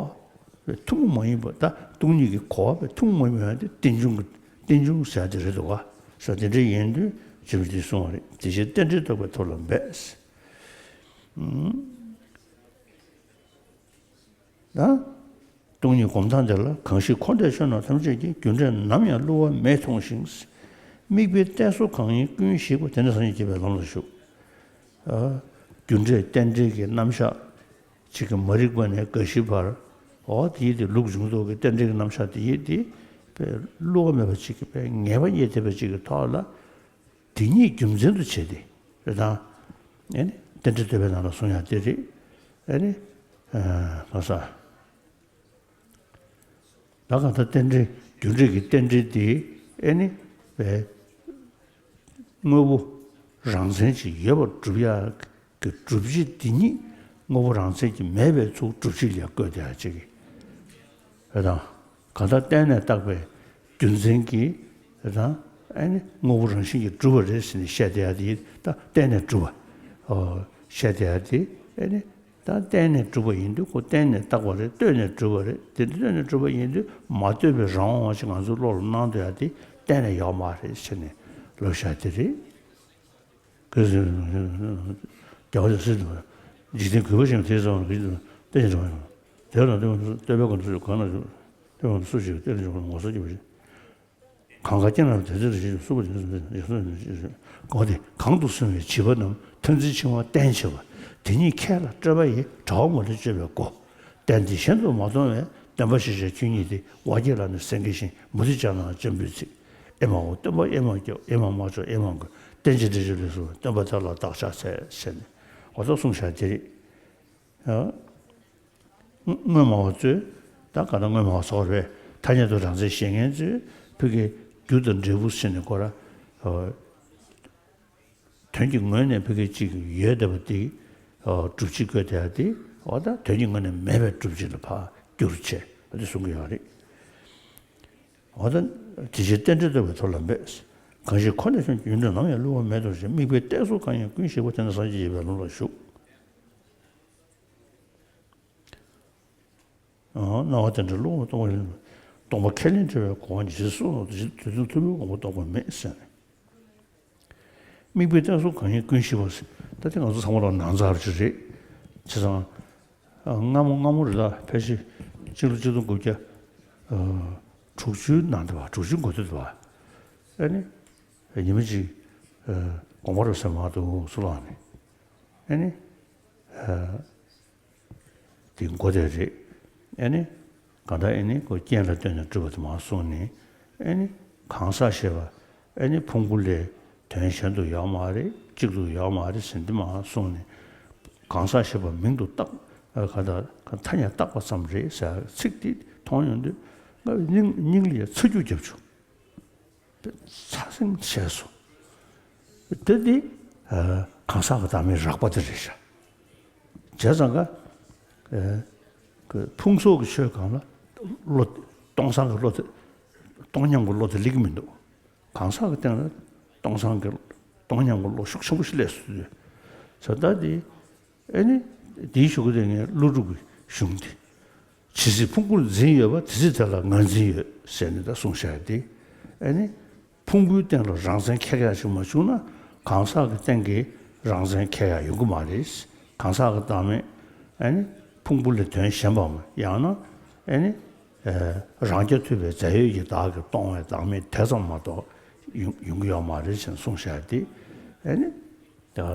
བ་ཐུན་མོང་མ་ཡིན་པ། ད་སྟོང་ཉིད་ཀྱི་གོ་བ་ཐུན་མོང་མ་ཡིན་པ་དེ་རྟེན་འབྱུང་གི། རྟེན་འབྱུང་ཟེར་ཡ་དེ་རེད་འདུག་ག་ས་དེ་འདྲ་ཡིན་དུས་རྗེ་མོ་འདིས་གསུངས་པ་རེད། དེ་ཕྱིར་རྟེན་འབྲེལ་རྟོགས་པའི་ཐབས་ལ་འབད། ཨང་། ད་སྟོང་ཉིད་སྒོམ་སྟངས་དེ་ལ། གང་ཞིག་འཁོར་འདས་ཆོས་རྣམས་ཐམས་ཅད་ཀྱི། རྒྱུ་འབྲས་ནམ་ཡང་བསླུ་བ་མེད་མཐོང་ཞིང་། དམིགས་པའི་གཏད་སོ་གང་ཡིན་ཀུན་ཞིག་པ། དེ་ནས་སངས་རྒྱས་བསྐྱེད་པའི་ལམ་ལ་ཞུགས། ཨ། རྒྱུ་འབྲས་རྟེན་འབྲེལ་གྱི་རྣམ་གཞག་ཅིག་གི་མ་རིག་པ་ནས་རྒ་ཤི་བར། འོ་དེ་ཡིད་དེ་ལུགས་འབྱུང་ལྡོག་གི་རྟེན་འབྲེལ་གྱི་རྣམ་གཞག་དེ་ཡིད་དེ། དཔེ་བསླུ་བ་མེད་པ་ཅིག་གི་དཔེ་ངེས་པ་རྙེད་བསྡད་པ་ཅིག་གི་ཐོག་ལ། དེ་ཉིད་རྒྱུ་མཚན་དུ་བྱས་ཏེ། རེད་དང་། ཨེ་ནི་རྟེན་འབྲེལ་བསྟོད་པའི་ནང་ལ་གསུངས་ཡག་དེ་རེད། ཨེ་ནི་ཨ་ལོ་ས། ད་གང་ལྟར་རྟེན་འབྲེལ་རྒྱུ་འབྲས་ཀྱི་རྟེན་འབྲེལ་དེ་ཨེ་ནི་བས་དངོས་པོ་རང་མཚན་ཅིག་ཡོད་པར་སྒྲུབ་ཡག་གི་སྒྲུབ་བྱེད་དེ་ཉིད་དངོས་པོ་རང་མཚན་གྱིས་མེད་པའི་ཚུལ་སྒྲུབ་བྱེད་ལ་བཀོད་དེ་ཡག་ཅིག་རེད་དང་། གང་ལྟར་བརྟེན་ནས་བཏགས་པའི་རྒྱུ་མཚན་གྱིས་རེད་དང་། ཨེ་ནི་དངོས་པོ་རང་བཞིན་གྱིས་གྲུབ་པ་རེད་ཟེར་ནས་བཤད་བསྡད་ཡག་དེ་ད་བརྟེན་ནས་གྲུབ་པ་ཨོ་བཤད་བསྡད་ཡག་དེ་ཨེ་ནི། ད་བརྟེན་ནས་གྲུབ་པ་ཡིན་དུས་ཁོ་བརྟེན་ནས་བཏགས་པ་རེད། ལྟོས་ནས་གྲུབ་པ་རེད། དེ་འདྲ་ལྟོས་ནས་གྲུབ་པ་ཡིན་དུས་མ་ལྟོས་པའི་རང་དབང་ཞིག་ང་ཚོའི་བློ་ལ་སྣང་སྡོད་ཡག་དེ་གཏན་ནས་ཡོད་མ་རེད་ཟེར་ནས་ལབ་བཞག་དེ་རེད། གལ་སྲིད་རྒྱལ་བ་ཡང་སྲིད་དུ་འཇིག་རྟེན་གུས་པ་ཞིག་དེའི་ཚོགས་ལ་གུས་ཀྱང་བརྟེན་ནས་འགྲོ་བ་ཡིན། དེ་ལ་ལྟོས་པའི་སྒོ་ནས་སུ་གང་ན་ལྟོས་པའི་སྒོ་ནས་སུ་ཞིག་བརྟེན་ནས་འགྲོ་བ་ངོ་ཚ་སྐྱེ་བ་ཞིག་གང་ག་རྐྱེན་རྣམས་དེ་ཚོ་རེ་ཞིག་སུ་བ་ཡིན་ཡིན་སོ་ཡིན་སོ་གོ་དེ་གང་དུ་སོང་བའི་བྱིས་པ་རྣམས་ཐོས་འཛིན་འཆིང་བ་བསྟེན་བྱེད་པ། དེ་ཉིད་ཁས་ལ་སྤྲོད་པ་ཡི་དྲ་བ་མ་ལུས་སྤྱོད་པའི་སྒོ། བསྟན་འདི་གཞན་དུ་མ་མཐོང་བས་སྟོན་པ་ཤེས་བྱའི་ཆོས་ཉིད་དེ། ཝ་རྒྱལ་ལ་ནི་སེང་གེ་བཞིན་མུ་སྟེགས་ཅག་ན་སྤྱན་འབུལ་ཚིག་ཨེ་མ་ཧོ། སྟོན་པ་ཨེ་མ་སྐྱོབ། ཨེ་མ་མ་ཆོག་ཨེ་མ་འགོད། བསྟན་བྱེད་འདྲེན་བྱེད་ལས་སུ་སྟོན་པ་དེ་ལ་བདག་ཕྱག་འཚལ་ཟེར་ནས་འོ་ད་གསུངས་བཞག་དེ་རེད། སྔོན་མ་བ་ཚོས་ད་ག་ད་སྔོན་མ་བ་ཚོ་རེད། ཐ་སྙད་དུ་རང་མཚན་བཞེད་མཁན་ཚོས་ཕ་གི་རྒྱུ་དང་འབྲས་བུ་ཟེར་ནས་ཁོ་ར་དོན་གྱི་ངོས་ནས་ཕ་གི་གཅིག་ཡོད་བསྡད་པ་དེ་སྒྲུབ་བྱེད་བཀོད་དེ་ཡ་དེ་འོ་ད་དོན་གྱི་ངོས་ནས་མེད་པའི་སྒྲུབ་བྱེད་ལ་ཕར་བསྒྱུར་བྱས་འོ་དེ་གསུང་གི་ཡོད་རེད། འོ་ད་དེ་ཕྱིར་རྟེན་འབྲེལ་བསྟོད་པའི་ཐོག་ལ་འབད། གང་ཞིག་ཁོ་ནས་བྱུང་རྒྱུ་འབྲས་ནམ་ཡང་བསླུ་བ་མེད་དོ་ཞེས། དམིགས་པའི་གཏད་སོ་གང་ཡིན་ཀུན་ཞིག་པ། དེ་ནི་སངས་རྒྱས་ཡིན་པས་ལམ་ལ་ཞུགས། སྣང་བ་དེ་འདྲ་བསླུ་བ་སྟོང་པ་ཡིན། སྟོང་པ་ཁས་ལེན་བྲལ་བའི་གོ་འཕང་ཇི་སྲིད་སུ་ནོ། དེ་དུས་ཐུན་མོང་གོང་བུ་རྟོགས་པ་མེད་ཟེར་ནས། དམིགས་པའི་གཏད་སོ་གང་ཡིན་ཀུན་ཞིག་པ་ཟེར། ད་དེ་ང་ཚོ་ཚང་མ་ལ་ནང་ཚར་ཅིག་རེད། བྱས་ཙང་། སྔ་མོ་སྔ་མོ་རེད་ལ་ཕལ་ཆེར་སྤྱི་ལོ་ཆིག་སྟོང་དགུ་བརྒྱ་དྲུག་ཅུའི་ནང་དུ་བ་དྲུག་ཅུའི་འགོ་སྟོད་དུ་བ། ཨ་ནི། ཉི་མ་གཅིག་དགོངས་པ་རབ་གསལ་མ་གཏོགས་སུ་ལགས་ནས། ཨ་ནི། དེ་མགོ་དེ་རེད། ཨེ་ནི། གང་ལྟར་ཨེ་ནི་ཁོ་རྐྱེན་ལ་ལྟོས་ནས་གྲུབ་པ་དེ་མར་སོང་ནས། ཨེ་ནི། གང་ཟག་ཞེས་པ། ཨེ་ནི་ཕུང་པོ་ལས་དོན་གཞན་དུ་ཡོད་མ་རེད། གཅིག་ཏུ་ཡོད་མ་རེད་ཟེར་འདི་མར་སོང་ནས། གང་ཟག་ཞེས་པ་མིང་དུ་བཏགས། ཨ་ག་ད་ག་ཐ་སྙད་བཏགས་པ་ཙམ་རེད་ཟེར་ཚིག་འདི་མཐོང་ཡོང་དུས་ང་སྙིང་སྙིང་ལ་ཡ་ཚ་རྒྱུག་བརྒྱབ་བྱུང་། ཚ་སེང་བྱས་སོ། དེ་དེ་གང་ཟག་གི་བདག་མེད་རགས་པ་དེ་རེད་ཤག་བྱས་ཙང་ཀ་ཕུང་སོགས་ཀྱི་ཆོས་གང་ལ་བློ་སྟོང་སང་གི་བློ་དེ་སྟོང་ཉམས་ཀྱི་བློ་དེ་སླེབས་ཀྱི་མི་འདུག་གང་ཟག་གི་སྟེང་ལ་སྟོང་སང་གི་སྟོང་ཉམས་ཀྱི་བློ་ཤུགས་ཆེན་པོ་ཞིག་སླེབས་སོང་། ཟེར་ད་དེ། ཨེ་ནི། དེའི་གཞུག་གུ་དེ་ངས་ཀླུ་སྒྲུབ་ཀྱི་གཞུང་དེ། ཇི་སྲིད་ཕུང་པོར་འཛིན་ཡོད་པ། དེ་སྲིད་དེ་ལ་ངར་འཛིན་ཡོད་ཟེར་ནས་ད་གསུངས་བཞག་དེ། ཨེ་ནི། ཕུང་པོའི་སྟེང་ལ་རང་མཚན་འཁྱེར་ཡག་ཞིག་མ་བྱུང་ན་གང་ཟག་གི་སྟེང་གི་རང་མཚན་འཁྱེར་ཡག་ཡོང་གི་མ་རེད། གང་ཟག་གི་བདག་མེད། ཨེ་ནི། ཕུང་པོ་ལས་དོན་གཞན་པའམ་ཡང་ན། ཨེ་ནི། རང་རྐྱ་ཐུབ་པའི་རྫས་ཡོད་ཀྱི་བདག་གིས་སྟོང་བའི་བདག་མེད་དེ་ཙམ་མ་གཏོགས་ཡོང་ཡོང་གི་ཡོད་མ་རེད་ཟེར་ནས་གསུངས་བཞག་དེ། ཨེ་ནི།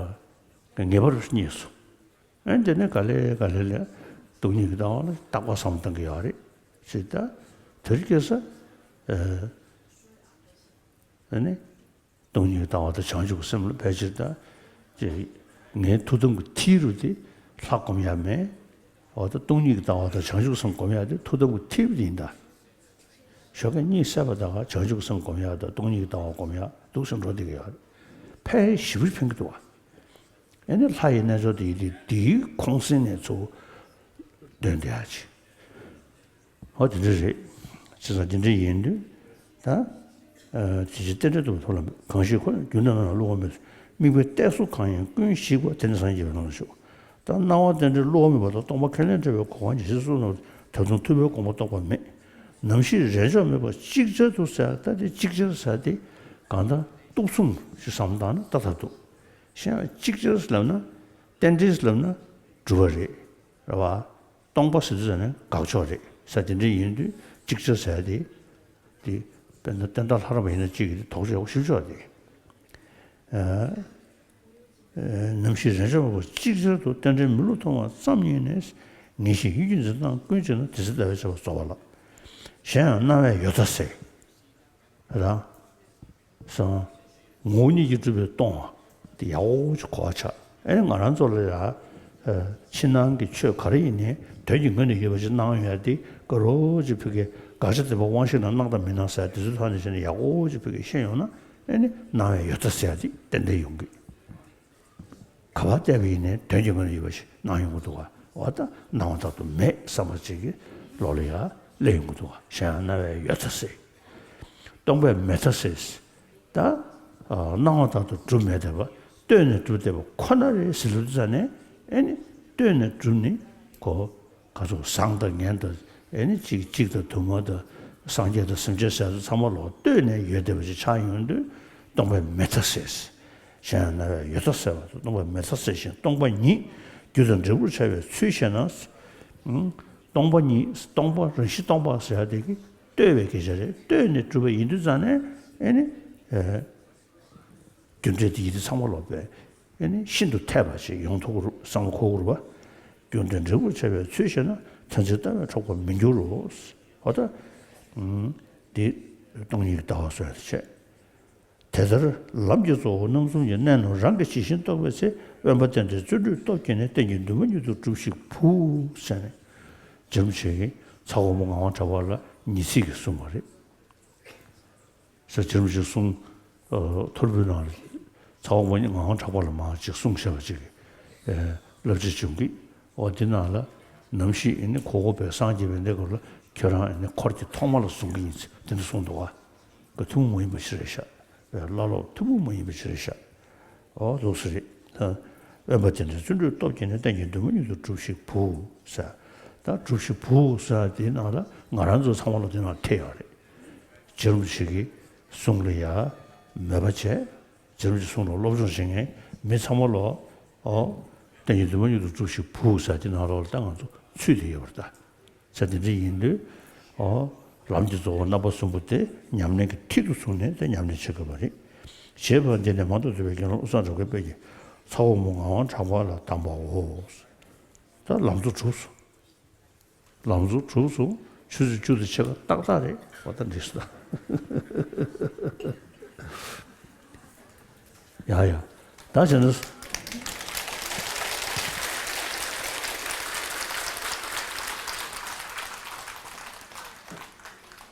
ངེས་པར་རྙེད་སོང་། ཨེ་དེ་ནས་ག་ལེ་ག་ལེ་ལས་སྟོང་ཉིད་ཀྱི་ལྟ་བ་ལ་རྟག་པ་བསམ་བཏང་གི་ཡོད་རེད་ཅེས་ད་དེར་སྐྱེས་ས། ཨེ་ནི་སྟོང་ཉིད་ཀྱི་ལྟ་བ་དང་བྱང་ཆུབ་ཀྱི་སེམས་ལ་ཕལ་ཆེར་ད་ཅེས་ངའི་ཐུགས་དམ་གྱི་མཐིལ་རུ་དེ་ལྷ་སྒོམ་ཡ་མེད། འོ་ད་སྟོང་ཉིད་ཀྱི་ལྟ་བ་དང་བྱང་ཆུབ་སེམས་སྒོམ་ཡ་དེ་ཐུགས་དམ་གྱི་མཐིལ་རུ་དེ་ཡིན་ད། ཞོགས་ཀས་གཉིད་སད་པ་ད་ག་བྱང་ཆུབ་སེམས་སྒོམ་ཡག་དང་སྟོང་ཉིད་ཀྱི་ལྟ་བ་སྒོམ་ཡག་འདུག་སེ་འགྲོ་བསྡད་ཀྱི་ཡོད་རེད། ཕལ་ཞེ་པོ་ཕན་གྱི་འདུག་བ། ཨེ་ནི་ལྷ་ཡི་རྣལ་འབྱོར་དེ་ཡིན་དུས་དེའི་ཁོང་གསེང་ནས་གཙོ་བོ་འདོན་བསྡད་ཡག་ཅིག་ཧོ་དེ་འདྲ་རེད། བྱས་ཙང་དེ་འདྲ་ཡིན་དུས་ད། ཨ་དེ་ཕྱིར་རྟེན་འབྲེལ་བསྟོད་པའི་ཐོག་ལ་གང་ཞིག་ཁོ་ན་རྒྱུ་འབྲས་ནམ་ཡང་བསླུ་བ་མེད། དམིགས་པའི་གཏད་སོ་གང་ཡིན་ཀུན་ཞིག་པ། དེ་ནི་སངས་རྒྱས་པའི་ལམ་ལ་ཞུགས། ད་སྣང་བ་རྟེན་འབྲེལ་བསླུ་བ་མེད་པ་དང་སྟོང་པ་ཁས་ལེན་བྲལ་བའི་གོ་འཕང་ཇི་སྲིད་སུ་ནོ། དེ་དང་མཐུན་པའི་གོ་འཕང་རྟོགས་པ་མེད། ནམ་ཞིག་རེས་འཇོག་མེད་པར་ཅིག་ཅར་དུ་ཟེར། ད་དེ་ཅིག་ཅར་ཟེར་དེ་གང་ལྟར་གཏུག་མཚམས་ཤིག་བསམ་བཏང་ན་ད་ད་འདུག་གཞན་ཡང་ཅིག་ཅར་ལབ་ན་རྟེན་འབྲེལ་ལབ་ན་གྲུབ་པ་རེད། རེད་བ། སྟོང་པ་ཟེར་དུས་ཟེར་ན་དགག་ཕྱོགས་རེད་ཟེར། དེ་འདྲ་ཡིན་དུས་ཅིག་ཅར་ཟེར་དེ་དེ་དཔེར་ན་བསྟན་བདག་ལྷ་རམས་པ་ཡིན་ན་གཅིག་གིས་དོགས་གཅོད་ཞིབ་ཕྱོགས་དེ། ནམ་ཞིག་རེས་འཇོག་མེད་པར་ཅིག་ཅར་དུ། རྟེན་འབྲེལ་མི་བསླུ་མཐོང་བ་ཙམ་ཉིད་ནས། ངེས་ཤེས་ཡུལ་གྱི་འཛིན་སྟངས་ཀུན་གཅིག་ན། དེ་ཚེ་ཟླ་བས་ཁྱབ་པ་རྫོགས་པ་ལགས། གཞན་ཡང་སྣང་བས་ཡོད་མཐའ་སེལ། རང་སོང་། ངོ་བོ་ཉིད་ཀྱིས་གྲུབ་པའི་སྟོང་བ། དེ་ཡག་པོ་ཅིག་གོ་བ་ཆགས། ཨེ་ནི་ང་རང་ཚོ་ལ་ཡ། ཕྱི་ནང་གི་ཆོས་ག་རེ་ཡིན་ནའི་དོན་གྱི་ངོས་ནས་ཡོད་པ་ཞིག་གནང་ཡོད་དེ་དགའ་རོགས་ཅིག་ཕུལ་གི། དགག་བྱ་དེ་བ་དབང་ཤེས་ནང་གནང་དང་མི་གནང་ཟེར་དེ་ཚོའི་ཐོག་ནས་བྱས་ནས་ཡག་པོ་ཅིག་ཕུལ་གི་ཤེས་ཡོང་ན། ཨེ་ནི་གནང་བའི་ཡོད་ཚད་ཟེར་ཡ་དེ་ཏན་ཏན་ཡོང་གི། ག་པར་བལྟས་པ་ཡིན་ནའི་དོན་གྱི་ངོས་ནས་ཡོད་པ་ཞིག་གནང་ཡོང་གི་འདུག་ག། འོ་ད་སྣང་བ་དག་ཏུ་མེད་བསམ་པ་ཅིག་གི་ལོགས་ལ་ཡ་སླེབས་ཡོང་གི་འདུག་ག། གཞན་ཡང་སྣང་བའི་ཡོད་ཚད་ཟེར། སྟོང་པའི་མེད་ཚད་ཟེར། ད། ཨ། སྣང་བ་དག་ཏུ་གྲུབ་མེད་བསྡད་པ། ལྟོས་ནས་གྲུབ་བསྡད་པ་ཁོ་ན་རེད་ཟེར་ལབ་དུས་ཙ་ནས། ཨེ་ནི་ལྟོས་ནས་གྲུབ་ནི་གོ། ག་ཚོད་བཟང་དང་ངན་དང་། ཨེ་ནི་གཅིག་གཅིག་དང་དུ་མ་དང་། སངས་རྒྱས་དང་སེམས་ཅན་ཟེར་ཚང་མ་ལོག་ལྟོས་ནས་ཡོད་བསྡད་པ་ཞིག་ཆགས་ཡོང་དུས་སྟོང་པའི་མེད་ཚད་ཟེར། གཞན་ཡང་སྣང་བའི་ཡོད་ཚད་ཟེར་བ་དང་། སྟོང་པའི་མེད་ཚད་ཟེར་ཞིང་སྟོང་པ་ཉིད་རྒྱུ་དང་འབྲས་བུར་བྱ་བའི་ཚུལ་ཤེས་ན། ཨང་། སྟོང་པ་ཉིད། སྟོང་པ་རང་བཞིན་སྟོང་པ་ཟེར་ཡ་དེ་གི་ལྟོས་པའི་སྐད་ཆ་རེད། ལྟོས་ནས་གྲུབ་པ་ཡིན་དུས་ཙ་ནས། ཨེ་ནི། ཨེ། རྒྱུ་འབྲས་དེ་ཡི་དེ་ཚང་མ་ལོག་པས། ཨེ་ནི་ཤིན་ཏུ་འཐད་པ་ཞིག་ཡོང་ཐུབ་ཀྱི་རེད། བསམ་བློ་འཁོར་གྱི་རེད་པ། རྒྱུ་འབྲས་འབྲས་བུར་བྱ་བའི་ཚུལ་ཤེས་ན། མཐར་འཛིན་ལྟ་བས་འཕྲོག་པར་མི་འགྱུར་རོ། འོ་ད། ཨང་། འདི་སྟོང་ཉིད་ཀྱི་ལྟ་བ་སོགས་ཡང་དེ་བྱས། དེ་ལྟར་ལམ་གྱི་གཙོ་བོ་རྣམ་གསུམ་གྱི་གནད་རྣམས་རང་གིས་ཇི་བཞིན་རྟོགས་པའི་ཚེ། དབེན་པ་རྟེན་འབྲེལ་བརྩོན་འགྲུས་སྟོབས་བསྐྱེད་ནས། རྟེན་གྱི་འདུན་མ་མྱུར་དུ་འགྲུབ་ཤིག་བུ། ཟེར་ནས། རྗེ་རིན་པོ་ཆེ་གིས་ཚ་བ་མོ་ངག་དབང་གྲགས་པ་ལ་ཉི་ཚིག་གིས་གསུངས་པ་རེད། ཟེར་རྗེ་རིན་པོ་ཆེས་གསུངས། ཨ། ཐོར་བུའི་ནང་ལ་ཚ་བ་མོ་ངག་དབང་གྲགས་པ་ལ་མར་ཅིག་གསུངས་བཞག་པ་ཅིག་གི། ཨེ། བསླབ་བྱ་བྱུང་གི། འོ་དེ་ནང་ལ། ནམ་ཞིག་ཨེ་ནི་ཁོ་ཁོ་པའི་སངས་རྒྱས་པའི་གནས་སྐབས་ལ་ཁྱོད་རང་ཨེ་ནི་འཁོར་གྱི་ཐོག་མ་ལ་བཟུང་གི་ཡིན་ཟེར་དེ་འདྲ་གསུངས་འདུག་ག། ཐུན་མོང་མ་ཡིན་པ་ཞིག་རེད་ཤག། བླ་ལོག་ཐུན་མོང་མ་ཡིན་པ་ཞིག་རེད་ཤག། འོ་ལགས་སོ་རེད། ད་དབེན་པ་རྟེན་འབྲེལ་བརྩོན་འགྲུས་སྟོབས་བསྐྱེད་ནས། རྟེན་གྱི་འདུན་མ་མྱུར་དུ་འགྲུབ་ཤིག་བུ། ཟེར། ད་འགྲུབ་ཤིག་བུ་ཟེར་དེའི་ནང་ལ་ང་རང་ཚོ་ཚང་མ་ལ་དེ་ནང་ཐེ་ཡོད་རེད། རྗེ་རིན་པོ་ཆེ་གི་གསུང་ལ་ཡ་མོས་པ་བྱས། རྗེ་རིན་པོ་ཆེའི་གསུང་ལ་སློབ་སྦྱོང་བྱེད་མཁན་མི་ཚང་མ་ལོག། ཨོ། རྟེན་གྱི་འདུན་མ་མྱུར་དུ་འགྲུབ་ཤིག་བུ་ཟེར་དེ་ནང་ལོགས་ལ་ད་ང་ཚོ་ཚུད་དེ་ཡོད་པ་རེད་ད། ཟེར་དེ་འདྲ་ཡིན་དུས། ཨོ། ལམ་གྱི་གཙོ་བོ་རྣམ་པ་གསུམ་པོ་དེ་ཉམས་ལེན་གྱི་མཐིལ་དུ་བཟུང་ནས་དེ་ཉམས་ལེན་བྱེད་དགོས་པ་རེད། བྱས་པ་འདི་ནི་མང་དུ་བསྡུས་པའི་དགེ་སློང་བློ་བཟང་གྲགས་པའི་དཔལ་གྱིས་ཚ་བ་མོ་ངག་དབང་གྲགས་པ་ལ་གདམས་པའོ། ད་ལམ་གཙོ་གྲུབ་སོང་། ལམ་གཙོ་གྲུབ་སོང་། ཆུ་ཚོད་བཅུ་དང་ཕྱེད་ཀ་ཏག་ཏག་རེད། འོ་ད་འགྲིག་སོང་ད། ཡ་ཡ། ད་བྱས་ན།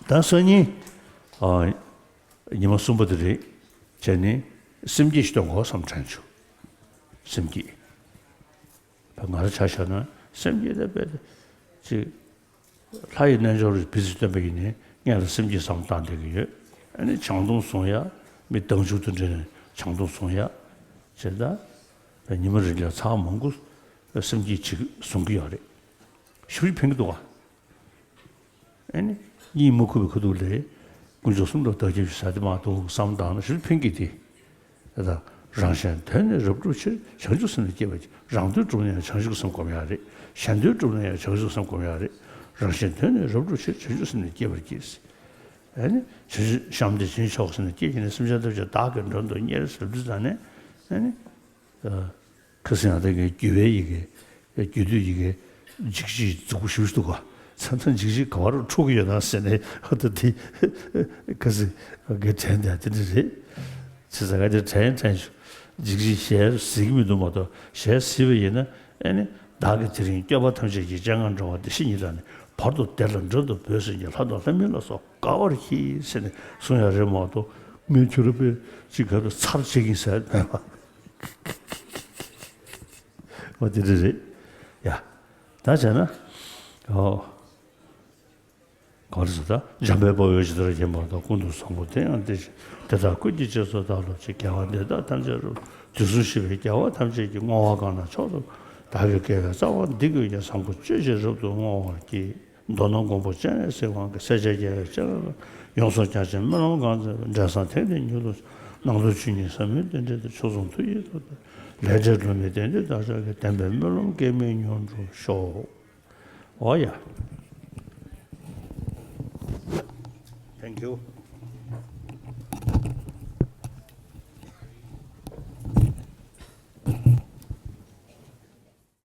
ད་སང་ཉིན། ཨ། ཉི་མ་གསུམ་པ་དེ་རེད། བྱས་ནས་སེམས་བསྐྱེད་ཞིག་སྟོན་དགོས་བསམ་དྲན་བྱུང་། སེམས་བསྐྱེད། ང་རང་ཆ་བཞག་ན་སེམས་བསྐྱེད་དེ་དཔེ་ཅིག་ལྷ་ཡི་རྣལ་འབྱོར་བི་ཟི་སྟོན་པ་ཡིན་ནའི་སྔོན་ལ་སེམས་བསྐྱེད་བསམ་བཏང་བསྡད་ཀྱི་ཡོད། ཨ་ནི་བྱང་སྡོམ་བཟུང་ཡ། མི་སྡང་ཇུས་དེ་འདྲ་ནས་བྱང་སྡོམ་བཟུང་ཡ། བྱས་ད། ཉི་མ་རེ་ལ་ཚར་མང་པོ་སེམས་བསྐྱེད་ཅིག་བཟུང་གི་ཡོད་རེད། ཞེ་པོ་ཕན་གྱི་འདུག་ག། ཨ་ནི་གཉིད་མ་ཁུག་པའི་ཁ་ཐུག་ལ་དཀོན་མཆོག་གསུམ་ལ་བདག་སྐྱབས་ཞུ་ས་དེ་མ་གཏོགས་བསམ་བཏང་ན་ཞེ་པོ་ཕན་གྱི་དེ། ད་རང་གཞན་དོན་ནི་རབ་བསྒྲུབ་ཕྱིར། བྱང་ཆུབ་སེམས་ལ་སྐྱེ་བར་གྱིས། རང་དོན་བསྒྲུབ་ན་ཡང་བྱང་ཆུབ་སེམས་སྒོམ་ཡག་རེད། གཞན་དོན་བསྒྲུབ་ན་ཡང་བྱང་ཆུབ་སེམས་སྒོམ་ཡག་རེད། རང་གཞན་དོན་ནི་རབ་བསྒྲུབ་ཕྱིར། བྱང་ཆུབ་སེམས་ལ་སྐྱེ་བར་གྱིས། ཨ་ནི་བྱང་ཆུབ་བྱམས་བདེ་བྱིན་མཆོག་ཟེར་ནས་སྐྱེ་བཞིན་ནས་སེམས་ཅན་ཐམས་ཅད་བདག་གིས་མགྲོན་དུ་གཉེར་ཟེར་དུས་ཙ་ནས། ཨ་ནི། ཨ། ཁ་སང་ཡང་དེ་གའི་རྒྱུད་པའི་ཡི་གེ། རྒྱུད་སྡེ་ཡི་གེ། འཇིགས་བྱེད་མཛུབ་གུ་ཞུ་ཞུ་འདུག་ག། མཚམས་མཚམས་འཇིགས་བྱེད་ག་བར་འཁྲུག་གི་ཡོད་ན་ཟེར་ནས་ཨ་ད་དེ་ཁ་སང་གི་དྲན་དེ་དེ་འདྲ་རེད། ཚེ་ས་ག་དེ་དྲན་དྲན་ཞུ། འཇིགས་བྱེད་ཞལ་གཟིགས་ཀྱི་མི་འདུག་མ་གཏོགས་ཞལ་གཟིགས་པ་ཡིན་ན་ཨ་ནི་བདག་གིས་དེ་རིང་སྐྱོབ་པ་ཐམས་ཅད་ཀྱི་སྤྱན་སྔར་འགྲོ་བ་བདེ་གཤེགས་ཉིད་དང་ནི། བར་དུ་བདེ་ལ་མགྲོན་དུ་བོས་ཟིན་གྱི། ལྷ་དང་ལྷ་མིན་ལ་སོགས་དགའ་བར་གྱིས་ཟེར་ནས་གསུང་ཡ་རེད་མ་གཏོགས་ངས་ཁྱོད་རང་དཔེ་ཅིག་ག་རེ་ཚར་བྱེད་ཀྱིན་ཟེར་མེད་པ། འོ་དེ་འདྲ་རེད། ཡ། ད་བྱས་ན། ཨོ། ག་རེ་ཟེར་ད། འཇམ་དཔལ་དཔའ་བོས་ཇི་ལྟར་མཁྱེན་པ་དང་། ཀུན་ཏུ་བཟང་པོ་དེ་ཡང་དེ་བཞིན། དེ་ལྟར་ཀུན་གྱི་རྗེས་སུ་བདག་སློབ་ཅིང་། རྒྱལ་བ་འདི་དག་ཐམས་ཅད་རབ་ཏུ། དུས་གསུམ་གཤེགས་པའི་རྒྱལ་བ་ཐམས་ཅད་ཀྱིས། བསྔོ་བ་གང་ལ་མཆོག་ཏུ་བདག་གི་དགེ་བའི་རྩ་བ་འདི་བཀོད་ཀྱིས། བཟང་པོ་སྤྱོད་ཕྱིར་རབ་ཏུ་བསྔོ་བར་བགྱི། མདོར་ན་མགོན་པོ་སྤྱན་རས་གཟིགས་དབང་གིས། སྲས་བཅས་རྒྱལ་བའི་སྤྱན་སྔར་བསྐྱངས། ཡོངས་སུ་བསྐྱངས་ཤིང་སྨོན་ལམ་གང་མཛད་པ། འབྲས་བཟང་ཐེག་མཐའི་མྱུར་དུ་ཤོག། རྣམ་ཐོས་ཆོས་ཉིད་ཟབ་མོའི་རྟེན་འབྲེལ་ཏེ། མཆོག་ཟུང་ཐུགས་ཡིད་དུ་བདག། ལས་འབྲས་སྒྲོལ་མའི་གདན་འདིར་བདག་ཅག་གི། བདེན་པའི་སྨོན་ལམ་གེགས་མེད་མྱུར་འགྲུབ་ཤོག། འོ་ཡ། Thank you.